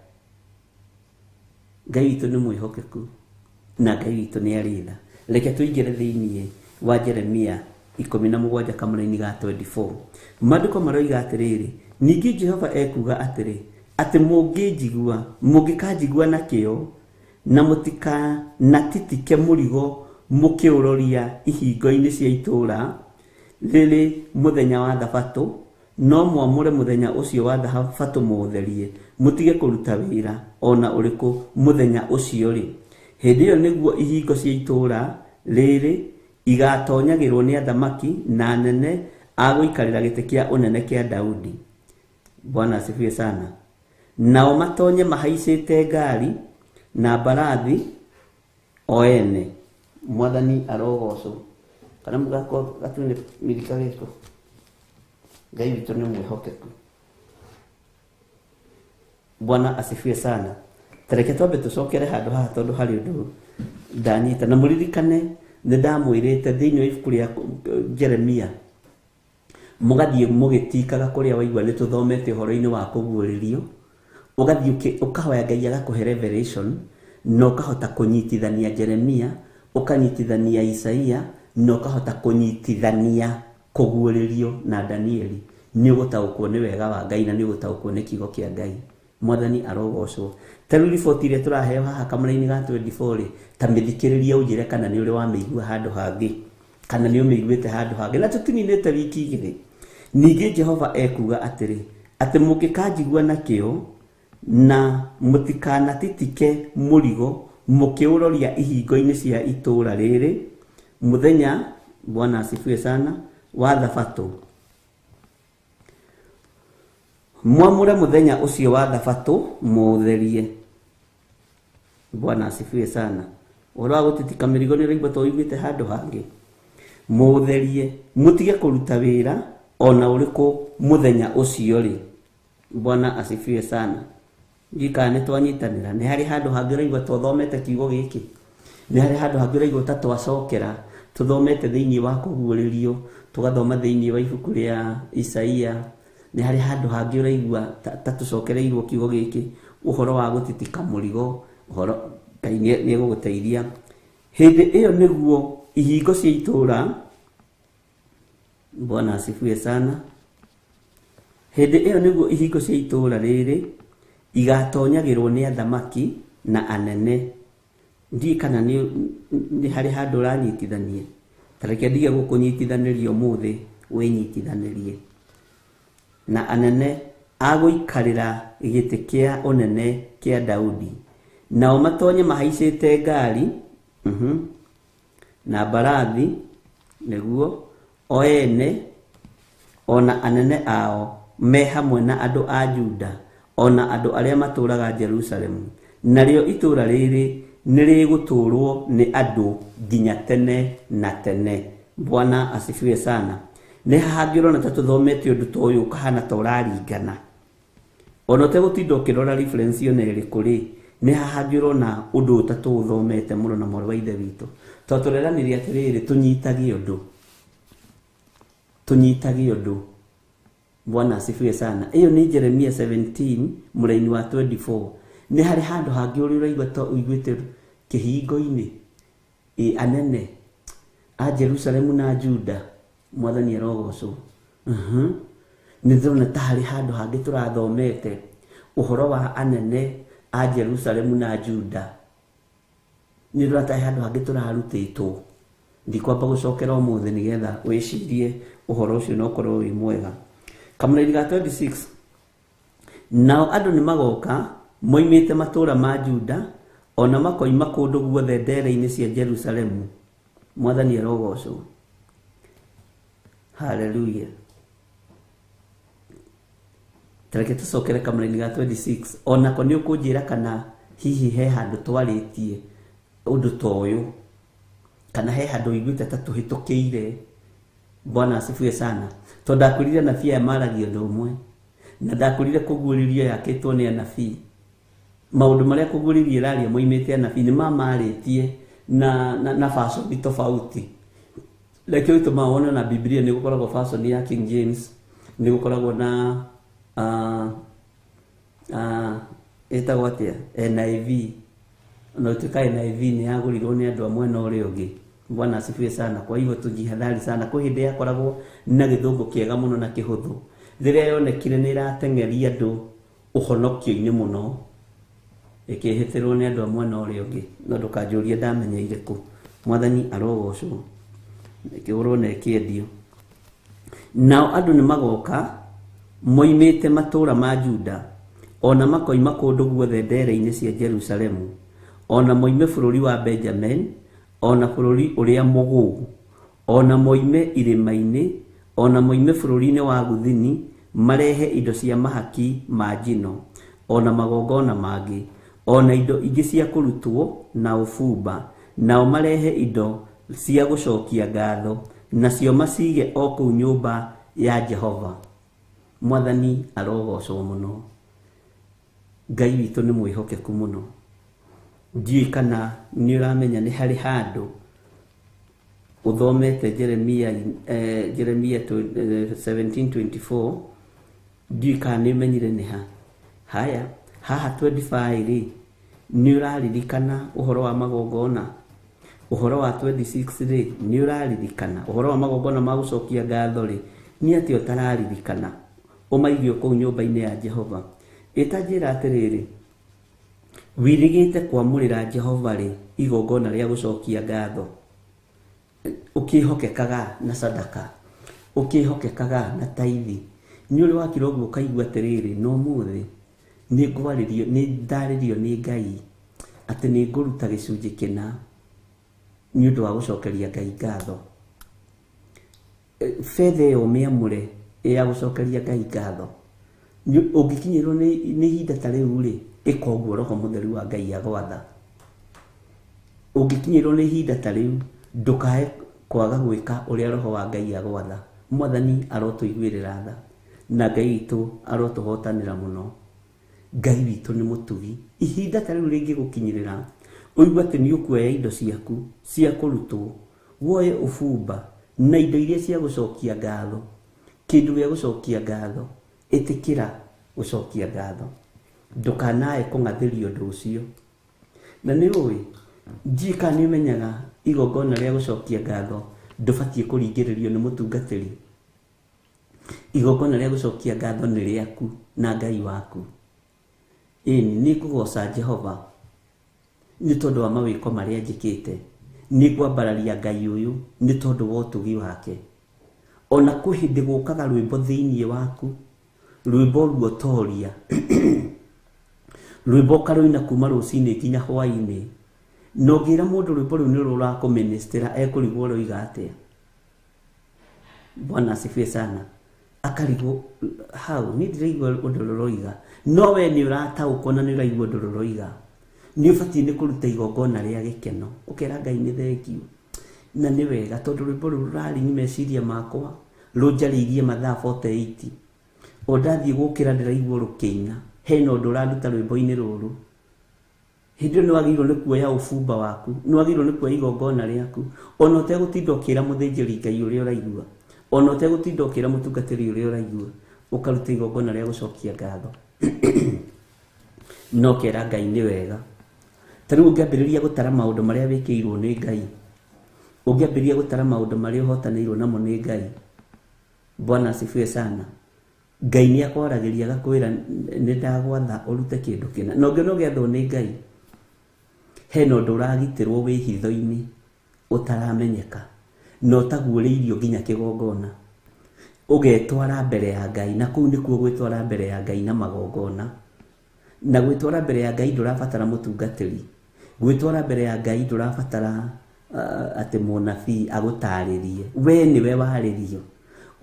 Ngai witũ nĩ mwĩhokeku na Ngai witũ nĩ arĩ tha. Reke tũingĩre thĩinĩ wa Jeremia 17 kamũraini ga 24. Maandĩko maroiga atĩrĩrĩ, ningĩ Jehova ekuuga atĩrĩ, atĩ mũngĩnjigua, mũngĩkanjigua na kĩyo na mũtikanatitike mũrigo mũkĩũroria ihingo-inĩ cia itũũra rĩrĩ mũthenya wa thabatũ, no mwamũre mũthenya ũcio wa thabatũ mũũtherie, mũtige kũruta wĩra ona ũrĩkũ mũthenya ũcio rĩ, hĩndĩ ĩyo nĩguo ihingo cia itũũra rĩrĩ igatonyagĩrwo nĩ athamaki na anene a gũikarĩra gĩtĩ kĩa ũnene kĩa Daudi. Bwana asifiwe sana. Nao matonye mahaicĩte ngari na mbarathi o ene. Mwathani arogocwo. Kana mũgako gatune mirika gĩko. Ngai witũ nĩ mwĩhokeku. Bwana asifiwe sana. Tareke twambe tũcokere handũ haha tondũ harĩ ũndũ ndanyita. Na mũririkane nĩ ndamwĩrĩte thĩinĩ wa ibuku rĩa Jeremia, mũgathiĩ mũgĩtikaga kũrĩa waigua nĩ tũthomete ũhoro-inĩ wa kũguũrĩrio, ũgathiĩ ũkahoya Ngai agakũhe revelation na ũkahota kũnyitithania Jeremia, ũkanyitithania Isaia, na ũkahota kũnyitithania kũguũrĩrio na Danieli. Nĩ ũgũtaũkwo nĩ wega wa Ngai na nĩ ũgũtaũkwo nĩ kiugo kĩa Ngai. Mwathani arogocwo. Ta rĩu riboti ĩrĩa tũraheo haha kamũra-inĩ ga 24 rĩ, ta mĩthikĩrĩrie ũnjĩre kana nĩ ũrĩ wamĩigua handũ hangĩ, kana nĩ ũmĩiguĩte handũ hangĩ. Na tũtininĩte wiki igĩrĩ. Ningĩ Jehova ekuuga atĩrĩ, atĩ mũngĩkanjigua na kĩyo na mũtikanatitike mũrigo mũkĩũroria ihingo-inĩ cia itũũra rĩrĩ mũthenya, Bwana asifiwe sana, wa thabatũ, mwamũre mũthenya ũcio wa thabatũ mũũtherie. Bwana asifiwe sana. Ũhoro wa gũtitika mĩrigo nĩ ũraigua ta ũiguĩte handũ hangĩ. Mũũtherie, mũtige kũruta wĩra ona ũrĩkũ mũthenya ũcio rĩ. Bwana asifiwe sana. Ndiũĩ nĩ twanyitanĩra. Nĩ harĩ handũ hangĩ ũraigua ta ũthomete kiugo gĩkĩ. Nĩ harĩ handũ hangĩ ũraigua ta twacokera tũthomete thĩinĩ wa kũguũrĩrio, tũgathoma thĩinĩ wa ibuku rĩa Isaia. Nĩ harĩ handũ hangĩ ũraigua ta tũcokereirwo kiugo gĩkĩ, ũhoro wa gũtitika mũrigo, ũhoro Ngai nĩ egũgũteithia. Hĩndĩ ĩyo nĩguo ihingo cia itũũra, Bwana asifiwe sana, hĩndĩ ĩyo nĩguo ihingo cia itũũra rĩrĩ igatonyagĩrwo nĩ athamaki na anene. Ndiũĩ kana nĩ harĩ handũ ũranyitithania. Ta reke ndige gũkũnyitithanĩria ũmũthĩ, wĩnyitithanĩrie. Na anene a gũikarĩra gĩtĩ kĩa ũnene kĩa Daudi, nao matonye mahaicĩte ngari na mbarathi, nĩguo o ene ona anene ao me hamwe na andũ a Juda ona andũ arĩa matũũraga Jerusalemu. Narĩo itũũra rĩrĩ nĩ rĩgũtũũrwo nĩ andũ nginya tene na tene. Bwana asifiwe sana. Nĩ hangĩ ũrona ta tũthomete ũndũ ta ũyũ ũkahana ta ũraringana, ona ũtegũtinda ũkĩrora reference ona ĩrĩkũ rĩ, nĩ hangĩ ũrona ũndũ ũyũ ta tũũthomete mũno na mwarĩ wa ithe witũ. Tondũ tũreranire atĩrĩrĩ, tũnyitage ũndũ, tũnyitage ũndũ. Bwana asifiwe sana. Ĩyo nĩ Jeremia 17 mũraini wa 24. Nĩ harĩ handũ hangĩ ũrĩa ũraigua ta ũiguĩte kĩhingo-inĩ, anene a Jerusalemu na Juda. Mwathani arogocwo. Nĩ ndĩrona ta harĩ handũ hangĩ tũrathomete ũhoro wa anene a Jerusalemu na Juda. Nĩ ndĩrona ta harĩ handũ hangĩ tũrarutĩtwo. Ndikwamba gũcokera ũmũthĩ nĩgetha wĩcirie ũhoro ũcio na ũkorwo wĩ mwega. Kamũraini ga 26, nao andũ nĩ magoka moimĩte matũũra ma Juda ona makoima kũndũ guothe ndere-inĩ cia Jerusalemu. Mwathani arogocwo. Haleluya. Tareke tũcokere kamũraini ga 26. Onako nĩ ũkũnjĩra kana hihi he handũ twarĩtie ũndũ ta ũyũ, kana he handũ ũiguĩte ta tũhĩtũkĩire. Bwana asifiwe sana. Tondũ ndakwĩrire anabii aya maragia ũndũ ũmwe, na ndakwĩrire kũguũrĩrio yakĩtwo nĩ anabii. Maũndũ marĩa kũguũrĩrio ĩraria moimĩte anabii nĩ mamarĩtie na fashion tofauti. Nakĩo gĩtũmaga wone na Biblia nĩ gũkoragwo fashion ya King James, nĩ gũkoragwo na ĩtagwo atĩa, NIV. Na ũtuĩka NIV nĩ yagũrirwo nĩ andũ a mwena ũrĩa ũngĩ. Bwana asifiwe sana. Kwa hivyo tujihadhari sana. Kwĩ hĩndĩ yakoragwo na gĩthũngũ kĩega mũno na kĩhũthũ, rĩrĩa yonekire nĩ ĩrateng'eria andũ ũhonokio-inĩ mũno, ĩkĩhĩtĩrwo nĩ andũ a mwena ũrĩa ũngĩ. No ndũkanjũrie ndamenyeire kũ. Mwathani arogocwo. Ĩkĩgũrwo na ĩkĩendio. Nao andũ nĩ magoka moimĩte matũũra ma Juda, ona makoima kũndũ guothe ndere-inĩ cia Jerusalemu, ona moime bũrũri wa Benjamin, ona bũrũri ũrĩa mũgũu, ona moime irĩma-inĩ, ona moime bũrũri-inĩ wa Guthini, marehe indo cia mahaki ma njino, ona magongona mangĩ, ona indo ingĩ cia kũrutwo na ũbumba, nao marehe indo cia gũcokia ngatho, nacio macige o kũu nyũmba ya Jehova. Mwathani arogocwo mũno. Ngai witũ nĩ mwĩhokeku mũno. Ndiũĩ kana nĩ ũramenya nĩ harĩ handũ ũthomete Jeremia 17:24. Ndiũĩ kana nĩ ũmenyire nĩ ha. Haya, haha 25 rĩ, nĩ ũraririkana ũhoro wa magongona. Ũhoro wa 26 rĩ, nĩ ũraririkana ũhoro wa magongona ma gũcokia ngatho rĩ, nĩ atĩa ũtararirikana ũmaige kũu nyũmba-inĩ ya Jehova. Ĩtanjĩra atĩrĩrĩ, wirigĩte kwamũrĩra Jehova rĩ igongona rĩa gũcokia ngatho, ũkĩhokekaga na sadaka, ũkĩhokekaga na taithi, nĩ ũrĩ wakira ũguo ũkaigua atĩrĩrĩ, no mũthĩ nĩ ngwarĩrio, nĩ ndarĩrio nĩ Ngai atĩ nĩ ngũruta gĩcunjĩ kĩna nĩ ũndũ wa gũcokeria Ngai ngatho. Betha ĩyo ũmĩamũre ya gũcokeria Ngai ngatho. Ũngĩkinyĩrwo nĩ ihinda ta rĩu rĩ, ĩka ũguo Roho Mũtheru wa Ngai agwatha. Ũngĩkinyĩrwo nĩ ihinda ta rĩu, ndũkae kwaga gwĩka ũrĩa Roho wa Ngai agwatha. Mwathani arotũiguĩrĩra tha, na Ngai witũ arotũhotanĩra mũno. Ngai witũ nĩ mũtugi. Ihinda ta rĩu rĩngĩgũkinyĩrĩra, ũigue atĩ nĩ ũkuoya indo ciaku cia kũrutwo, woe ũbumba na indo iria cia gũcokia ngatho, kĩndũ gĩa gũcokia ngatho, ĩtĩkĩra gũcokia ngatho. Ndũkanae kũng'athĩria ũndũ ũcio. Na nĩ ũĩ, ndiũĩ kana nĩ ũmenyaga igongona rĩa gũcokia ngatho ndũbatiĩ kũringĩrĩrio nĩ mũtungatĩri. Igongona rĩa gũcokia ngatho nĩ rĩaku na Ngai waku. Ĩni, nĩ ngũgoca Jehova nĩ tondũ wa mawĩko marĩa njĩkĩte, nĩ ngwambararia Ngai ũyũ nĩ tondũ wa ũtugi wake. Ona kwĩ hĩndĩ gũkaga rwĩmbo thĩinĩ waku, rwĩmbo ruotoria, rwĩmbo ũkarũina kuma rũcinĩ nginya hwaĩ-inĩ, na ũngĩra mũndũ rwĩmbo rũu nĩ rũrakũministera, ekũrigwo rũiga atĩa. Bwana asifiwe sana. Akarigwo hau, niĩ ndĩraigua ũndũ rũroiga, no we nĩ ũrataũkwo na nĩ ũraigua ũndũ rũroiga. Nĩ ũbatiĩ nĩ kũruta igongona rĩa gĩkeno, ũkera Ngai nĩ thengiũ na nĩ wega, tondũ rwĩmbo rũu rũraringi meciria makwa, rũnjarĩirie mathaa 48. O ndathiĩ gũkĩra ndĩraigua rũkĩina, hena ũndũ ũranduta rwĩmbo-inĩ rũrũ. Hĩndĩ ĩyo nĩ wagĩrĩirwo nĩ kuoya ũbumba waku, nĩ wagĩrĩirwo nĩ kuoya igongona rĩaku, ona ũtegũtinda ũkĩra mũthĩnjĩri Ngai ũrĩa ũraigua, ona ũtegũtinda ũkĩra mũtungatĩri ũrĩa ũraigua, ũkaruta igongona rĩa gũcokia ngatho. Na ũkera Ngai nĩ wega. Ta rĩu ũngĩambĩrĩria gũtara maũndũ marĩa wĩkĩirwo nĩ Ngai, ũngĩambĩrĩria gũtara maũndũ marĩa ũhotanĩirwo namo nĩ Ngai, Bwana asifiwe sana. Ngai nĩ akwaragĩria agakwĩra nĩ ndagwatha ũrute kĩndũ kĩna, na ũngĩona ũgĩathwo nĩ Ngai, hena ũndũ ũragitĩrwo wĩ hitho-inĩ ũtaramenyeka, na ũtaguũrĩirio nginya kĩgongona, ũgetwara mbere ya Ngai, na kũu nĩkuo gwĩtwara mbere ya Ngai na magongona. Na gwĩtwara mbere ya Ngai ndũrabatara mũtungatĩri, gwĩtwara mbere ya Ngai ndũrabatara atĩ mũnabii agũtarĩrie, we nĩwe warĩrio,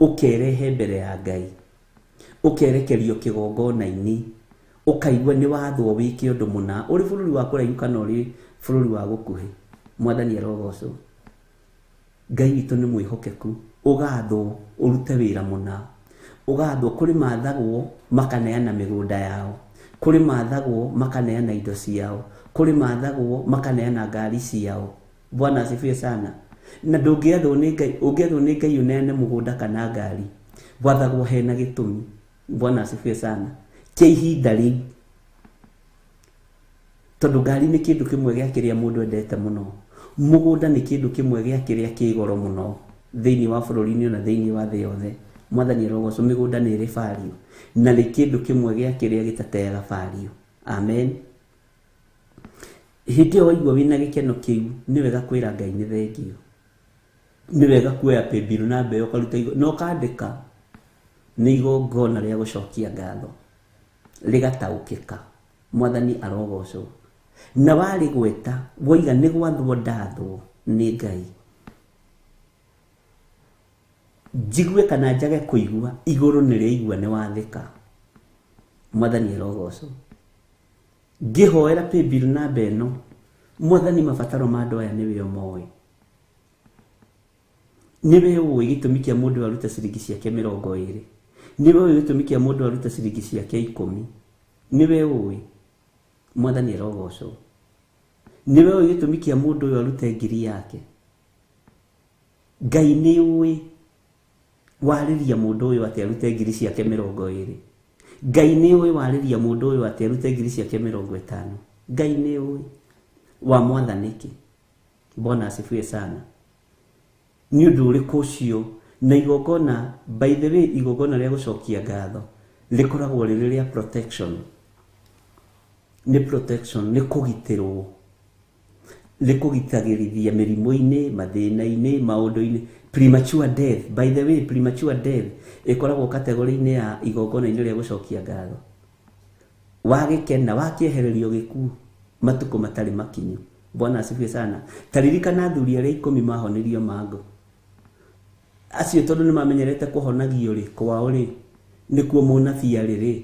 ũkerehe mbere ya Ngai, ũkerekerio kĩgongona-inĩ, ũkaigua nĩ wathwo wĩke ũndũ mũna, ũrĩ bũrũri wa kũraihu kana ũrĩ bũrũri wa gũkuhĩ. Mwathani arogocwo. Ngai witũ nĩ mwĩhokeku. Ũgathwo ũrute wĩra mũna, ũgathwo kũrĩ mathagwo makaneana mĩgũnda yao, kũrĩ mathagwo makaneana indo ciao, kũrĩ mathagwo makaneana ngari ciao. Bwana asifiwe sana. Na ndũngĩathwo nĩ Ngai, ũngĩathwo nĩ Ngai ũneane mũgũnda kana ngari, wathagwo hena gĩtũmi. Bwana asifiwe sana. Kĩa ihinda rĩu, tondũ ngari nĩ kĩndũ kĩmwe gĩa kĩrĩa mũndũ endete mũno, mũgũnda nĩ kĩndũ kĩmwe gĩa kĩrĩa kĩ goro mũno thĩinĩ wa bũrũri-inĩ na thĩinĩ wa thĩ yothe. Mwathani arogocwo, mĩgũnda nĩ ĩrĩ value na nĩ kĩndũ kĩmwe gĩa kĩrĩa gĩtateaga value. Amen. Hĩndĩ ĩyo waigua wĩna gĩkeno kĩu, nĩ wega kwĩra Ngai nĩ thengio, nĩ wega kuoya paybill namba ĩyo ũkaruta na ũkandĩka nĩ igongona rĩa gũcokia ngatho, rĩgataũkĩka. Mwathani arogocwo. Na warĩgweta woiga nĩ gwathwo ndathwo nĩ Ngai, njigue kana njage kũigua, igũrũ nĩ rĩaigua nĩ wathĩka. Mwathani arogocwo. Ngĩhoera paybill namba ĩno, Mwathani mabataro ma andũ aya nĩwe ũmoĩ, nĩwe ũĩ gĩtũmi kĩa mũndũ aruta ciringi ciake 20, nĩwe ũĩ gĩtũmi kĩa mũndũ aruta ciringi ciake 10, nĩwe ũĩ. Mwathani arogocwo. Nĩwe ũĩ gĩtũmi kĩa mũndũ ũyũ arute ngiri yake. Ngai nĩ ũĩ warĩria mũndũ ũyũ atĩ arute ngiri ciake 20. Ngai nĩ ũĩ warĩria mũndũ ũyũ atĩ arute ngiri ciake 50. Ngai nĩ ũĩ wa Mwathani kĩ. Bwana asifiwe sana. Nĩ ũndũ ũrĩkũ ũcio? Na igongona, by the way, igongona rĩa gũcokia ngatho rĩkoragwo rĩrĩ rĩa protection. Nĩ protection, nĩ kũgitĩrwo, rĩkũgitagĩrithia mĩrimũ-inĩ, mathĩna-inĩ, maũndũ-inĩ. Premature death, by the way, premature death ĩkoragwo category-inĩ ya igongona-inĩ rĩa gũcokia ngatho. Wagĩkena, wakĩehererio gĩkuũ matukũ matarĩ makinyu. Bwana asifiwe sana. Taririkana athuri arĩa 10 mahonirio mangũ, acio tondũ nĩ mamenyerete kũhonagio rĩ, kwao rĩ nĩkuo mũnabii arĩ rĩ,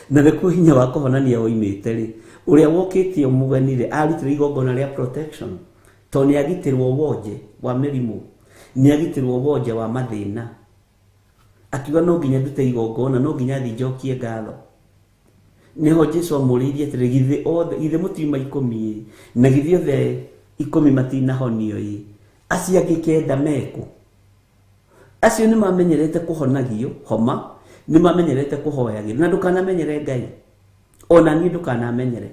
na nĩkuo hinya wa kũhonania woimĩte rĩ, ũrĩa wokĩte mũgeni rĩ, arutire igongona rĩa protection, tondũ nĩ agitĩrwo wonje wa mĩrimũ, nĩ agitĩrwo wonje wa mathĩna. Akiuga no nginya ndute igongona, no nginya thiĩ njokie ngatho. Nĩho Jesu amũrĩirie atĩrĩ, githĩ othe, githĩ mũtiuma 10 ĩ, na githĩ othe 10 matinahonio ĩ, acio angĩ 9 mekũ? Acio nĩ mamenyerete kũhonagio homa, nĩ mamenyerete kũhoyagĩrwo. Na ndũkanamenyere Ngai, ona niĩ ndũkanamenyere.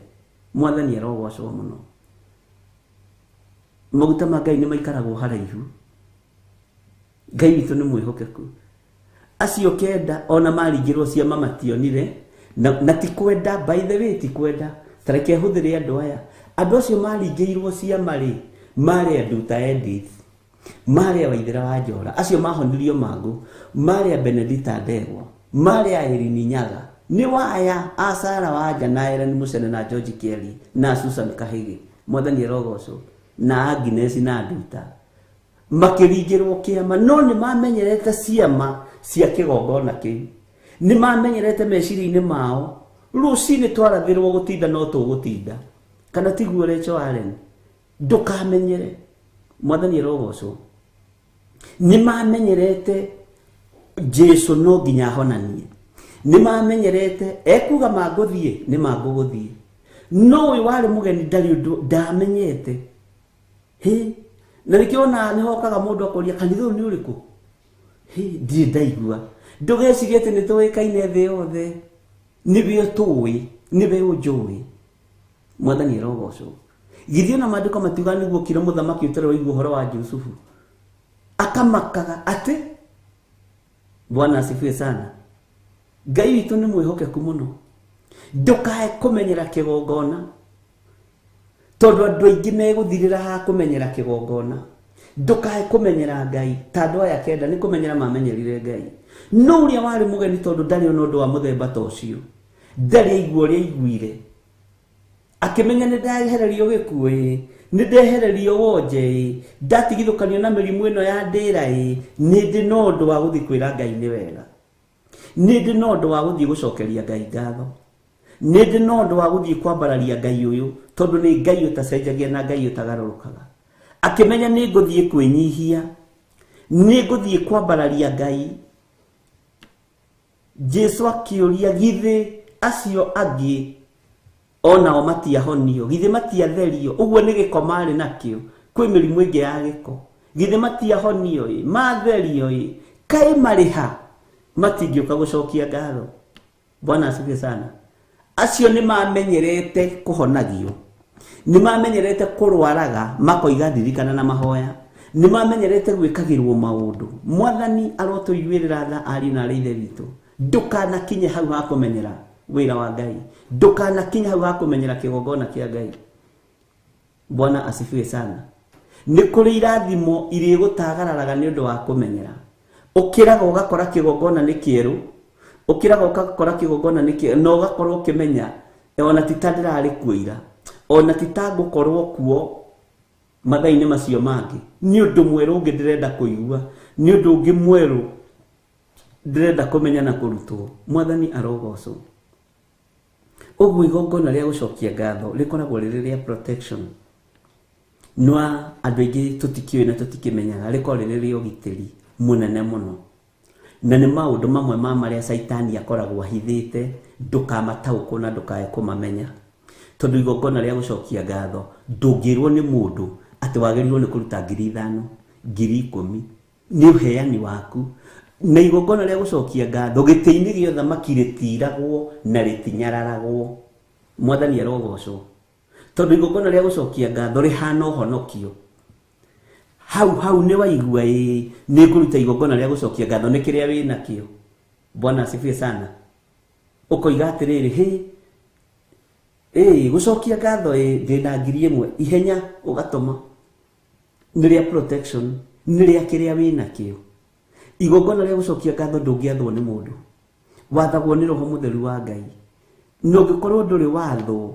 Mwathani arogocwo mũno. Maguta ma Ngai nĩ maikaragwo haraihu. Ngai witũ nĩ mwĩhokeku. Acio 9 ona maringĩrwo ciama mationire, na ti kwenda, by the way, ti kwenda. Tareke hũthĩre andũ aya. Andũ acio maringĩirwo ciama rĩ, marĩ andũ ta Edith, marĩ a Waithera wa Njora, acio mahonirio mangũ, marĩ a Benedita Ndegwa, marĩ a Erini Nyaga, nĩ waya a Sara Wanja na Ellen Mucene na George Kelly na Susan Kahigi. Mwathani arogocwo. Na Agnes na Nduta makĩringĩrwo kĩama, no nĩ mamenyerete ciama cia kĩgongona kĩu, nĩ mamenyerete meciria-inĩ mao rũcinĩ twarathĩrwo gũtinda no tũgũtinda, kana tiguo Rachel Allen? Ndũkamenyere. Mwathani arogocwo. Nĩ mamenyerete Jesu no nginya ahonanie, nĩ mamenyerete ekuga mangũthiĩ nĩ mangũgũthiĩ, no ũyũ warĩ mũgeni ndarĩ ũndũ ndamenyete. Hĩ, na nĩkĩo ona nĩ hokaga mũndũ akoria kanitha ũyũ nĩ ũrĩkũ? Hĩ, ndirĩ ndaigua. Ndũgecirie atĩ nĩ tũĩkaine thĩ yothe, nĩwe ũtũĩ, nĩwe ũnjũĩ. Mwathani arogocwo. Githĩ ona maandĩko matiugaga nĩguo okire mũthamaki ũtarĩ waigua ũhoro wa Jusufu, akamakaga atĩ? Bwana asifiwe sana. Ngai witũ nĩ mwĩhokeku mũno. Ndũkae kũmenyera kĩgongona, tondũ andũ aingĩ megũthirĩra ha kũmenyera kĩgongona. Ndũkae kũmenyera Ngai, ta andũ aya 9 nĩ kũmenyera mamenyerire Ngai. No ũrĩa warĩ mũgeni, tondũ ndarĩ ona ũndũ wa mũthemba ta ũcio, ndarĩ aigua ũrĩa aiguire, akĩmenya nĩ ndaehererio gĩkuũ ĩ, nĩ ndehererio wonje ĩ, ndatigithũkanio na mĩrimũ ĩno ya ndĩra ĩ, nĩ ndĩ na ũndũ wa gũthiĩ kwĩra Ngai nĩ wega, nĩ ndĩ na ũndũ wa gũthiĩ gũcokeria Ngai ngatho, nĩ ndĩ na ũndũ wa gũthiĩ kwambararia Ngai ũyũ, tondũ nĩ Ngai ũtacenjagia na Ngai ũtagarũrũkaga. Akĩmenya nĩ ngũthiĩ kwĩnyihia Nĩ ngũthiĩ kwambararia Ngai. Jesu akĩũria githĩ acio angĩ onao matiahonio, githĩ matiatherio, ũguo nĩ gĩko marĩ nakĩo, kwĩ mĩrimũ ĩngĩ ya gĩko, githĩ matiahonio ĩ, matherio ĩ, kaĩ marĩ ha matingĩũka gũcokia ngatho. Bwana asifiwe sana. Acio nĩ mamenyerete kũhonagio, nĩ mamenyerete kũrwaraga makoiga ndirikana na mahoya, nĩ mamenyerete gwĩkagĩrwo maũndũ. Mwathani arotũiguĩrĩra tha ariũ na arĩ ithe witũ. Ndũkanakinye hau ha kũmenyera wĩra wa Ngai, ndũkanakinye hau ha kũmenyera kĩgongona kĩa Ngai. Bwana asifiwe sana. Nĩ kũrĩ irathimo irĩgũtagararaga nĩ ũndũ wa kũmenyera. Ũkĩraga ũgakora kĩgongona nĩ kĩerũ, ũkĩraga ũgakora kĩgongona nĩ kĩerũ, na ũgakorwo ũkĩmenya ona ti ta ndĩrarĩ kuo ira, ona ti ta ngũkorwo kuo mathaa-inĩ macio mangĩ. Nĩ ũndũ mwerũ ũngĩ ndĩrenda kũigua, nĩ ũndũ ũngĩ mwerũ ndĩrenda kũmenya na kũrutwo. Mwathani arogocwo. Ũguo igongona rĩa gũcokia ngatho rĩkoragwo rĩrĩ rĩa protection. No andũ aingĩ tũtikĩũĩ na tũtikĩmenyaga, rĩkoragwo rĩrĩ rĩa ũgitĩri mũnene mũno. Na nĩ maũndũ mamwe ma marĩa Caitani akoragwo ahithĩte, ndũkamataũkwo na ndũkae kũmamenya. Tondũ igongona rĩa gũcokia ngatho ndũngĩrwo nĩ mũndũ atĩ wagĩrĩirwo nĩ kũruta 5,000, 10,000, nĩ ũheani waku. Na igongona rĩa gũcokia ngatho gĩtĩ-inĩ gĩa ũthamaki rĩtiragwo na rĩtinyararagwo. Mwathani arogocwo. Tondũ igongona rĩa gũcokia ngatho rĩhana ũhonokio. Hau hau nĩ waigua ĩ nĩ ngũruta igongona rĩa gũcokia ngatho nĩ kĩrĩa wĩ nakĩo. Bwana asifiwe sana. Ũkoiga atĩrĩrĩ, hĩ ĩ gũcokia ngatho ĩ ndĩna 1,000 ihenya ũgatũma. Nĩ rĩa protection, nĩ rĩa kĩrĩa wĩ nakĩo. Igongona rĩa gũcokia ngatho ndũngĩathwo nĩ mũndũ, wathagwo nĩ Roho Mũtheru wa Ngai. Na ũngĩkorwo ndũrĩ wathwo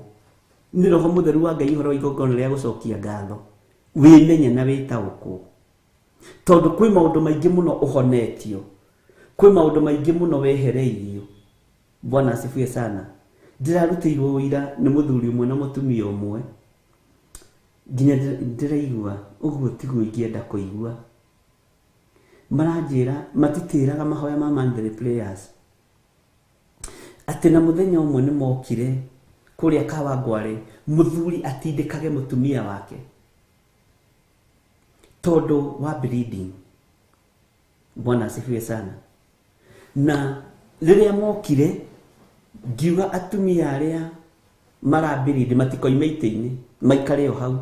nĩ Roho Mũtheru wa Ngai ũhoro wa igongona rĩa gũcokia ngatho, wĩmenye na wĩtaũkwo. Tondũ kwĩ maũndũ maingĩ mũno ũhonetio, kwĩ maũndũ maingĩ mũno wehereirio. Bwana asifiwe sana. Ndĩrarutĩirwo ũira nĩ mũthuri ũmwe na mũtumia ũmwe, nginya ndĩraigua ũguo tiguo ingĩenda kũigua. Maranjĩra matitĩraga mahoya ma monthly prayers, atĩ na mũthenya ũmwe nĩ mokire kũrĩa Kawangware, mũthuri atindĩkage mũtumia wake tondũ wa bleeding. Bwana asifiwe sana. Na rĩrĩa mokire ngiuga atumia arĩa marabiridi matikoime itĩ-inĩ, maikare o hau.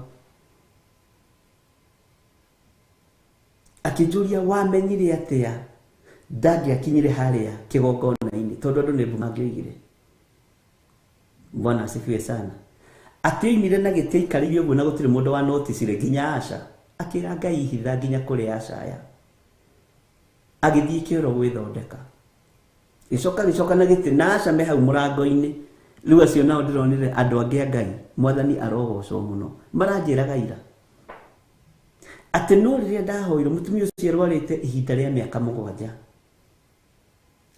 Akĩnjũria wamenyire atĩa ndangĩakinyire harĩa kĩgongona-inĩ tondũ andũ nĩ mbu mangĩoigire. Bwana asifiwe sana. Atĩ oimire na gĩtĩ aikarĩire ũguo na gũtirĩ mũndũ wa noticire nginya aca. Akĩra Ngai hitha nginya kũrĩ aca aya. Agĩthiĩ kĩoro gwĩthondeka. Gĩcoka gĩcoka na gĩtĩ na aca me hau mũrango-inĩ. Rĩu acio nao ndĩronire andũ angĩ a Ngai, Mwathani arogocwo mũno. Maranjĩraga ira atĩ no rĩrĩa ndahoirwo mũtumia ũcio arwarĩte ihinda rĩa mĩaka 7,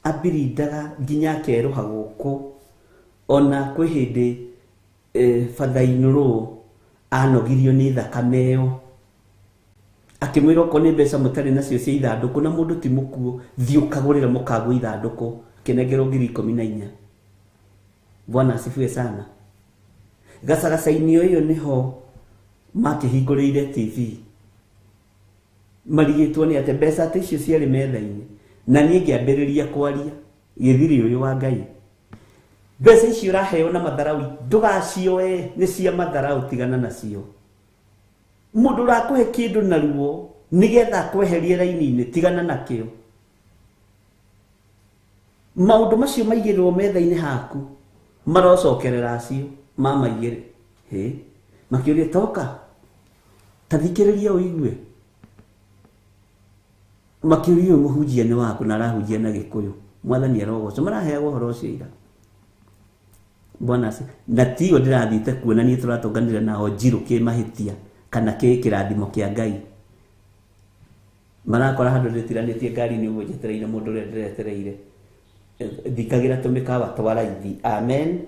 abirindaga nginya akerũha gũkũ. Ona kwĩ hĩndĩ father-in-law anogirio nĩ thakame ĩyo, akĩmwĩra okorwo nĩ mbeca mũtarĩ nacio cia ithandũkũ na mũndũ ti mũkuũ, thiĩ ũkagũrĩre mũkagũ ithandũkũ, akĩnengerwo 14,000. Bwana asifiwe sana. Gacagaca-inĩ ĩyo nĩho makĩhingũrĩire TV, marigĩtwo nĩ atĩ mbeca ta icio ciarĩ metha-inĩ, na niĩ ngĩambĩrĩria kwaria gĩthiri ũyũ wa Ngai. Mbeca icio ũraheo na matharau ndũgacioe, nĩ cia matharau, tigana nacio. Mũndũ ũrakũhe kĩndũ naruo nĩgetha akweherie raini-inĩ, tigana nakĩo. Maũndũ macio maigĩrĩrwo metha-inĩ haku marocokerera acio mamaigĩrĩ. Hĩ, makĩũria toka ta thikĩrĩria ũigue. Makĩũria ũyũ mũhunjia nĩ waku na arahunjia na Gĩkũyũ. Mwathani arogocwo. Maraheagwo ũhoro ũcio ira. Bwana asifiwe. Na tiyo ndĩrathiĩte kuona niĩ tũratũnganire nao njirũ kĩmahĩtia kana kĩ kĩrathimo kĩa Ngai. Marakora handũ ndĩtiranĩtie ngari-inĩ ũguo njetereire mũndũ ũrĩa ndĩretereire. Thikagĩra tũmĩkawa twa raithi. Amen.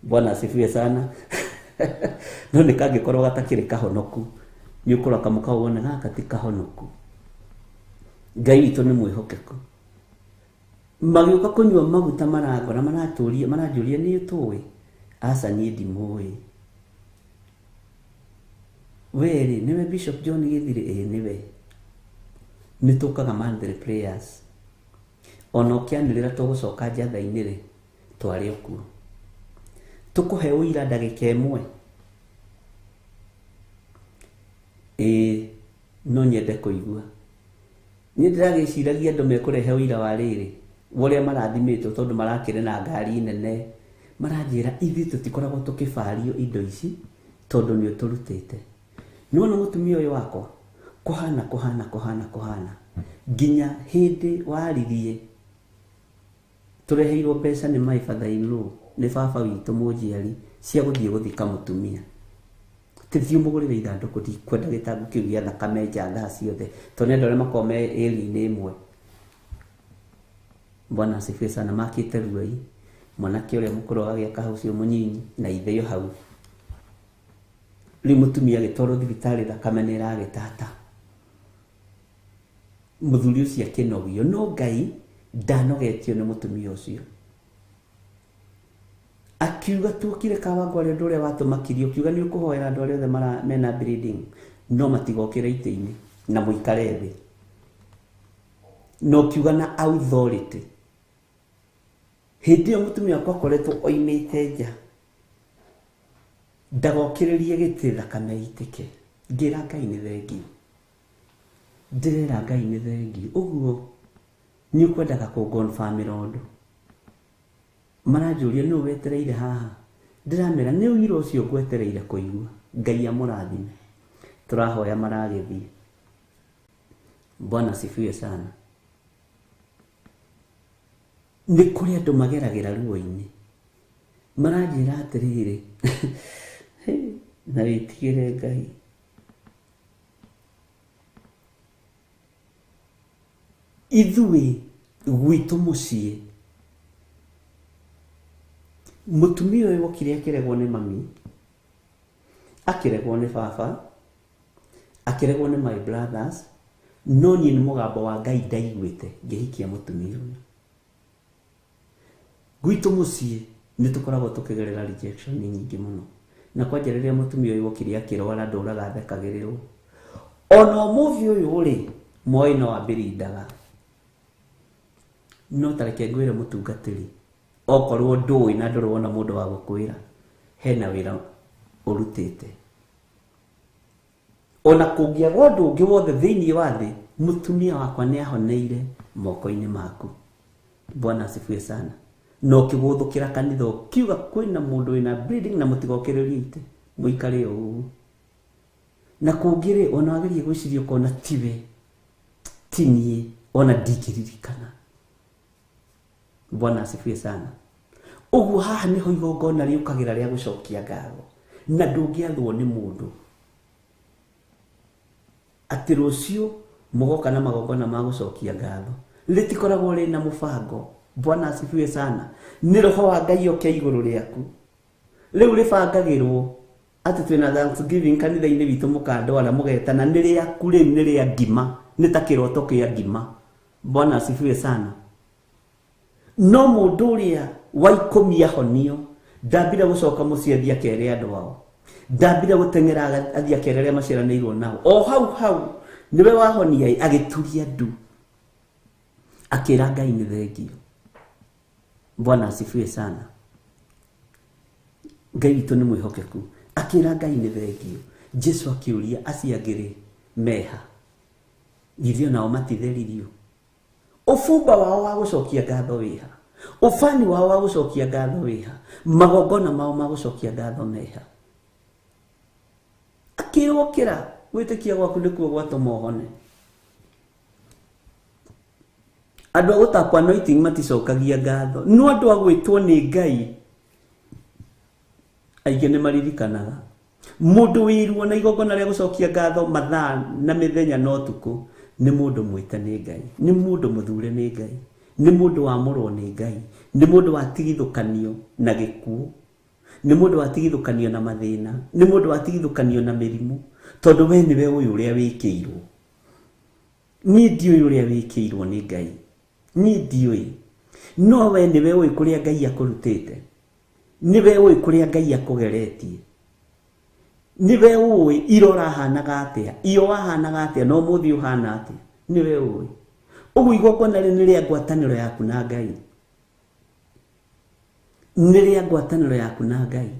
Bwana asifiwe sana. No nĩ kangĩkorwo gatakĩrĩ kahonoku, nĩ ũkũroka mũkawa wone gaka ti kahonoku. Ngai witũ nĩ mwĩhokeku. Magĩũka kũnyua maguta marangora maratũria maranjũria nĩ ũtũĩ? Aca niĩ ndimũĩ. We rĩ nĩwe Bishop John Gĩthirĩ? Ĩĩ nĩwe. Nĩ tũkaga monthly prayers. Ona ũkĩanĩrĩra tũgũcoka njatha-inĩ rĩ, twarĩ o kuo. Tũkũhe ũira ndagĩka ĩmwe? Ĩĩ no nyende kũigua. Niĩ ndĩragĩciragia andũ mekũrehe ũira wa rĩrĩ wa ũrĩa marathimĩtwo tondũ marakĩrĩ na ngari nene. Maranjĩra ithuĩ tũtikoragwo tũkĩbario indo ici tondũ nĩ ũtũrutĩte. Nĩwona mũtumia ũyũ wakwa kũhana kũhana kũhana kũhana nginya hĩndĩ waririe tũreheirwo mbeca nĩ my father in law nĩ baba witũ mũnjiari cia gũthiĩ gũthika mũtumia. Tĩthiĩ ũmũgũrĩre ithandũkũ, ndikwenda gĩtangũ kĩu gĩa thakame nja thaa ciothe tondũ nĩ andũ arĩa makoragwo me ĩri-inĩ ĩmwe. Bwana asifiwe sana. Makĩte Ruai, mwanake ũrĩa mũkũrũ agagĩaka hau ũcio mũnyinyi na ithe hau. Rĩu mũtumia agĩtwarwo thibitarĩ thakame nĩ ĩragĩtata. Mũthuri ũcio akĩnogio, no Ngai ndanogetio nĩ mũtumia ũcio. Akiuga tuokire Kawangware ũndũ ũrĩa watũmakirie, ũkiuga nĩ ũkũhoera andũ arĩa othe mena bleeding no matigokĩre itĩ-inĩ na mũikare thĩ. Na ũkiuga na authority. Hĩndĩ ĩyo mũtumia wakwa akoretwo oimĩte nja ndagokĩrĩrie gĩtĩ thakame ĩitĩke. Ngĩra Ngai nĩ thengiũ. Ndĩrera Ngai nĩ thengiũ. Ũguo nĩ ũkwendaga kũngonbamĩra ũndũ. Maranjũria nũ wetereire haha. Ndĩramera nĩ ũira ũcio ngwetereire kũigua. Ngai amũrathime. Tũrahoya maragĩthiĩ. Bwana asifiwe sana. Nĩ kũrĩ andũ mageragĩra ruo-inĩ. Maranjĩra atĩrĩrĩ na wĩtigĩre Ngai. Ithuĩ gwitũ mũciĩ mũtumia ũyũ okire akĩregwo nĩ mami, akĩregwo nĩ baba, akĩregwo nĩ my brothers, no niĩ nĩ mũgambo wa Ngai ndaiguĩte ngĩhikia mũtumia ũyũ. Gwitũ mũciĩ nĩ tũkoragwo tũkĩgerera rejection nyingĩ mũno. Na kwanja rĩrĩa mũtumia ũyũ okire akĩrwara ndũraga thekagĩrĩrwo. Ona ũmũthĩ ũyũ rĩ, Moi no ambĩrindaga. No ta reke ngwĩre mũtungatĩri, okorwo ndũĩ na ndũrĩ wona mũndũ wa gũkwĩra, hena wĩra ũrutĩte. Ona kũngĩaga ũndũ ũngĩ wothe thĩinĩ wa thĩ, mũtumia wakwa nĩ ahoneire moko-inĩ maku. Bwana asifiwe sana. Na ũkĩgũthũkĩra kanitha ũkiuga kwĩna mũndũ wĩna bleeding na mũtigokĩrĩrie itĩ, mũikare o ũguo. Na kũngĩ rĩ, ona wageria gwĩciria ũkona tiwe, ti niĩ, ona ndingĩririkana. Bwana asifiwe sana. Ũguo haha nĩho igongona rĩũkagĩra rĩa gũcokia ngatho. Na ndũngĩathwo nĩ mũndũ atĩ rũciũ mũgoka na magongona ma gũcokia ngatho. Rĩtikoragwo rĩna mũbango. Bwana asifiwe sana. Nĩ roho wa Ngai oke igũrũ rĩaku. Rĩu rĩbangagĩrwo atĩ twĩna Thanksgiving kanitha-inĩ witũ mũkandwara mũgetana nĩ rĩaku rĩu nĩ rĩa ngima, nĩ ta kĩroto kĩa ngima. Bwana asifiwe sana. No mũndũ ũrĩa wa ikũmi ahonio ndambire gũcoka mũciĩ athiĩ akere andũ ao, ndambire gũteng'era athiĩ akere arĩa maciaranĩirwo nao. O hau hau nĩwe wahonia agĩturia ndu akĩra Ngai nĩ thengiũ. Bwana asifiwe sana. Ngai witũ nĩ mwĩhokeku. Akĩra Ngai nĩ thengiũ. Jesu akĩũria acio angĩ rĩ meha, githĩ onao matitheririo? Ũbumba wao wa gũcokia ngatho wĩha? Ũbani wao wa gũcokia ngatho wĩha? Magongona mao ma gũcokia ngatho meha? Akĩrwo kĩra gwĩtĩkia gwaku nĩkuo gwatũma ũhone. Andũ a gũtakwo anointing maticokagia ngatho, no andũ a gwĩtwo nĩ Ngai aingĩ nĩ maririkanaga. Mũndũ wĩruo na igongona rĩa gũcokia ngatho mathaa na mĩthenya na ũtukũ nĩ mũndũ mwĩte nĩ Ngai, nĩ mũndũ mũthure nĩ Ngai, nĩ mũndũ wamũrwo nĩ Ngai, nĩ mũndũ watigithũkanio na gĩkuũ, nĩ mũndũ watigithũkanio na mathĩna, nĩ mũndũ watigithũkanio na mĩrimũ, tondũ we nĩwe ũyũ ũrĩa wĩkĩirwo. Niĩ ndiũĩ ũrĩa wĩkĩirwo nĩ Ngai, niĩ ndiũĩ, no we nĩwe ũĩ kũrĩa Ngai akũrutĩte, nĩwe ũĩ kũrĩa Ngai akũgeretie, nĩwe ũĩ ira ũrahanaga atĩa, iyo wahanaga atĩa, na ũmũthĩ ũhana atĩa, nĩwe ũĩ. Ũguo igongona rĩrĩ nĩ rĩa ngwatanĩro yaku na Ngai, nĩ rĩa ngwatanĩro yaku na Ngai,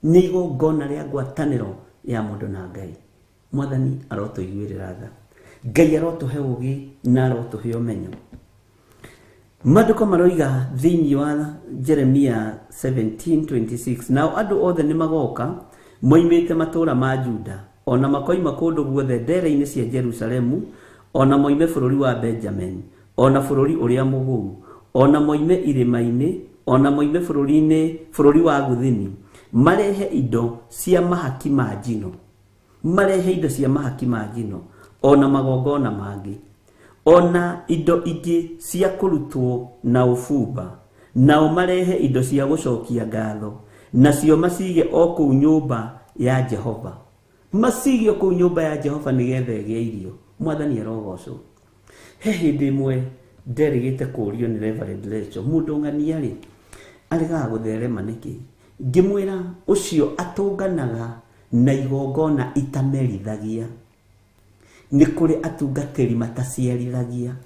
nĩ igongona rĩa ngwatanĩro ya mũndũ na Ngai. Mwathani arotũiguĩrĩra tha, Ngai arotũhe ũgĩ na arotũhe ũmenyo. Maandĩko maroiga thĩinĩ wa Jeremia 17:26, nao andũ othe nĩ magoka moimĩte matũũra ma Juda, o na makoima kũndũ guothe ndere-inĩ cia Jerusalemu, o na moime bũrũri wa Benjamin, o na bũrũri ũrĩa mũgũu, o na moime irĩma-inĩ, o na moime bũrũri-inĩ bũrũri wa Guthini, marehe indo cia mahaki ma njino, marehe indo cia mahaki ma njino, o na magongona mangĩ, o na indo ingĩ cia kũrutwo na ũbumba, nao marehe indo cia gũcokia ngatho, nacio macige o kũu nyũmba ya Jehova, macige o kũu nyũmba ya Jehova nĩgetha ĩgĩe irio. Mwathani arogocwo. He hĩndĩ ĩmwe nderĩgĩte kũũrio nĩ Reverend Lecho, mũndũ ng'ania rĩ aregaga gũtherema nĩkĩ? Ngĩmwĩra ũcio atũnganaga na igongona itamerithagia. Nĩ kũrĩ atungatĩri mataciarithagia,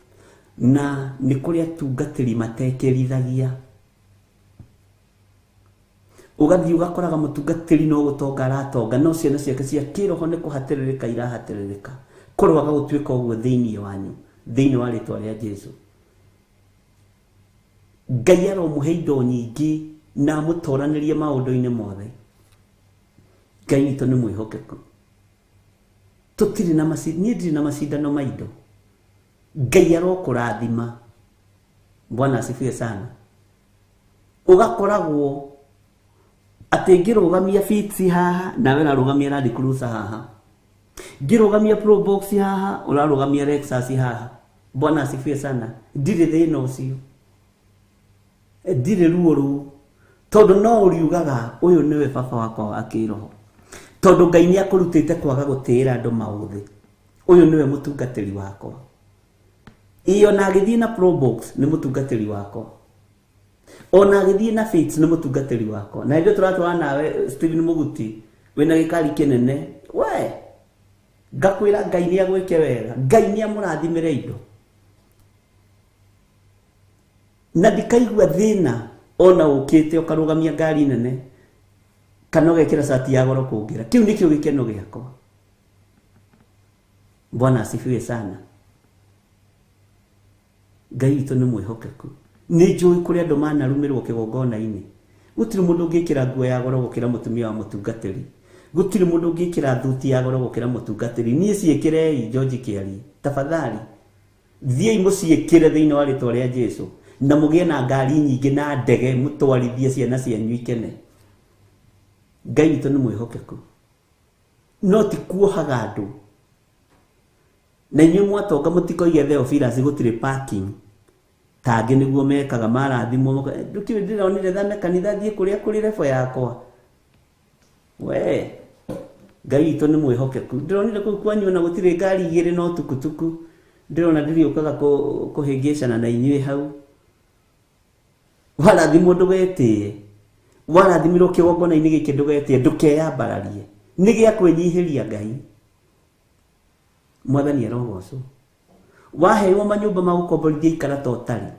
na nĩ kũrĩ atungatĩri matekĩrithagia. Ũgathiĩ ũgakoraga mũtungatĩri no gũtonga aratonga, no ciana ciake cia kĩroho nĩ kũhatĩrĩrĩka irahatĩrĩrĩka. Kũroaga gũtuĩka ũguo thĩinĩ wanyu, thĩinĩ wa rĩtwa rĩa Jesu. Ngai aromũhe indo nyingĩ na amũtoranĩrie maũndũ-inĩ mothe. Ngai witũ nĩ mwĩhokeku. Tũtirĩ na niĩ ndirĩ na macindano ma indo. Ngai arokũrathima. Bwana asifiwe sana. Ũgakoragwo atĩ ngĩrũgamia Fitz haha, nawe ũrarũgamia Land Cruiser haha, ngĩrũgamia Probox haha, ũrarũgamia Lexus haha. Bwana asifiwe sana. Ndirĩ thĩna ũcio, ndirĩ ruo rũu, tondũ no ũriugaga ũyũ nĩwe baba wakwa wa kĩroho, tondũ Ngai nĩ akũrutĩte kwaga gũtĩĩra andũ maũthĩ. Ũyũ nĩwe mũtungatĩri wakwa. Ĩĩ ona agĩthiĩ na Probox nĩ mũtungatĩri wakwa, ona agĩthiĩ na Fitz nĩ mũtungatĩri wakwa. Na hĩndĩ tũratwara nawe Stephen Muguti wĩna gĩkari kĩnene, we ngakwĩra Ngai nĩ agwĩke wega, Ngai nĩ amũrathimĩre indo, na ndikaigua thĩna ona ũkĩte ũkarũgamia ngari nene kana ũgekĩra cati ya goro kũngĩra. Kĩu nĩkĩo gĩkeno gĩakwa. Bwana asifiwe sana. Ngai witũ nĩ mwĩhokeku. Nĩ njũĩ kũrĩ andũ manarumĩrwo kĩgongona-inĩ. Gũtirĩ mũndũ ũngĩkĩra nguo ya goro gũkĩra mũtumia wa mũtungatĩri. Gũtirĩ mũndũ ũngĩkĩra thuti ya goro gũkĩra mũtungatĩri. Niĩ ciĩkĩrei George Kĩarie, tafadhali thiĩi mũciĩkĩre thĩinĩ wa rĩtwa rĩa Jesu, na mũgĩe na ngari nyingĩ na ndege, mũtwarithie ciana cianyu ikene. Ngai witũ nĩ mwĩhokeku, no ti kuohaga andũ. Na inyuĩ mwatonga mũtikoige Theophilus gũtirĩ parking, tangĩ nĩguo mekaga marathimwo. Ndũkĩũĩ ndĩronire thame kanitha thiĩ kũrĩa kũrĩ rebo yakwa. We Ngai witũ nĩ mwĩhokeku. Ndĩronire kũu kwanyu ona gũtirĩ ngari igĩrĩ no tukutuku. Ndĩrona ndĩrĩũkaga kũhĩngĩcana na inyuĩ hau. Warathimwo ndũgetĩe, warathimirwo kĩgongona-inĩ gĩkĩ ndũgetĩe, ndũkeyambararie, nĩ gĩa kwĩnyihĩria Ngai. Mwathani arogocwo. Waheirwo manyũmba ma gũkomborithia ikara ta ũtarĩ,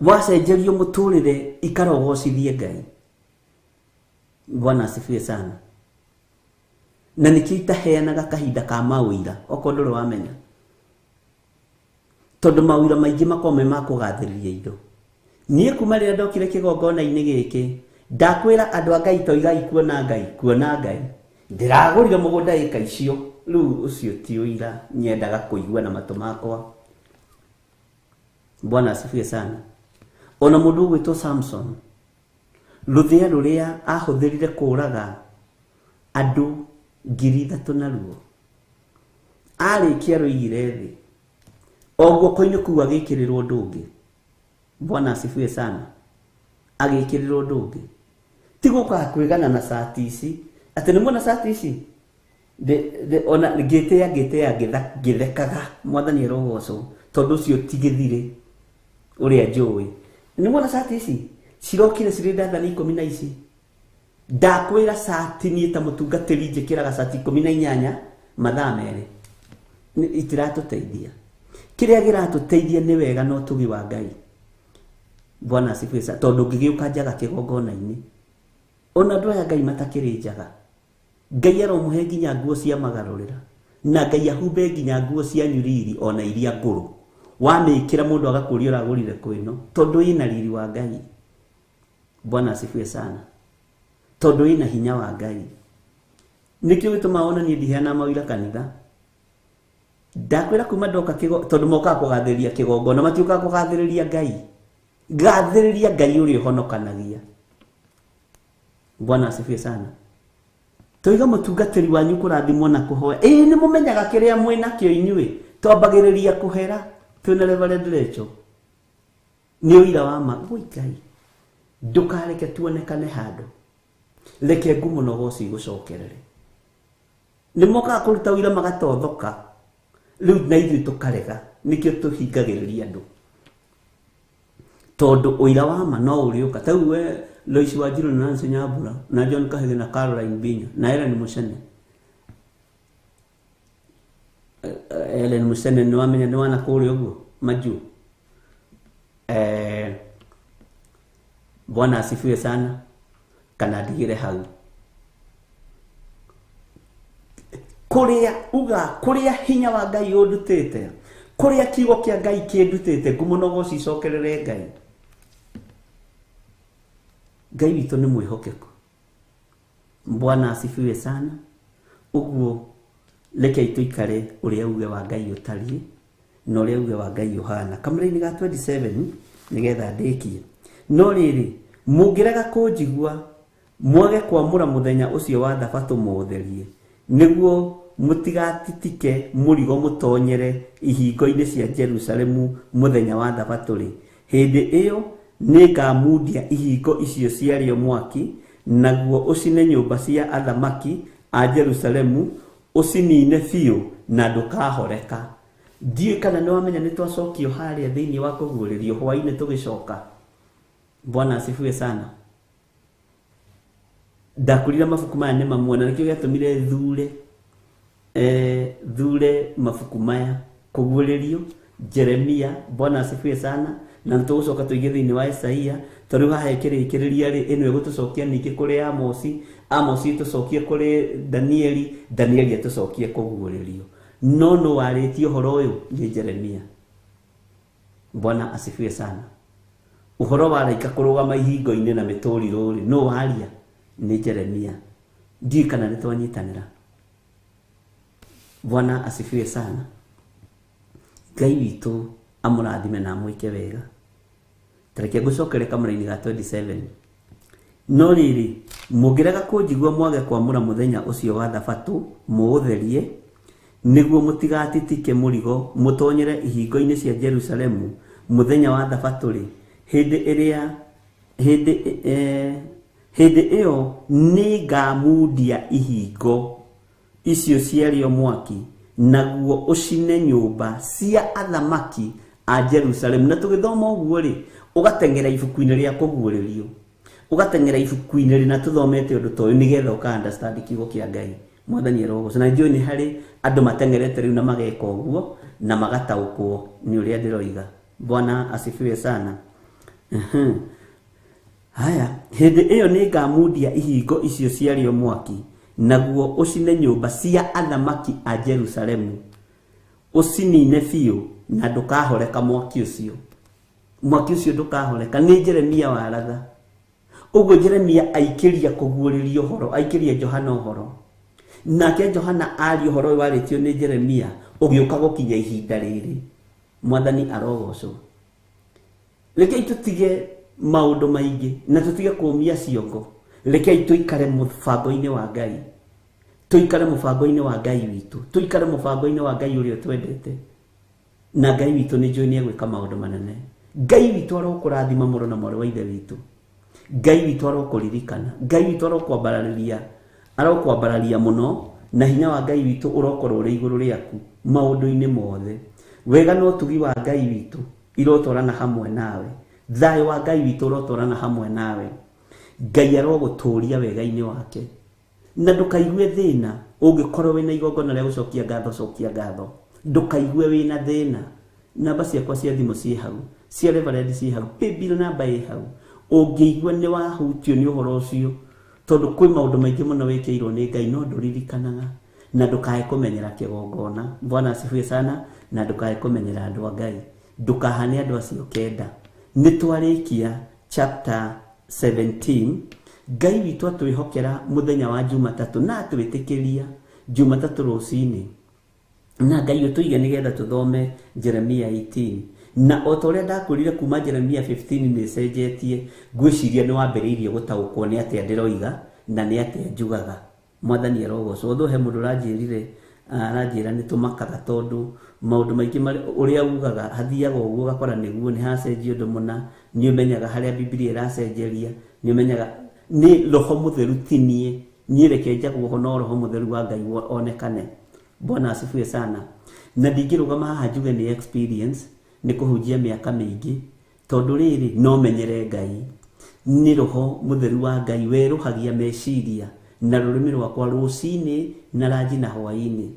wacenjerio mũtũrĩre ikara ũgocithie Ngai. Bwana asifiwe sana. Na nĩkĩo itaheanaga kahinda ka maũira, okorwo ndũrĩ wamenya, tondũ maũira maingĩ makoragwo me ma kũgathĩrĩria indo. Niĩ kuma rĩrĩa ndokire kĩgongona-inĩ gĩkĩ, ndakwĩra andũ a Ngai toigai kuona Ngai, kuona Ngai. Ndĩragũrire mũgũnda ĩka icio, rĩu ũcio ti ũira nyendaga kũigua na matũ makwa. Bwana asifiwe sana. Ona mũndũ ũgwĩtwo Samson, rũthĩa rũrĩa ahũthĩrire kũraga andũ 3,000 naruo, arĩkia rũigire thĩ, o guoko-inĩ kũu agĩkĩrĩrwo ũndũ ũngĩ. Bwana asifiwe sana. Agĩkĩrĩrwo ũndũ ũngĩ. Ti gũkaga kwĩgana na cati ici, atĩ nĩ muona cati ici? Ona ngĩtĩa ngĩtĩa ngĩthekaga mwathani arogocwo tondũ ũcio ti gĩthirĩ ũrĩa njũĩ. Nĩ mwona cati ici cirokire cirĩ ndathani 10 na ici. Ndakwĩra cati niĩ ta mũtungatĩri njĩkĩraga cati 18 mathaa 2. Itiratũteithia. Kĩrĩa kĩratũteithia nĩ wega na ũtugi wa Ngai. Bwana asifiwe sana. Tondũ ngĩgĩũka njaga kĩgongona-inĩ. Ona andũ aya Ngai matakĩrĩ njaga. Ngai aromũhe nginya nguo cia magarũrĩra. Na Ngai ahumbe nginya nguo cianyu riri ona iria ngũrũ. Wamĩkĩra mũndũ agakũria ũragũrire kũ ĩno tondũ ĩna riri wa Ngai. Bwana asifiwe sana. Tondũ ĩna hinya wa Ngai. Nĩkĩo gĩtũmaga ona niĩ ndiheanaga mawĩra kanitha. Ndakwĩra kuma ndoka tondũ mokaga kũgathĩrĩria kĩgongona matiũkaga kũgathĩrĩria Ngai. Gathĩrĩria Ngai ũrĩa ũhonokanagia. Bwana asifiwe sana. Toiga mũtungatĩri wanyu kũrathimwo na kũhoya. Ĩĩ nĩ mũmenyaga kĩrĩa mwĩ nakĩo inyuĩ. Twambagĩrĩria kũhera twĩna Reverend Rachel. Nĩ ũira wa ma. Woi Ngai. Ndũkareke tuonekane handũ. Reke ngumo na ũgoci igũcokerere. Nĩ mokaga kũruta ũira magatothoka. Rĩu na ithuĩ tũkarega. Nĩkĩo tũhingagĩrĩria andũ. Tondũ ũira wa ma no ũrĩũka. Ta rĩu we Lois Wanjiru na Nancy Nyambura na John Kahige na Caroline Binya na Ellen Mucene. Ellen Mucene nĩ wamenya nĩ wana kũrĩa ũguo majuu. Bwana asifiwe sana. Kana ndigĩre hau. Kũrĩa uga kũrĩa hinya wa Ngai ũndutĩte, kũrĩa kiugo kĩa Ngai kĩndutĩte, ngumo na ũgoci icokerere Ngai. Ngai witũ nĩ mwĩhokeku. Bwana asifiwe sana. Ũguo rekei tũikare ũrĩa uge wa Ngai ũtariĩ na ũrĩa uge wa Ngai ũhana. Kamũra-inĩ ga 27 nĩgetha ndĩkie. No rĩrĩ, mũngĩrega kũnjigua mwage kwamũra mũthenya ũcio wa thabatũ mũũtherie, nĩguo mũtigatitike mũrigo mũtonyere ihingo-inĩ cia Jerusalemu mũthenya wa thabatũ-rĩ, hĩndĩ ĩyo nĩngamundia ihingo icio ciarĩo mwaki, naguo ũcine nyũmba cia athamaki a Jerusalemu, ũcinine biũ na ndũkahoreka. Ndiũĩ kana nĩ wamenya nĩ twacokio harĩa thĩinĩ wa kũguũrĩrio hwaĩ-inĩ tũgĩcoka. Bwana asifiwe sana. Ndakwĩrire mabuku maya nĩ mamwe na nĩkĩo gĩatũmire thure thure mabuku maya kũguũrĩrio Jeremia. Bwana asifiwe sana. Na nĩtũgũcoka tũingĩ thĩinĩ wa Isaia tondũ haha ĩkĩrĩkĩrĩria rĩ, ĩno ĩgũtũcokia ningĩ kũrĩ Amosi, Amosi ĩtũcokie kũrĩ Danieli, Danieli ĩtũcokie kũguũrĩrio. No nũ warĩtie ũhoro ũyũ? Nĩ Jeremia. Bwana asifiwe sana. Ũhoro wa araika kũrũgama ihingo-inĩ na mĩtũrirũ rĩ, nũ waria? Nĩ Jeremia. Ndiũĩ kana nĩ twanyitanĩra. Bwana asifiwe sana. Ngai witũ amũrathime na amwĩke wega. Tareke ngũcokere kamũra-inĩ ga 27. No rĩrĩ, mũngĩrega kũnjigua mwage kwamũra mũthenya ũcio wa thabatũ mũũtherie, nĩguo mũtigatitike mũrigo mũtonyere ihingo-inĩ cia Jerusalemu mũthenya wa thabatũ rĩ, hĩndĩ ĩyo nĩngamundia ihingo icio ciarĩo mwaki, naguo ũcine nyũmba cia athamaki a Jerusalemu. Na tũgĩthoma ũguo rĩ, ũgateng'era ibuku-inĩ rĩa kũguũrĩrio, ũgateng'era ibuku-inĩ rĩna tũthomete ũndũ ta ũyũ nĩgetha ũka understand kiugo kĩa Ngai. Mwathani arogocwo. Na njũĩ nĩ harĩ andũ mateng'erete rĩu na mageka ũguo na magataũkwo nĩ ũrĩa ndĩroiga. Bwana asifiwe sana. Haya, hĩndĩ ĩyo nĩngamundia ihingo icio ciarĩo mwaki, naguo ũcine nyũmba cia athamaki a Jerusalemu, ũcinine biũ na ndũkahoreka mwaki ũcio. Mwaki ũcio ndũkahoreka. Nĩ Jeremia waratha. Ũguo Jeremia aikĩria kũguũrĩrio ũhoro, aikĩria Johana ũhoro. Nake Johana aria ũhoro ũyũ warĩtio nĩ Jeremia ũgĩũka gũkinya ihinda rĩrĩ. Mwathani arogocwo. Rekei tũtige maũndũ maingĩ na tũtige kũũmia ciongo. Rekei tũikare mũbango-inĩ wa Ngai. Tũikare mũbango-inĩ wa Ngai witũ. Tũikare mũbango-inĩ wa Ngai ũrĩa ũtwendete. Na Ngai witũ nĩ njũĩ nĩ egwĩka maũndũ manene. Ngai witũ arokũrathima mũrũ na mwarĩ wa ithe witũ. Ngai witũ arokũririkana. Ngai witũ arokwambararĩria. Arokwambararia mũno Na hinya wa Ngai witũ ũrokorwo ũrĩ igũrũ rĩaku maũndũ-inĩ mothe. Wega na ũtugi wa Ngai witũ irotwarana hamwe nawe. Thayũ wa Ngai witũ ũrotwarana hamwe nawe. Ngai arogũtũũria wega-inĩ wake. Na ndũkaigue thĩna ũngĩkorwo wĩna igongona rĩa gũcokia ngatho, cokia ngatho. Ndũkaigue wĩna thĩna. Namba ciakwa cia thimũ ciĩ hau, cia Reverend ciĩ hau, paybill namba ĩ hau. Ũngĩigua nĩ wahutio nĩ ũhoro ũcio, tondũ kwĩ maũndũ maingĩ mũno wĩkĩirwo nĩ Ngai no ndũririkanaga, na ndũkae kũmenyera kĩgongona. Bwana asifiwe sana. Na ndũkae kũmenyera andũ a Ngai, ndũkahane andũ acio kenda. Nĩ twarĩkia chapter 17. Ngai witũ atwĩhokera mũthenya wa Jumatatũ na atwĩtĩkĩria Jumatatũ rũcinĩ, na Ngai ũtũige nĩgetha tũthome Jeremia 18. Na o ta ũrĩa ndakwĩrire kuma Jeremia 15 nĩ ĩcenjetie, ngwĩciria nĩ wambĩrĩirie gũtaũkwo nĩ atĩa ndĩroiga na nĩ atĩa njugaga. Mwathani arogocwo. Although he mũndũ ũranjĩrire, aranjĩra nĩ tũmakaga tondũ maũndũ maingĩ ũrĩa ugaga hathiaga ũguo ũgakora nĩguo nĩ hacenjia ũndũ mũna. Nĩ ũmenyaga harĩa Bibilia ĩracenjeria, nĩ ũmenyaga nĩ Roho Mũtheru, ti niĩ. Niĩ reke njagwo ho no Roho Mũtheru wa Ngai onekane. Bwana asifiwe sana. Na ndingĩrũgama haha njuge nĩ experience, nĩ kũhunjia mĩaka mĩingĩ, tondũ rĩrĩ no menyere Ngai. Nĩ Roho Mũtheru wa Ngai werũhagia meciria na rũrĩmĩ rwakwa rũcinĩ na ranji na hwaĩ-inĩ.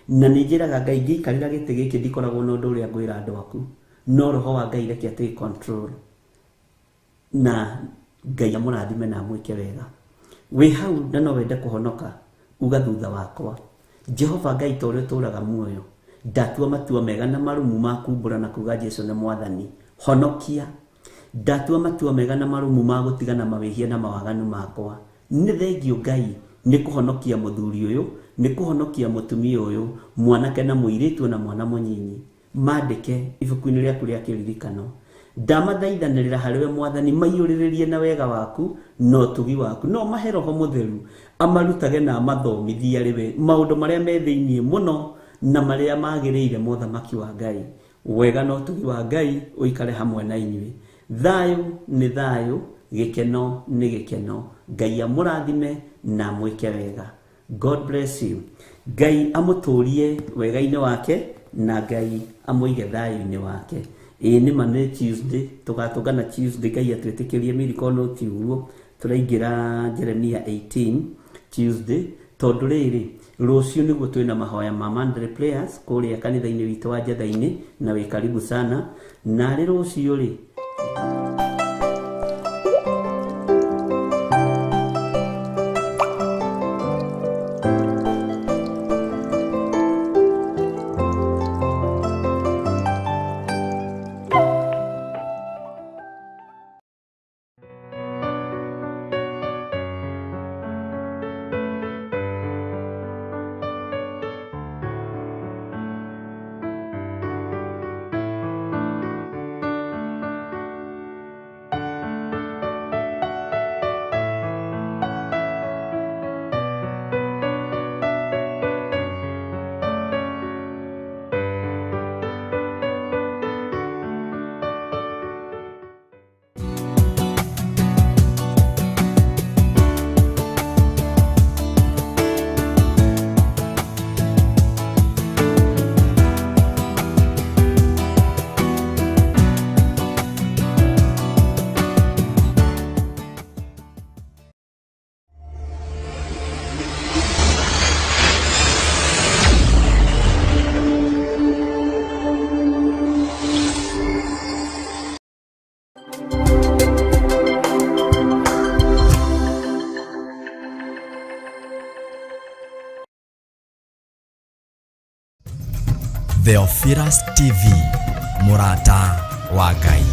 Na nĩ njĩraga Ngai ngĩikarĩra gĩtĩ gĩkĩ ndikoragwo na ũndũ ũrĩa ngwĩra andũ aku, no Roho wa Ngai reke atake control, na Ngai amũrathime na amwĩke wega. Wĩ hau na no wende kũhonoka, uga thutha wakwa, Jehova Ngai ta ũrĩa ũtũũraga muoyo, ndatua matua mega na marũmu ma kumbũra na kuga Jesu nĩ Mwathani, honokia. Ndatua matua mega na marũmu ma gũtigana mawĩhia na mawaganu makwa. Nĩ thengio Ngai nĩ kũhonokia mũthuri ũyũ, nĩ kũhonokia mũtumia ũyũ, mwanake na mũirĩtu na mwana mũnyinyi. Mandĩke ibuku-inĩ rĩaku rĩa kĩririkano. Ndamathaithanĩrĩra harĩ we Mwathani, maiyũrĩrĩrie na wega waku na ũtugi waku. No mahe Roho Mũtheru amarutage na amathomithie arĩ we maũndũ marĩa me thĩinĩ mũno na marĩa magĩrĩire mothamaki wa Ngai. Wega na ũtugi wa Ngai ũikare hamwe na inyuĩ. Thayũ nĩ thayũ, gĩkeno nĩ gĩkeno. Ngai amũrathime na amwĩke wega. God bless you. Ngai amũtũrie wega-inĩ wake na Ngai amũige thayũ-inĩ wake. Ĩĩ nĩ ma nĩ Tuesday, tũgatũngana Tuesday, Ngai atwĩtĩkĩrie mĩriko no ti ũguo. Tũraingĩra Jeremia 18 Tuesday, tondũ rĩrĩ rũciũ nĩguo twĩna mahoya ma Monday prayers kũrĩa kanitha-inĩ witũ wa Njetha-inĩ, na wĩ karibu sana. Na rĩ rũciũ rĩ, Theophilus TV, mũrata wa Ngai.